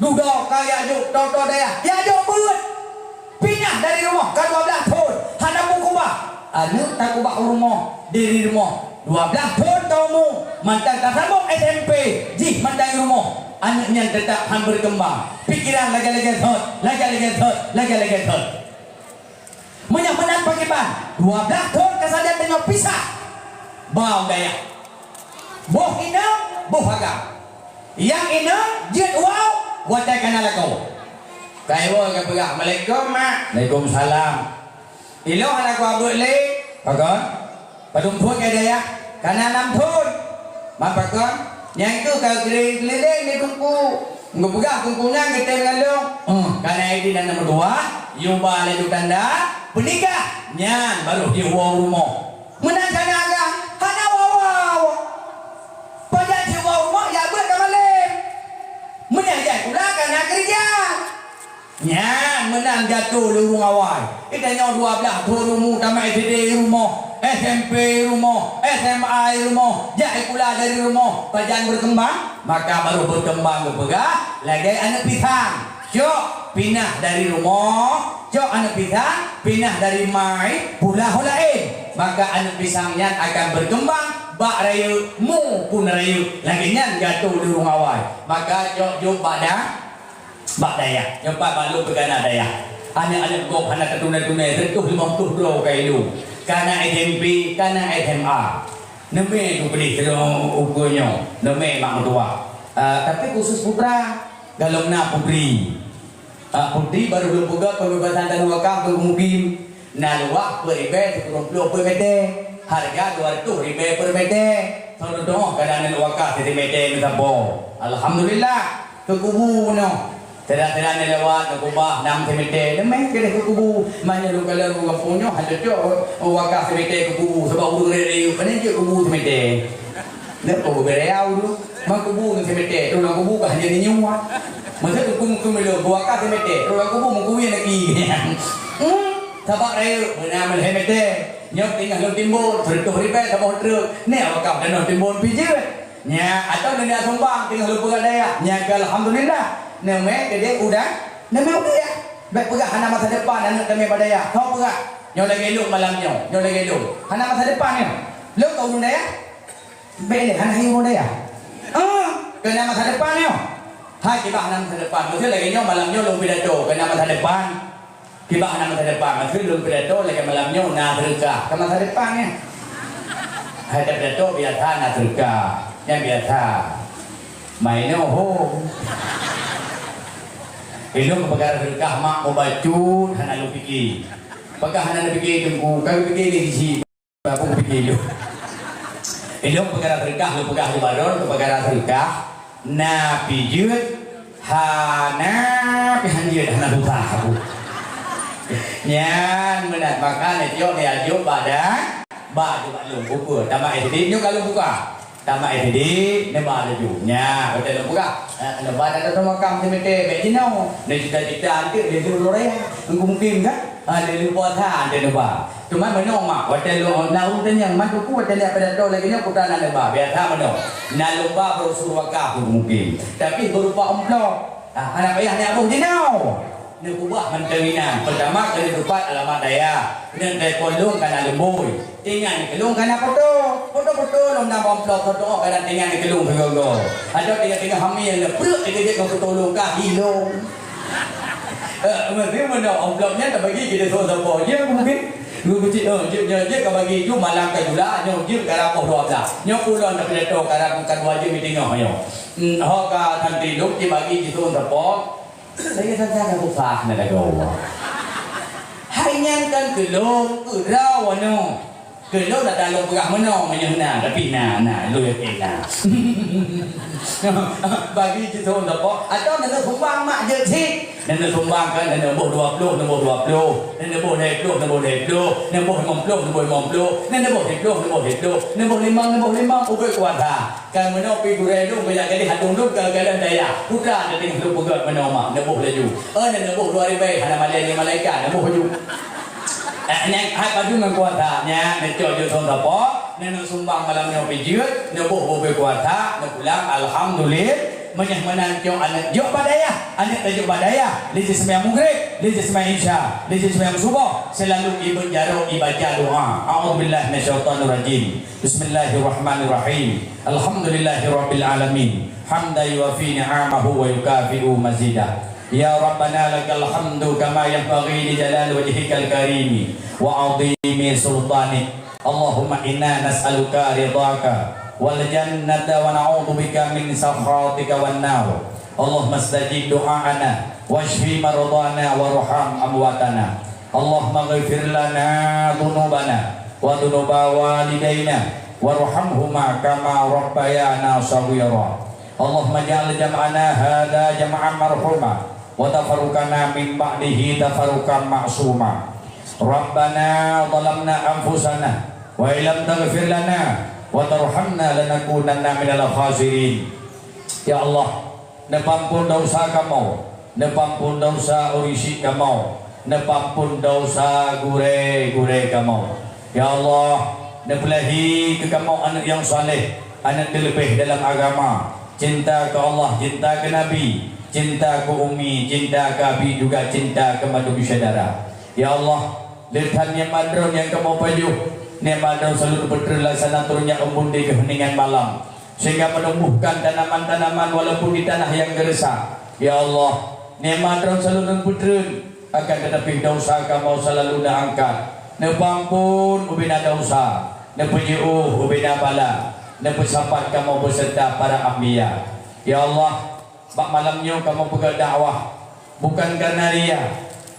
dudoe ka jak jok tô-tô dayah, jak jok beuet. Pinah dari rumoh ka dua blaih thon, hana meukeubah. Aneuk takubah u rumoh, di rumoh. Dua blaih thon ka umu, mantong tasambong S M P, jih mantong i rumoh. Aneuk nyan teutap han beukeumbang. Pikeran lagée-lagée thot, lagée-lagée thot, lagée-lagée thot. Meunyoe meunan pakriban, dua blaih thon ka sajan tanyoe pisah. Ba u dayah. Boh inong, boh agam. Nyang inong jeuet woe watée ka na lakoe. Ka iwoe ka peugah, "Assalamualaikum, Mak." "Waalaikumsalam." "Ilong hana kuabeuet lé." "Pakon?" "Padum thon ka i dayah?" "Ka na nam thon." "Man pakon?" "Nyan keuh ka keuliléng di teungku. Geupeugah teungku nyan geutem ngon lôn." "Oh, ka na idin aneuk meutuwah, yue ba laju tanda peunikah, nyan barô jeuet woe u rumoh." Meunan ka na agam, hana woe-woe. Pajan jeuet woe u rumoh, jak beuet ka malém. Meunyoe jak sikula ka na keureuja. Nyan meunan jato lé ureuëng awai. Geutanyoe dua blaih thon umu tamat S D i rumoh, S M P i rumoh, S M A i rumoh, jak sikula dari rumoh, pajan beukeumbang, maka barô beukeumbang geupeugah lagée aneuk pisang. Cok pinah dari rumoh, cok aneuk pisang, pinah dari ma i pula ho laén. Maka aneuk pisang nyan akan beukeumbang bak rayeuk, mu pun rayeuk. Lagée nyan jato lé ureuëng awai. Maka cok jok bak da-, Bak dayah, nyoe pat bak lôn peugah na dayah. Aneuk-aneuk gob hana teutunai-tunai, reutôh limong ploh droe ka ilong. Ka na S M P, ka na S M A. Neumé geupeudeh sidroe ukeue nyoe, neumé mak meutuwah. Ah, tapi khusus putra, galom na putri. Ah, putri barô lôn peugah pembebasan tanah wakaf keu mukim. Na luwah peuet ribée sikureueng ploh peuet mete, hareuga dua reutôh ribée peuet mete. Soe teudoh ka na aneuk wakaf sitimete meusapo. Alhamdulillah, keu kubu nyoe. Sira-sira nyoe lewat, neukubah nam simete, leumeh keudeh keu kubu. Meunyoe lôn kalon ureueng gampông nyoe, han cocok wakaf simete keu kubu, sabab ureueng rayeuk-rayeuk, pane jeuet kubu simete. Nyoe kubu beurayau tu. Man kubu ngon simete, troh lam kubu ka hana jinyuwa. Masa tu kum-, kum lôn, wakaf simete, troh lam kubu meukuwi aneuk i. Hmm, sabab rayeuk, beuna meusimete. Nyoe teungoh lôn timbon, sireutoh ribée saboh treuk. Nyoe wakaf tanoh timbon pih jeuet. Nyan, atawa neujak sumbang teungoh lôn peugah dayah. Nyan keuh alhamdulillah. Neumé keudeh u da-, neumé u dayah. Bék peugah hana masa depan aneuk teumé bak dayah. Soe peugah? Nyoe lagée lôn malam nyoe. Nyoe lagée lôn. Hana masa depan nyoe. Lôn ka ureueng dayah. Bék lé, hana hai ureueng dayah. Ah, keu na masa depan nyoe. Hai, kiban hana masa depan. Maksud lagée nyoe, malam nyoe lôn pidato, keu na masa depan. Kiban hana masa depan. Maksud lôn pidato lagée malam nyoe na seudeukah. Keu masa depan nyoe. Hai, tapidato biasa na seudeukah. Nyan biasa. Mainoe ho. Ilôn peugah seudeukah mak mubacut hana lôn pike. Peugah hana lôn pike teungku, ka lôn pike lé di si. Aku pike lôn. Ilôn peugah seudeukah, lôn peugah lé baron, peugah seudeukah, na pih jeuet, hana pih han jeuet, hana susah aku. Nyan meunan, maka neujok neuajoh bak da-, bak lôn, bak lôn, bukon. Tamat S D nyoe ka lôn buka. Tamat S D, neuba laju. Nyan, watée lôn peugah, eh, neuba dan datang makam simete, bék jinoe. Neucita-cita anteuk lé lôn raya. Mungkin kan? Ah, lé lôn puasa anteuk neuba. Teuma meunyoe mak, watée lôn na ureueng tanyong, "Man teungku watée nyan pidato lagée nyoe peue na neuba?" Biasa meunyoe. Na lôn ba brosur wakaf mungkin. Tapi beurupa amplop. Ah, hana payah nyak boh jinoe. Neukeubah mantong inan. Peurtama keuneuk teupat alamat dayah. Keuneuk telepon lôn ka na lôn bui. Tingan keu lôn ka na foto. Foto-foto lôn na bak amplop, foto ka na tingan keu lôn sigoe-goe. Adak teungoh-teungoh hamil, pruet dikeujek ngon foto lôn ka hi lôn. Eh, meusti meunyoe amplop nyan tabagi keu jeuet sapo-sapo. Jeuet mungkin. Geucit, eh, jeuet, jeuet, jeuet ka bagi ju malam ka jula, nyoe jeuet ka rapoh dua belas. Nyoe ulôn tapidato ka rapoh ka dua jeuet meuteungoh nyoe. Hmm, ho ka santri lôn jibagi jisoe sapo. Lagée that-that ka susah na lagoe. Hai nyan kan keu lôn, keu droeneuh. Keu lôn ata lôn peugah meunoe, meunyoe na, tapi na, na, lôn yakin na. Bagi jisoe sapo, atawa neuneuk sumbang mak jeuet cit. Neuneuk sumbang kan, neuneuk boh dua ploh, neuboh dua ploh, neuneuk boh lhée ploh, neuboh lhée ploh, neuboh limong ploh, neuboh limong ploh, neuneuk boh siploh, neuboh siploh, neuboh limong, neuboh limong, ubé kuasa. Kan meunoe pi gurée lôn, beuyak gadeh atong lôn, ka galak dayah. Putra teutinggai lôn peugah meunoe mak, neuboh laju. Oh, neuboh dua ribée, hana malée lé malaikat, neuboh laju. Eh, nyan hai padum ngon kuasa, nyan neucok jeuet thon sapo, neuneuk sumbang malam nyoe pih jeuet, neuboh bubé kuasa, neupulang, alhamdulillah. Meunyoe meunan cok aneuk jok bak dayah, aneuk tajok bak dayah, lé jiseumayang maghrib, lé jiseumayang isya, lé jiseumayang suboh, seulalu ibeuet jaroe ibaca doa. A'udzubillahi minasyaitonirrajim. Bismillahirrahmanirrahim. Alhamdulillahirabbil alamin. Hamdan yuwafi ni'amahu wa yukafi'u mazidah. Ya Rabbana lakal hamdu kama yanbaghi li jalali wajhikal karimi wa 'azimi sultanik. Allahumma inna nas'aluka ridhaka wal jannata wa na'udzubika min sakhatika wan nar. Allahumma stajib du'aana wasyfi mardhana warham amwatana. Allahumma ghfir lana dzunubana wa dzunuba walidaina warhamhuma kama rabbayana shaghira. Allahumma ij'al jam'ana hadza jam'an marhuma wa tafarruqana min ba'dihi tafarruqan ma'suma. Rabbana zalamna anfusana wa illam taghfir lana wa tarhamna lanakunanna minal khasirin. Ya Allah, neupeuampon desya kamoe, neupeuampon desya ureuëng syik kamoe, neupeuampon desya gurée-gurée kamoe. Ya Allah, neupeulahé keu kamoe aneuëk nyang saleh, aneuëk teuleubeh dalam agama, cinta keu Allah, cinta keu Nabi, cinta keu umi, cinta keu abi, juga cinta keu mandum syedara. Ya Allah, leutan nyang mandum nyang kamoe pajoh, nyang mandum selalu neupeutreun laksana turun nyak embun di keuheuningan malam, sehingga menumbuhkan tanaman-tanaman walaupun di tanah yang geureusak. Ya Allah, nikmat droe selalu neupeutrön, akan teutapi desya kamoe selalu neuangkat. Neupeuampon ubena desya, neupeujiôh ubena bala, neupeusapat kamoe beuseureuta para anbiya. Ya Allah, bak malam nyoe kamoe peugah dakwah, bukan karena ria,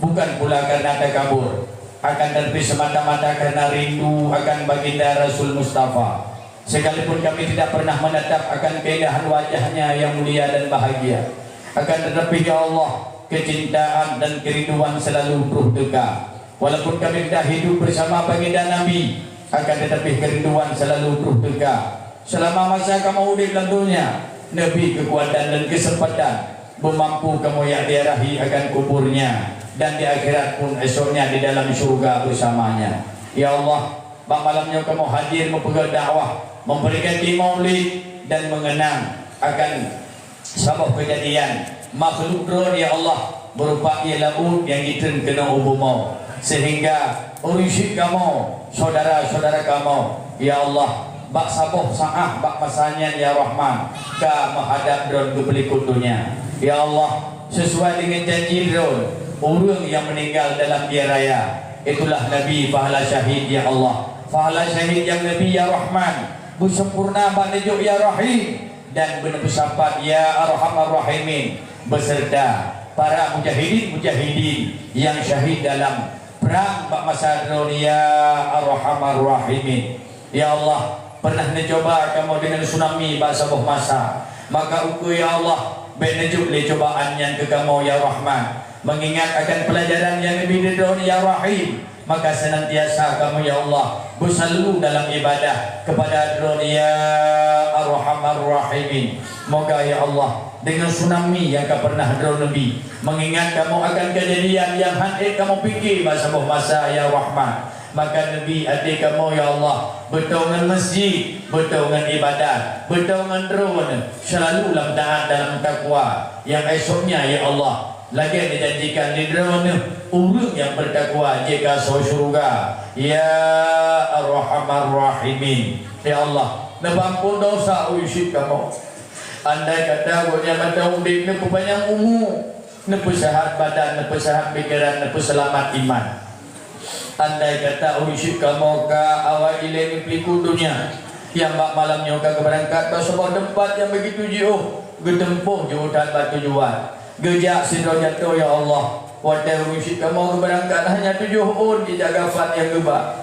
bukan pula karena takabur, akan tetapi semata-mata karena rindu akan Baginda Rasul Mustafa. Sekalipun kami tidak pernah menatap akan keindahan wajahnya yang mulia dan bahagia, akan tetapi, ya Allah, kecintaan dan kerinduan selalu troh teuka. Walaupun kami tidak hidup bersama Baginda Nabi, akan tetapi kerinduan selalu troh teuka. Selama masa kamoe udeb lam donya, neubri keukuatan dan keuseumpatan beumampu kamoe jak diarahi akan kuburnya, dan di akhirat pun esoknya di dalam syurga bersamanya. Ya Allah, bak malam nyoe kamoe hadir meupeugah dakwah, memperingati Maulid, dan mengenang akan saboh keujadian makhluk droe, ya Allah, berupa ié laôt nyang jitreun keunoe u bumoe, sehingga ureuëng syik kamoe, syedara-syedara kamoe, ya Allah, bak saboh saát bak masa nyan, ya Rahman, ka meuhadab droe geupeulikot donya. Ya Allah, sesuai dengan janji droe, ureuëng nyang meuninggal dalam ié raya, itulah Nabi pahala syahid, ya Allah. Pahala syahid nyang Nabi, ya Rahman, beusempurna bak neujok, ya Rahim, dan beuneusapat, ya Arhamar Rahimin, beserta para mujahidin-mujahidin nyang syahid dalam prang bak masa droe, ya Arhamar Rahimin. Ya Allah, pernah neucuba kamoe deungon tsunami bak saboh masa, maka ukeue, ya Allah, bék neujok lé cubaan nyan keu kamoe, ya Rahman, mengingat akan pelajaran nyang neubri droe, ya Rahim. Maka senantiasa kamoe, ya Allah, beuselalu dalam ibadah kepada droe, ya Arhamar Rahimin. Moga, ya Allah, deungon tsunami nyang ka pernah droe neubri, mengingat kamoe akan keujadian nyang hán ék kamoe pike bak saboh masa, ya Rahman, maka neubri até kamoe, ya Allah, beutôi ngon masjid, beutôi ngon ibadah, beutôi ngon droe, selalu lam taát dalam takwa, nyang esoknya, ya Allah, lagée neujanjikan lé droe, ureuëng nyang beutakwa jikasoe syeuruga. Ya Arhamar Rahimin, ya Allah, neupeuampon desya ureuëng syik kamoe. Andai kata gobnyan mantong udeb, neupeupanyang umu, neupeusehat badan, neupeusehat pikeran, neupeuseulamat iman. Andai kata ureuëng syik kamoe ka awai ilée neupeulikot donya, nyang bak malam nyoe ka geubeurangkat bak saboh teumpat nyang begitu jiôh, geuteumpoh jiôh that bak tujuan. Geujak sidroe jatoe, ya Allah. Watée ureuëng syik kamoe geubeurangkat hanya tujoh ôn ija gafan nyang geuba.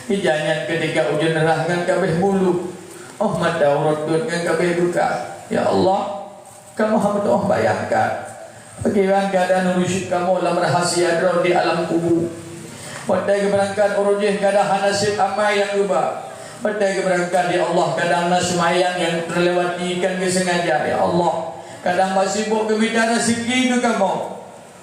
Ija nyan keutika ujeuen rhah ngon kabeh bulu, óh mata uroe teuet ngon kabeh beuka. Ya Allah, kamoe hana meutuah bayangkan pakriban keuadaan ureuëng syik kamoe lam rahasia droe di alam kubu. Watée geubeurangkat uroe jih kadang hana sép amai nyang geuba. Watée geubeurangkat, ya Allah, kadang na seumayang nyang teulewati kon geuseungaja, ya Allah. Kadang masibok geumita raseuki keu kamoe.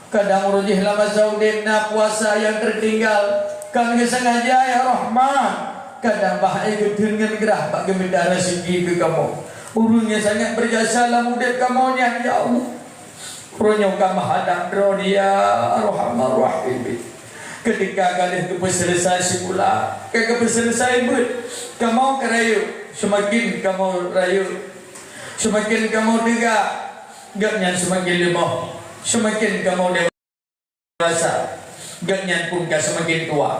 Kadang uroe jih lam masa udeb na puasa nyang teutinggai. Kan geusengaja, ya Rahman, kadang bah hai geutheun ngon grah bak geumita raseuki keu kamoe. Ureuëng nyang sangat beujasa lam udeb kamoe nyan, ya Allah. Uroe nyoe ka meuhadab droe, ya Arhamar Rahimin. Ketika ka lheueh geupeuseuleusoe sikula, ka geupeuseuleusoe beuet, kamoe ka rayeuk, seumaken kamoe rayeuk, seumaken kamoe teuga, gobnyan seumaken leumoh, seumaken kamoe dewasa, gobnyan pun ka seumaken tuha.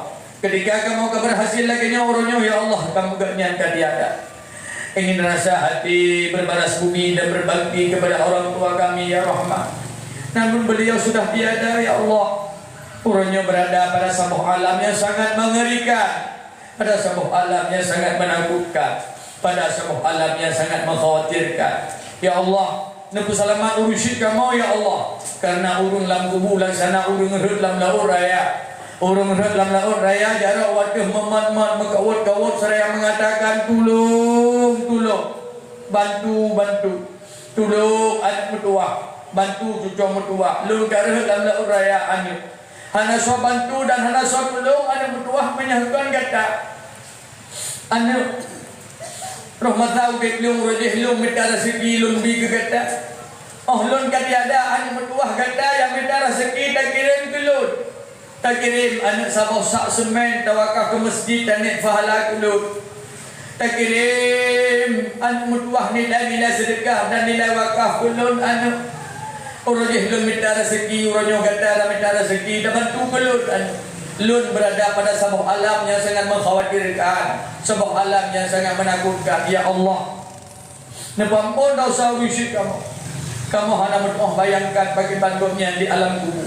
Ketika kamoe ka beurhasil lagée nyoe uroe nyoe, ya Allah, kamoe gobnyan ka tiada. Ingin rasa hati berbalas budi dan berbakti kepada orang tua kami, ya Rahman. Namun beliau sudah tiada, ya Allah. Uroe nyoe berada pada saboh alam yang sangat mengerikan, pada saboh alam yang sangat menakutkan, pada saboh alam yang sangat mengkhawatirkan. Ya Allah, neupeuseulamat ureuëng syik kamoe, ya Allah, karena ureuëng lam kubu laksana ureuëng rhot lam laôt raya. Ureuëng rhot lam laôt raya jaroe watée meumat-mat, meukawot-kawot, seraya mengatakan, "Tulông, tulông! Bantu, bantu! Tulông aneuëk meutuwah! Bantu cucoe meutuwah! Lôn ka rhot lam laôt raya aneuëk! Hana soe bantu dan hana soe tulông aneuëk meutuwah meunyoe kon gata!" Aneuëk, roh masa udeb lôn, roh jih lôn mita raseuki lôn bi keu gata. Óh lôn ka tiada, aneuëk meutuwah gata nyang mita raseuki takirém keu lôn. Takirém aneuëk saboh sak seumén tawakaf keu meuseujid tanét pahala keu lôn. Takirém aneuëk meutuwah nilai-nilai seudeukah dan nilai wakaf keu lôn aneuëk. Uroe jih lôn mita raseuki, uroe nyoe gata mita raseuki, tabantu keu lôn. Lôn beurada pada saboh alam nyang sangat meukhawatirkan, saboh alam nyang sangat meunakutkan, ya Allah. Neupeuamphon desya ureuëng syik kamoe. Kamoe hana meutuah bayangkan pakriban gobnyan di alam kubu.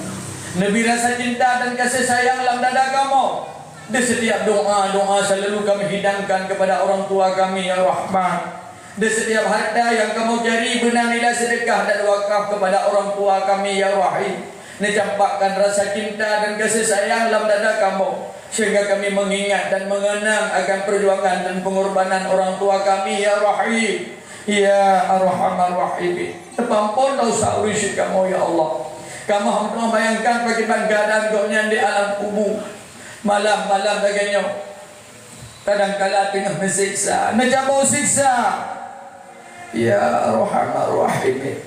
Neubi rasa cinta dan kasih sayang lam dada kamoe. Di setiap doa-doa selalu kami hidangkan kepada orang tua kami, ya Rahman. Di setiap harta yang kamoe cari beuna nilai sedekah dan wakaf kepada orang tua kami, ya Rahim. Neucampakkan rasa cinta dan kasih sayang lam dada kamoe, sehingga kami mengingat dan mengenang akan perjuangan dan pengorbanan orang tua kami, ya Rahim, ya Arhamar Rahimin. Neupeuamphon desya ureuëng syik kamoe, ya Allah. Kamoe hana bayangkan pakriban keuadaan gobnyan di alam kubu. Malam-malam lagée nyoe, kadangkala teungoh neusiksa, neujaboh siksa. Ya Arhamar Rahimin.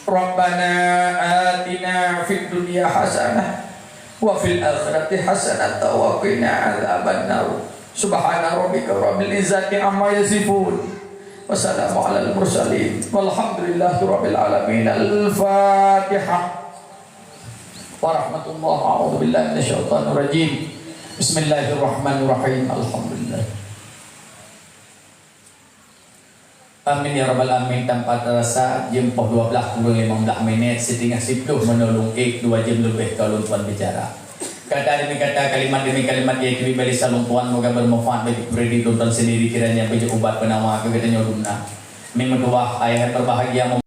Rabbana atina fid dunya hasanah wa fil akhirati hasanah wa qina adzabannar. Subhana rabbika rabbil izzati amma yasifun. Wassalamu alal mursalin. Walhamdulillahi rabbil alamin. Al-Fatihah. Warahmatullah. A'udzubillahi minasyaitonirrajim. Bismillahirrahmanirrahim. Alhamdulillah. Amin ya rabbal alamin. Tanpa terasa, jeuem poh dua belas kurang lima belas minit, siteungoh siplôh meunurun ék, dua jeuem leubeh ka lôn tuan bicara. Kata demi kata, kalimat demi kalimat, yaitu bibeli salung tuan, moga bermanfaat bagi pribadi lôn tuan sendiri, kiranya menjadi ubat penawa keu geutanyoe dum na. Meutuwah, ayah berbahagia,